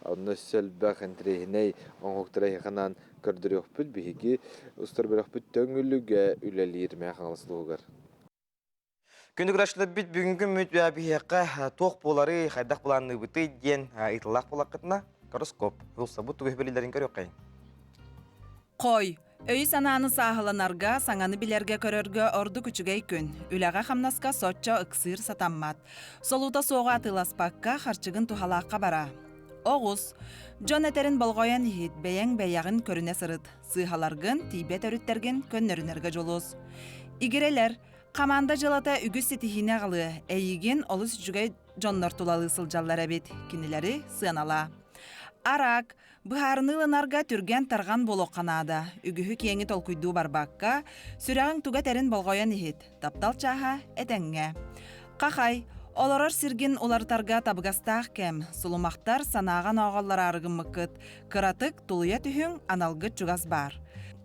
Онно өссө элбэх интэриэһинэй оҥоһуктары эһиэхэ анаан көрдөрүөхпүт. Биһиги устар бөлөхпүт Төҥүлүгэ үлэлиир Мэҥэ Хаҥалас улууһугар. Күндү көрөөччүлэрбит бүгүҥкү мүт биһиэхэ туох буоларый, хайдах былаанныыбытый диэн ыйыталаах буоллаххытына, гороскоп ылсабыт тугу билэллэрин көрүөххэйиҥ. Хой, өйү-санааны сааһыланарга, саҥаны билэргэ-көрөргө ордук үчүгэй күн. Үлэҕэ-хамнаска соччо ыксыыр сатаммат. Солуута суоҕу атыыласпакка, харчыгын туһалаахха бара. Оҕус, дьон этэрин болҕойон иһит, бэйэҥ бэйэҕин көрүнэ сырыт. Сыыһаларгын, тиийбэт өрүттэргин көннөрүнэргэ дьулус. Игирэлэр, Хамаанда дьыалата үгүс ситиһиини аҕалыа, эйигин олус үчүгэй дьоннор тулалыы сылдьаллар эбит, кинилэри сыаналаа. Араак, быһаарыныы ылынарга түргэн-тарҕан буолуохха наада, үгүһү-киэҥи толкуйдуу барбакка, сүрэҕиҥ туга этэрин болҕойон иһит, таптал чааһа этэҥҥэ. Хахай, олорор сиргин уларытарга табыгастаах кэм, сулумахтар санааҕа ноҕоллораары гыммыккыт, кыратык тулуйа түһүҥ, аналгыт чугас баар.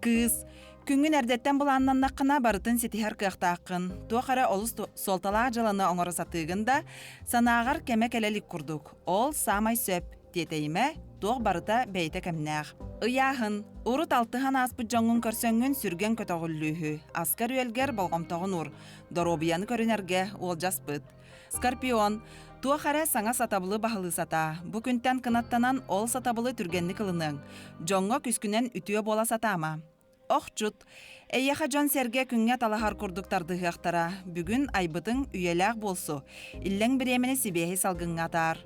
Кыыс, Күҥҥүн эрдэттэн былааннаннаххына барытын ситиһэр кыахтааххын. Туох эрэ олус суолталаах дьыаланы оҥоро сатыыгын да, санааҕар кэмэ кэлэ илик курдук. Ол саамай сөп, тиэтэйимэ, туох барыта бэйэтэ кэмнээх. Ыйааһын. Урут алтыһан ааспыт дьоҥҥун көрсөҥҥүн сүргэҥ көтөҕүллүүһү. Аскар-үөлгэр болҕомтоҕун уур. Доруобуйаны көрүнэргэ уолдьаспыт. Скорпион. Туох эрэ саҥа сатабылы баһылыы сатаа. Бу күнтэн кынаттанан ол сатабылы түргэнник ылыныаҥ. Дьоҥҥо күскүнэн үтүө буола сатаама. Охчут. Эйиэхэ дьон-сэргэ күҥҥэ талаһар курдук тардыһыахтара. Бүгүн айбытыҥ үйэлээх буолсу. Иллэҥ бириэмэни сибиэһи салгыҥҥа атаар.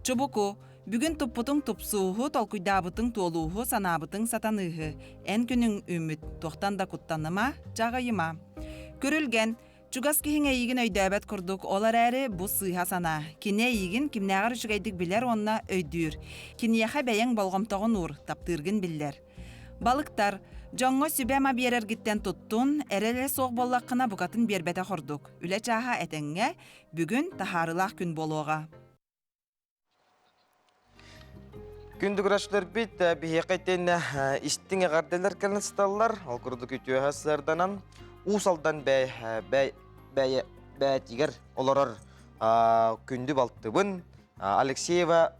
Чубуку. Бүгүн туппутуҥ тупсууһу, толкуйдаабытыҥ туолууһу, санаабытыҥ сатаныыһы. Эн күнүҥ үүммүт. Туохтан да куттаныма, чаҕыйыма. Күрүлгэн. Чугас киһиҥ эйигин өйдөөбөт курдук, ол эрээри бу сыыһа санаа. Кини эйигин кимнээҕэр үчүгэйдик билэр уонна өйдүүр. Киниэхэ бэйэҥ болҕомтоҕун уур, таптыыргын биллэр. Балыктар, дьоҥҥо сүбэ-ама биэрэргиттэн туттун, эрэлэ суох буоллаххына букатын биэрбэтэх ордук. Үлэ чааһа этэҥҥэ, бүгүн таһаарыылаах күн буолуоҕа. Күндү көрөөччүлэрбит биһиэхэ итиэннэ истиҥ эҕэрдэлэр кэлэн сыталлар. Ол курдук үтүөһэ сыарданан Уус Алдан бэйэтигэр олорор күндү балтыбын Алексеева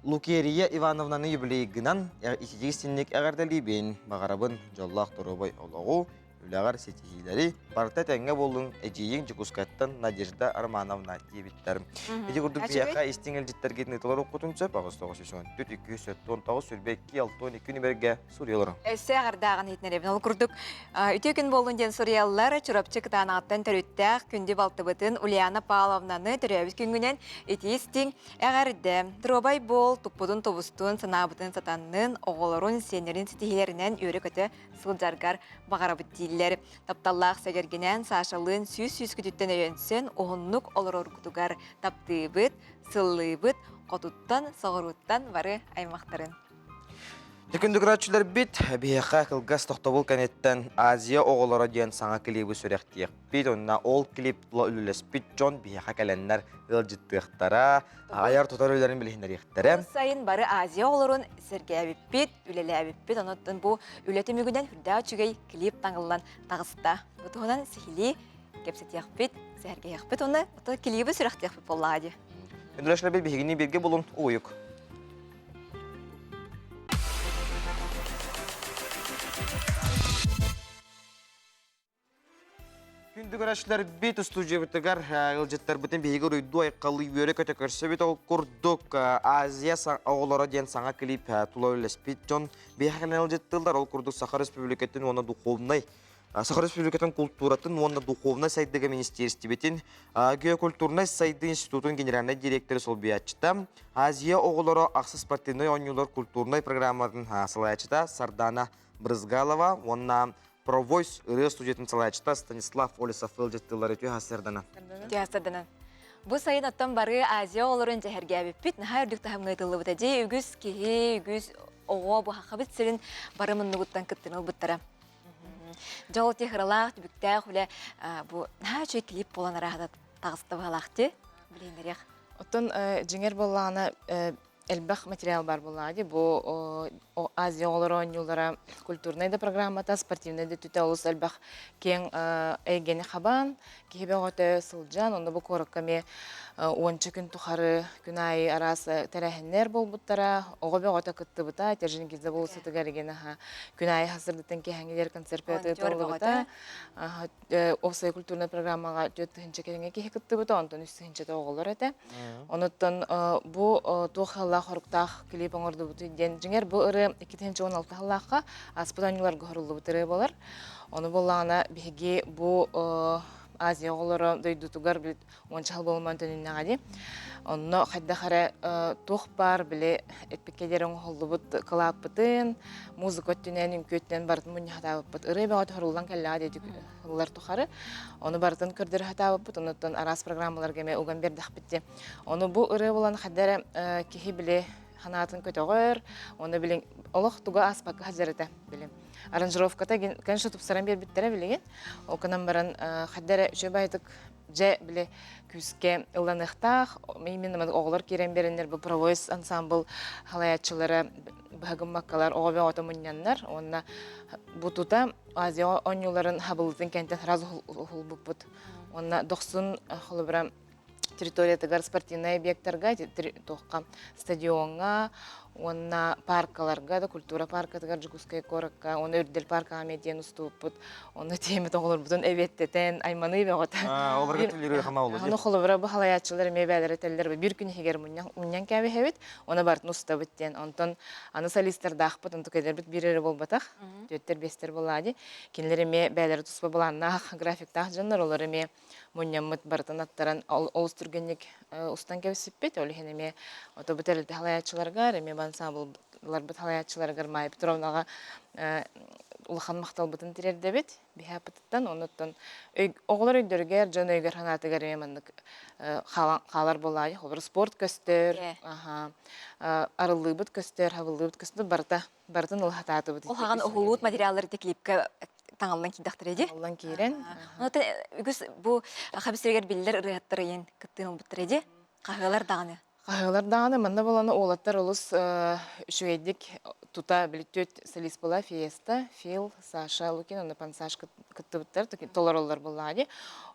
Лукерия Ивановнаны юбилейгынан ититик истинник эҕэрдэлиибин. Баҕарабын дьоллоох доруобай олоҕу, үлэҕэр ситиһиилэри барыта этэҥҥэ буоллун эдьиийиҥ Дьокуускайтан Надежда Романовна диэбиттэр. Ити курдук биһиэхэ истиҥ илдьиттэргитин ыыталар уккутун сөп 8914 279 22 62 нүмергэ суруйалар. Өссө эҕэрдээҕин иһитинэрэбин. Ол курдук үтүө күн буоллун диэн суруйаллар Чурапчы Кытаанаҕыттан төрүттээх күндү балтыбытын Ульяна Павловнаны төрөөбүт күҥҥүнэн итии истиҥ Эҕэрдэ! Доруобай буол, туппутун тубустун, санаабытын сатаннын, оҕолорун, сиэннэрин ситиһиилэринэн үөрэ-көтө сылдьаргар баҕарабыт дииллэр. Тапталлаах сэгэргинээн Сашалыын сүүс сүүскүтүттэн өйөнсөн уһуннук олороргутугар таптыыбыт, сыллыыбыт, хотуттан, соҕурууттан бары аймахтарын. Күндү көрөөччүлэрбит, биһиэхэ кылгас тохтобул кэнниттэн Азия оҕолоро диэн саҥа клибы сүрэхтиэхпит. Онно ол клип тула үлэлэспит дьон биһиэхэ кэлэннэр ыалдьыттыахтара, айар-тутар үлэлэрин билиһиннэриэхтэрэ. Сайын бары Азия оҕолорун сэргээбиппит, үлэлээбиппит. Онон бу үлэ түмүгүнэн үрдээх үчүгэй клип таҥыллан таҕыста. Бу туһунан сиһилии кэпсэтиэхпит, сэһэргэһиэхпит уонна ото клибы сүрэхтиэхпит буоллаҕа дии. Күндүлэшнэбил биһигини бииргэ булун уйук. Күндү көрөөччүлэрбит устуудьуйабытыгар ыалдьыттарбытын биһиги уруйдуу айхаллыы үөрэ-көтө көрсөбүт. Ол курдук Азия оҕолоро диэн саҥа клип тула үлэлэспит дьон биһиэхэ кэлэн ыалдьыттыыллар. Ол курдук Саха Республикатын уонна духовнай Саха Республикатын култууратын уонна духовнай сайдыыга министиэристибэтин геокультурнай сайдыы институтун генеральнай директора солбуйааччыта, Азия оҕолоро ахсыс спортивнай оонньуулар культурнай программатын салайааччыта Сардана Брызгалова уонна Провойс ырыа студиятын салайааччыта Станислав Олесов ыалдьыттыыллар үтүө сарсыарданан. Үтүө сарсыарданан. Бу сайын оттон бары Азия оҕолорун дьэһэргээбиппит наһаа үрдүк таһымҥа ыытыллыбыта. Дьэ үгүс киһи, үгүс оҕо бу хахабыт сирин бары муннугуттан кыттыны ылбыттара. Дьол техралаах, түбүктээх үлэ бу наһаа үчүгэй клип буолан арааһата таҕыста быһалаах ти билиһиннэриэх. Оттон дьиҥэр буоллаҕына элбэх материал бар буоллаҕа дии. Бу Азия оҕолоро оонньуулара культурнай да программата, спортивнай да өттүтэ олус элбэх киэҥ эйгэни хабан, киһи бөҕөтө сылдьан, онно бу куоракка эмиэ Уонча күн тухары күн аайы араас тэрээһиннэр буолбуттара, оҕо бөҕөтө кыттыбыта, Тержингиза болусатыгар igen аха күн аайы хасырдыттан киэһэҥҥилэр концерт ыытыллыбыта. Уопсай культурнай программаҕа 4 тыһыынча кэриҥэ киһи кыттыбыта, онтон 3 тыһыынчата оҕолор этэ. Онуттан бу туох халлаах хоруктаах клип оҥордубутуй диэн, дьиҥэр бу ырыа 2016 сыллаахха ааспыт оонньууларга оһоруллубут ырыа буолар. Ону буоллаҕына биһиги бу Азия оҕолоро дойдутугар уонча сыл буолуман төнүннэҕэ дии. Онно хайдах эрэ туох баар били эппиккэ диэри оҥоһуллубут кылааппытын, музыка өттүнэн, үҥкүү өттүнэн барытын мунньахатаабыппыт. Ырыа бөҕөтө хоруллан кэллэҕэ диэти ыллар тухары. Ону барытын көрдөрө сатаабыппыт, онуттан араас программаларга эмиэ уган биэрдэхпит дии. Ону бу ырыа булан хайда эрэ киһи били санаатын көтөҕөр, ону билин олох туга ааспакка сылдьар этэ билим. Аранжировката конечно тупсаран биэрбиттэрэ билигин. Ол гынан баран хайда эрэ үчүгэй баайдык дьэ били күүскэ ылланыахтаах. Именно оҕолор киирэн биэрэннэр бу Провойс ансамбл халайааччылара быһагыммаккалар оҕо бөҕөтө мунньаннар уонна бу тута Азия оонньууларын хабыллытын кэнтэн сразу уһулбуппут. Уонна дохсун холобура территориятыгар спортивнай объектарга, туохха стадиоҥҥа уонна паркаларга да культура паркатыгар Дьокуускай куоракка уонна Үрдэл паркаҕа эмиэ диэн устубуппут. Онно тиэмит оҕолорбутун эбиэттэтэн айманыы бөҕөтө. Олорго түллүрү хама олу. Ону холобура бу халайааччылар эмиэ бээлэрэ этэллэр биир күн иһигэр мунньан кээбиһэбит, оны барытын устабыт диэн. Онтон аны солистардаахпыт, онту кэлэрбит биир эрэ буолбатах. Түөттэр-биэстэр буоллаа дии. Кинилэр эмиэ бээлэрэ туспа былааннаах, графиктаах дьоннор, олор эмиэ мунньаммыт барытын аттаран олус түргэнник устан кэбиспиппит. Ол иһин эмиэ ото бу тэрилтэ халайааччыларыгар, эмиэ ансамблларбыт халайааччыларыгар Майя Петровнаҕа улахан махталбытын тириэрдэбит биһааппытыттан. Онуттан оҕолор өйдөрүгэр, дьон өйүгэр санаатыгар эмиэ маннык хаалар буолаайы. Холобур, спорт көстөр, арыллыыбыт көстөр, хабыллыыбыт көстөр, барыта барытын ылһатаатыбыт. Ол хаҕан уһулуут материаллары клипка таҥаллан киирдэхтэрэ дии. Таҥаллан киирэн. Онон үгүс бу хабистеригэр биллэр ырыаһыттар ыйын кыттыын ылбыттара дии. Хаһыалар даҕаны. Хаһыалар даҕаны манна боланы уолаттар олус үчүгэйдик тута били түөрт солист была Фиеста, Фил, Саша Лукин уонна Пансаш кыттыбыттар толороллор буоллаҕа дии.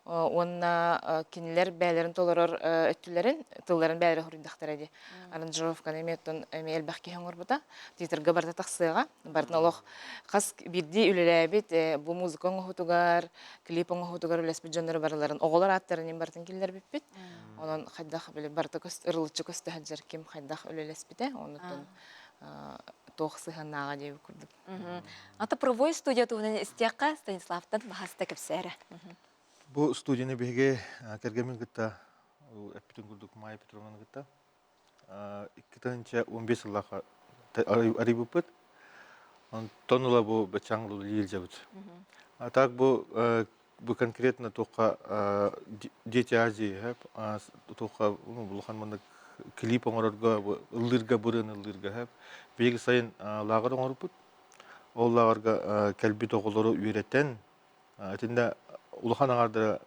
Уонна кинилэр бэйэлэрин толорор өттүлэрин тылларын бэйэлэрэ хоруйдахтара дии. Аранжировканы эмиэ оттон эмиэ элбэх киһи оҥорбута. Театрга барыта тахсыаҕа. Барытын олох хас биирдии үлэлээбит бу музыка оҥоһутугар, клип оҥоһутугар үлэспит дьоннору барыларын оҕолор ааттарын им барытын киллэрбиппит. Онон хайдах били барыта ырылыччы көстө сылдьар ким хайдах үлэлэспитэ, онуттан туох сыһыаннааҕа диэбит курдук. Ата Провой студия туһунан истиэххэ Станиславтан баһаста кэпсээрэ. Бу студияны биһиги кэргэммин кытта эппитин курдук Майя Петровнаны кытта 2015 сыллаахха арыйбыппыт. Онтон ыла бу бачаҥ илдьэбит. А так бу бу конкретно туохха Дети Азии туохха улахан маннык клип оҥорорго ыллыырга бырыан ыллыырга биһиги сайын лааҕыр оҥорбут. Ол лааҕырга кэлбит оҕолору үөрэтэн Итиннэ улахан аҥаардара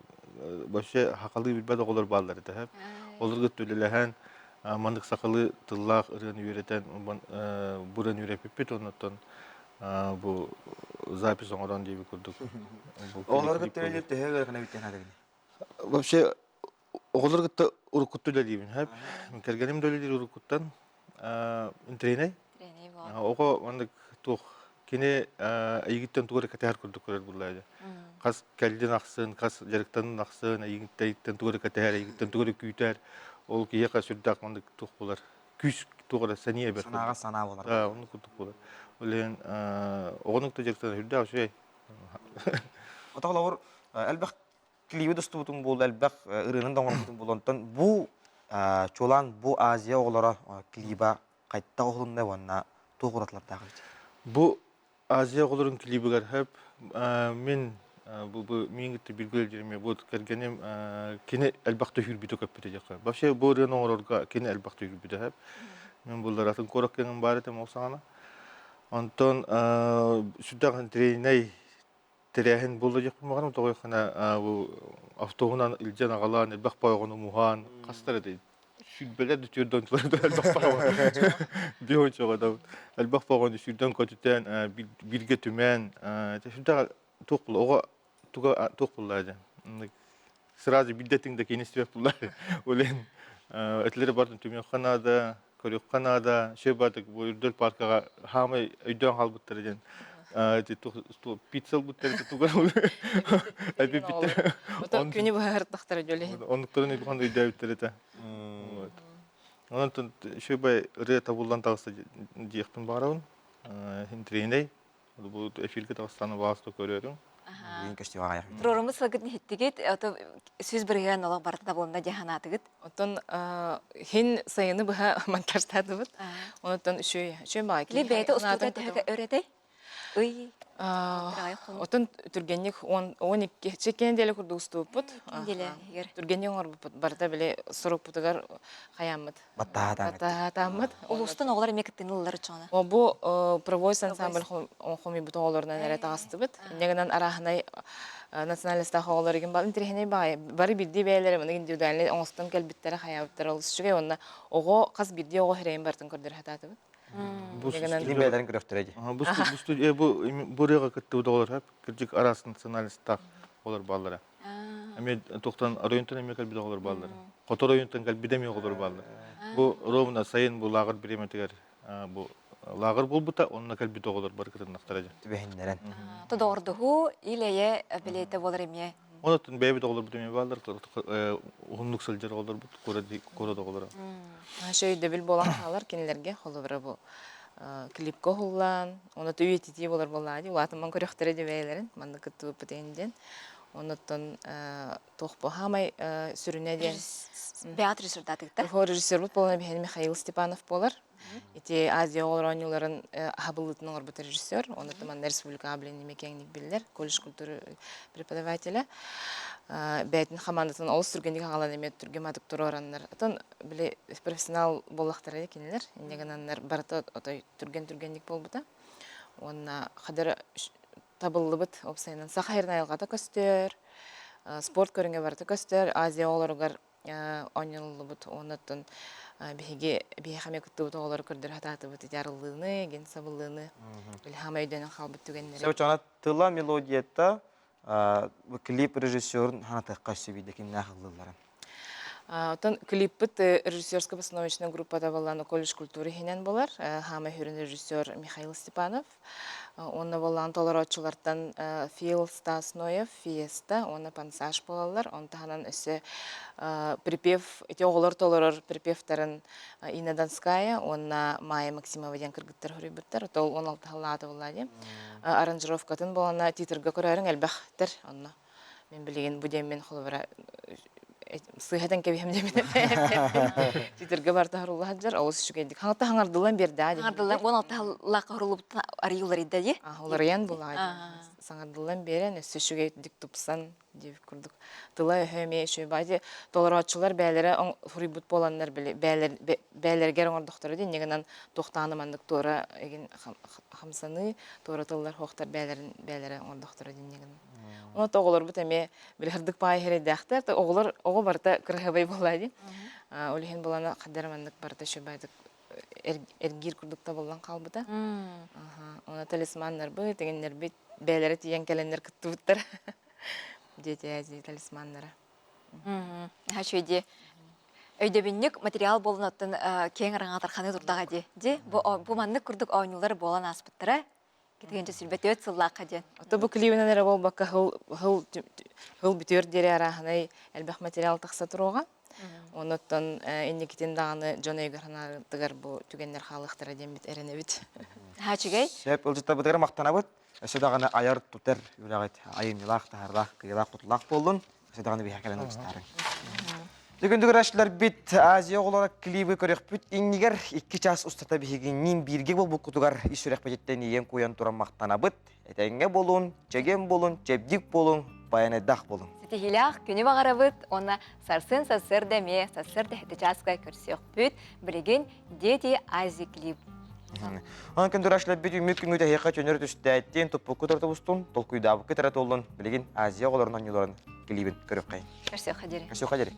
вообще сахалыы билбэт оҕолор бааллар этэ. Олорго үлэлэһэн маннык сахалыы тыллаах ырыаны үөрэтэн бу ырыаны үөрэппиппит оннуттан бу запись оҥорон диэбит курдук. Оҕолорго төрөлүр төһө ыарахан эбиттэн хатыгын? Вообще оҕолор кытта уруккуттан үлэлиибин. Кэргэним да үлэлиир уруккуттан. Интреней. Оҕо маннык туох кини эйигиттэн тугу эрэ кэтэһэр курдук көрөр буллаа Хас кэллин ахсын, хас дьарыктанын ахсын, эйигиттэн тугу эрэ кэтэһэр, эйигиттэн тугу эрэ күүтэр. Ол киһиэхэ сүрдээх маннык туох буолар, күүс туох эрэ сэниэ эбэр. Санааҕа санаа буолар. Да, оннук курдук буолар. Ол иһин оҕону кытта дьарыктанар сүрдээх үчүгэй. Отоҕолоор элбэх клиби достубутум буолла, элбэх ырыаны да оҥорбутум буолла. Онтон бу чуолаан бу Азия оҕолоро клиба хайдах оһолунна уонна туох уратылардаах эбит? Бу Азия оҕолорун клибигэр хөп мин бу бу миин кытта бииргэ үлэлиирим бу кэргэним кини элбэх төһүүрбүтэ көппүтэ диэххэ. Вообще бу ырыаны оҥорорго кини элбэх төһүүрбүтэ хөп. Мин буллар атын куорат кэҥин баар этим ол саҕана. Онтон сүрдээх интэриэһинэй тэрээһин буолла диэхпин баҕарам тоҕо хана бу автобуһунан илдьэн аҕалаан элбэх пойоҕун умуһаан хастар этэй сүүрбэлэр да түөрдөн элбэх пойоҕун биһончоҕо да элбэх пойоҕун сүүрдэн көтүтэн бииргэ түмэн сүрдээх туох була оҕо туга туох булла дьэ. Сразу билдетиң да кини истибэт булла. Олен этилери бардын түмүөххэ наада, көрүөххэ наада. Шөй бардык бу үрдэл паркаға хаамай өйдөөн хаалбыттар диэн пицца ылбыттар тугар Ото күнү быһа дьоле. Оннуктарын өйдөөн өйдөөбүттэр этэ. Онон шөй ырыа табыллан таҕыста диэхпин баҕарабын. Интриэнэй Бу эфиргэ таҕыстааны баас да көрөрүм. Бүгүн көстүү аҕайах. Туруоруммут сылгытын иһиттигит, ото 100% олох барыта табылынна дии санаатыгыт. Оттон хин сайыны быһа монтажтаатыбыт. Онуттан үчүгэй, үчүгэй баҕайы. Кили бэйэтэ устуута төһө өрөтэй? Ый. Отон түргэнник 12 чеккен деле курдук устууппут. Түргэнник оҥорбуппут. Барыта били сорукпутугар хаяммыт. Баттаһаатааммыт. Улуустан оҕолор эмиэ кыттыыны ыллар чоҕуна. Бу Провойс ансамбль хомуйбут оҕолорунан эрэ таҕыстыбыт. Инньэ гынан арааһынай национальностаах оҕолор игин бал интэриэһинэй баҕайы. Бары биирдии бэйэлэрэ маны индивидуальный оҥостон кэлбиттэрэ хайаабыттара олус үчүгэй. Уонна оҕо хас биирдии оҕо хирэйин барытын көрдөрө сатаатыбыт. Бу бэйэлэрин көрөхтөрө дии. Бу студия бу бу ырыаҕа кыттыбыт оҕолор кырдьык араас национальностаах оҕолор бааллара. Эмиэ туохтан оройунтан эмиэ кэлбит оҕолор бааллар. Хоту оройунтан кэлбит эмиэ оҕолор бааллар. Бу ровно сайын бу лааҕыр бириэмэтигэр бу лааҕыр буолбута, онно кэлбит оҕолор бары кытыннахтара дьэ. Түбэһиннэрэн. Тодоордуһуу ил-эйэ билиэтэ буолар эмиэ. Онон бэйэбит оҕолорбут эмиэ бааллар, уһуннук сылдьар оҕолорбут, куорат оҕолоро. Өйдөбүл буолан хаалар кинилэргэ, холобура бу клипка уһуллаан, оны үйэтитии болар буоллаа дии, улаатымман көрөхтөрө дии бэйэлэрин, маннык кыттыбыппыт диэн. Онуттан туох бу хаамай сүрүнэ диэн Бэҕэт режиссердаатыгыттар. Режиссербут буолан биһиги Михаил Степанов буолар. Ити Азия оҕолор оонньууларын аһабыллытын оҥорбут режиссер. Онуттан манна республикаҕа билин эмиэ киэҥник биллэр. Колледж культуры преподавателэ. Бэйэтин хамаандатын олус түргэнник аҕалан эмиэ түргэн матык туруораннар. Отон били профессионал буоллахтара кинилэр. Инньэ гынаннар барыта отой түргэн-түргэнник буолбута. Уонна хадара табыллыбыт уопсайынан саха сирин айылҕата көстөр, спорт көрүҥэ барыта көстөр, Азия оҕолоругар оонньонуллубут уоннаттан биһиги биһиэхэ эмиэ кыттыбыт оҕолору көрдөрө сатаатыбыт ити арыллыыны, эгин сабыллыыны били хаама өйдөнөн хаалбыт түгэннэри. Сөп тыла мелодията клип режиссерун ханатыахха сөбүйдэ кимнээх ыллыылларын. Оттон клиппыт режиссерско-постановочная группата буоллаана колледж культуры иһинэн буолар. Хаама сүрүн режиссер Михаил Степанов. Уонна буоллаан толорооччулартан Фил Стас Ноев, Фиеста уонна Пансаж буолаллар. Он таһынан өссө припев, ити оҕолор толорор припевтарын Инна Донская уонна Майя Максимова диэн кыргыттар хоруйбуттар. Ол 16 сыллаата буолла дии. Аранжировкатын буолана титрга көрөөрүҥ элбэхтэр онно. Мин билигин бу диэммин холобура сыыһатан кэбиһэм диэмин титрга барта хорулла сылдьар олус үчүгэйдик хаҥата хаҥардыллан биэрдэ Хаҥардыллан 16 сыллаахха хоруллубут арыйы уларыйда дии уларыйан булаа саҥардыллан биэрэн өссө үчүгэйдик тупсан диэбит курдук тыла-өһө эмиэ үчүгэй баҕайы толорооччулар бэйэлэрэ суруйбут буоланнар били бэйэлэригэр оҥордохторо дии инньэ гынан туохтааны маннык туора игин хамсаныы туора тыллар хуохтар бэйэлэрин бэйэлэрэ оҥордохторо дии инньэ гынан Онон оҕолорбут эмиэ били ырдык баай эрэйдээхтэр оҕолор оҕо барыта кыраһыабай буоллаа дии ол иһин булана хаддар маннык барыта үчүгэйдик эргиир курдук табыллан хаалбыта Онон талисманнарбыт тигиннэрбит бэйэлэрэ тиийэн кэлэннэр кыттыбыттар Дети Азии талисманнара. Үчүгэй дии. Өйдөбүнньүк материал буолан оттон киэҥ араҥаҕа тарханыы турдаҕа дии. Дии бу бу маннык курдук оонньуулар буолан ааспыттара. Китигэнчэ 24 сыллаахха диэн. Ото бу клибинэн эрэ буолбакка хыл хыл хыл бүтүөр диэри арааһынай элбэх материал тахса туруоҕа. Онуттан инникитин даҕаны дьон өйүгэр санаатыгар бу түгэннэр хаалыахтара диэммит эрэнэбит. Хаачыгай. Сөп, ылдьыттарбытыгар махтанабыт. Өссө даҕаны айар-тутар үлэҕит айымньылаах, таһаардаах, кыайыылаах-хотуулаах буоллун. Өссө даҕаны биһиэхэ кэлэн ылыстаарыҥ. Бүгүн көрөөччүлэрбит Азия оҕолоро клибы көрүөхпүт иннигэр 2 час устата биһигинниин бииргэ буолбуккутугар ис сүрэхпититтэн ийэн-куйан туран махтанабыт. Этэҥҥэ буолун, чэгиэн буолун, чэбдик буолуҥ, байанайдаах буолуҥ. Ситиһиилээх күнү баҕарабыт уонна сарсын сарсыарда эмиэ сарсыарда 7 чааска көрсүөхпүт. Билигин Дети Азии клип. Онон күндүрәшләрбит үмүт күнгү тэһиэхэ чөнөр түстээттин, туппукку тартыбустун, толкуйдаабыкка тара толлун, билигин Азия оҕолорун оонньууларын клибин көрүөххэйин. Көрсүөххэ диэри. Көрсүөххэ диэри.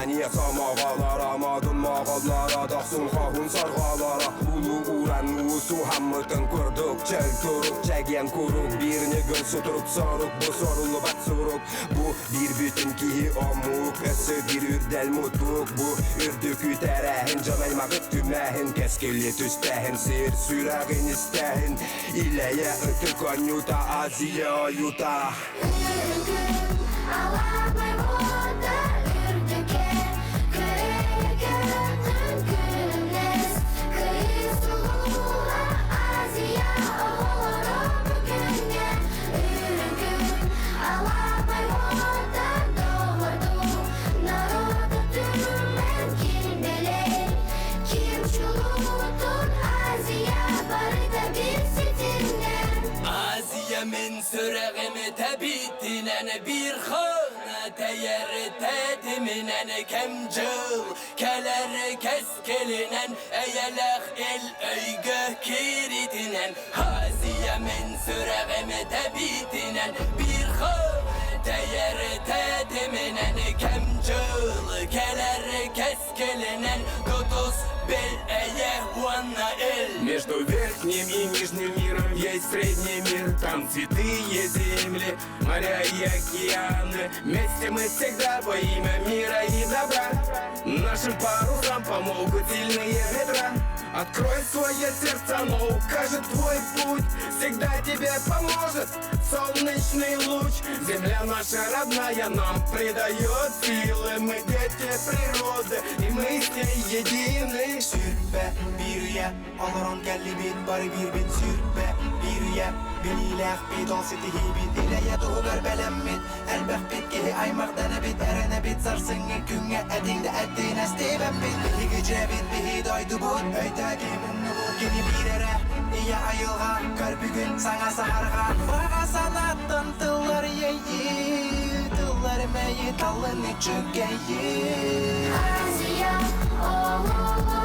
Океания сомоҕолоро, модун моҕоллоро, дохсун хоһун сорҕолоро, улуу уран уусу хаммытын курдук, чөл турук, чэгиэн курук, биир ньыгыл сутурук сорук, бу соруллубат сурук, бу биир бүтүн киһи омук, өссө биир үрдэл мутук, бу үрдүк үтэрээһин, дьон аймаҕы түмээһин, кэскили түстээһин, сир сүрэҕин истээһин, илэйэ ытык онньута, Азия ойута. Аламай уота үрдүкэ, көрө-көрөн күлүмнэс, кыыс сулуһа Азия оҕолоро бу күҥҥэ үрүҥ аламай уота доҕордуу норуоту түмэн килбэлэй, ким чулуутун Азия барыта биир ситимнэн. Азия мин сүрэҕим тэбиитинэн биир хана тэйэр тэтиминэн кэм дьыл кэлэр кэскилинэн эйэлээх ил өйгө кииритинэн Азия мин сүрэҕим тэбиитинэн биир хана тэйэр тэтиминэн кэм дьыл кэлэр кэскилинэн тутус бил эйэ уонна ил Между верхним и нижним миром есть средний мир. Там святые земли, моря и океаны. Вместе мы всегда во имя мира и добра. Нашим парусам помогут сильные ветра. Открой свое сердце, оно укажет твой путь. Всегда тебе поможет солнечный луч. Земля наша родная нам придает силы. Мы дети природы, и мы с ней едины. Сүүрбэ биир үйэ, олорон кэллибит бары биирбит 21 үйэ, билиилээхпит ол ситиһиибит ил-эйэ туһугар бэлэммит, элбэхпит киһи аймах дэнэбит, эрэнэбит сарсыҥҥы күҥҥэ этиҥ да эттин эстибэппит. Биһиги дьиэбит, биһи дойдубут, өйдөө ким умнубут, кини биир эрэ, ийэ айылҕа, көр бүгүн саҥа саһарҕа. Баҕа санааттан тыллар иэйии, тыллар мэйи талын үчүгэйи. Азия оҕолоро.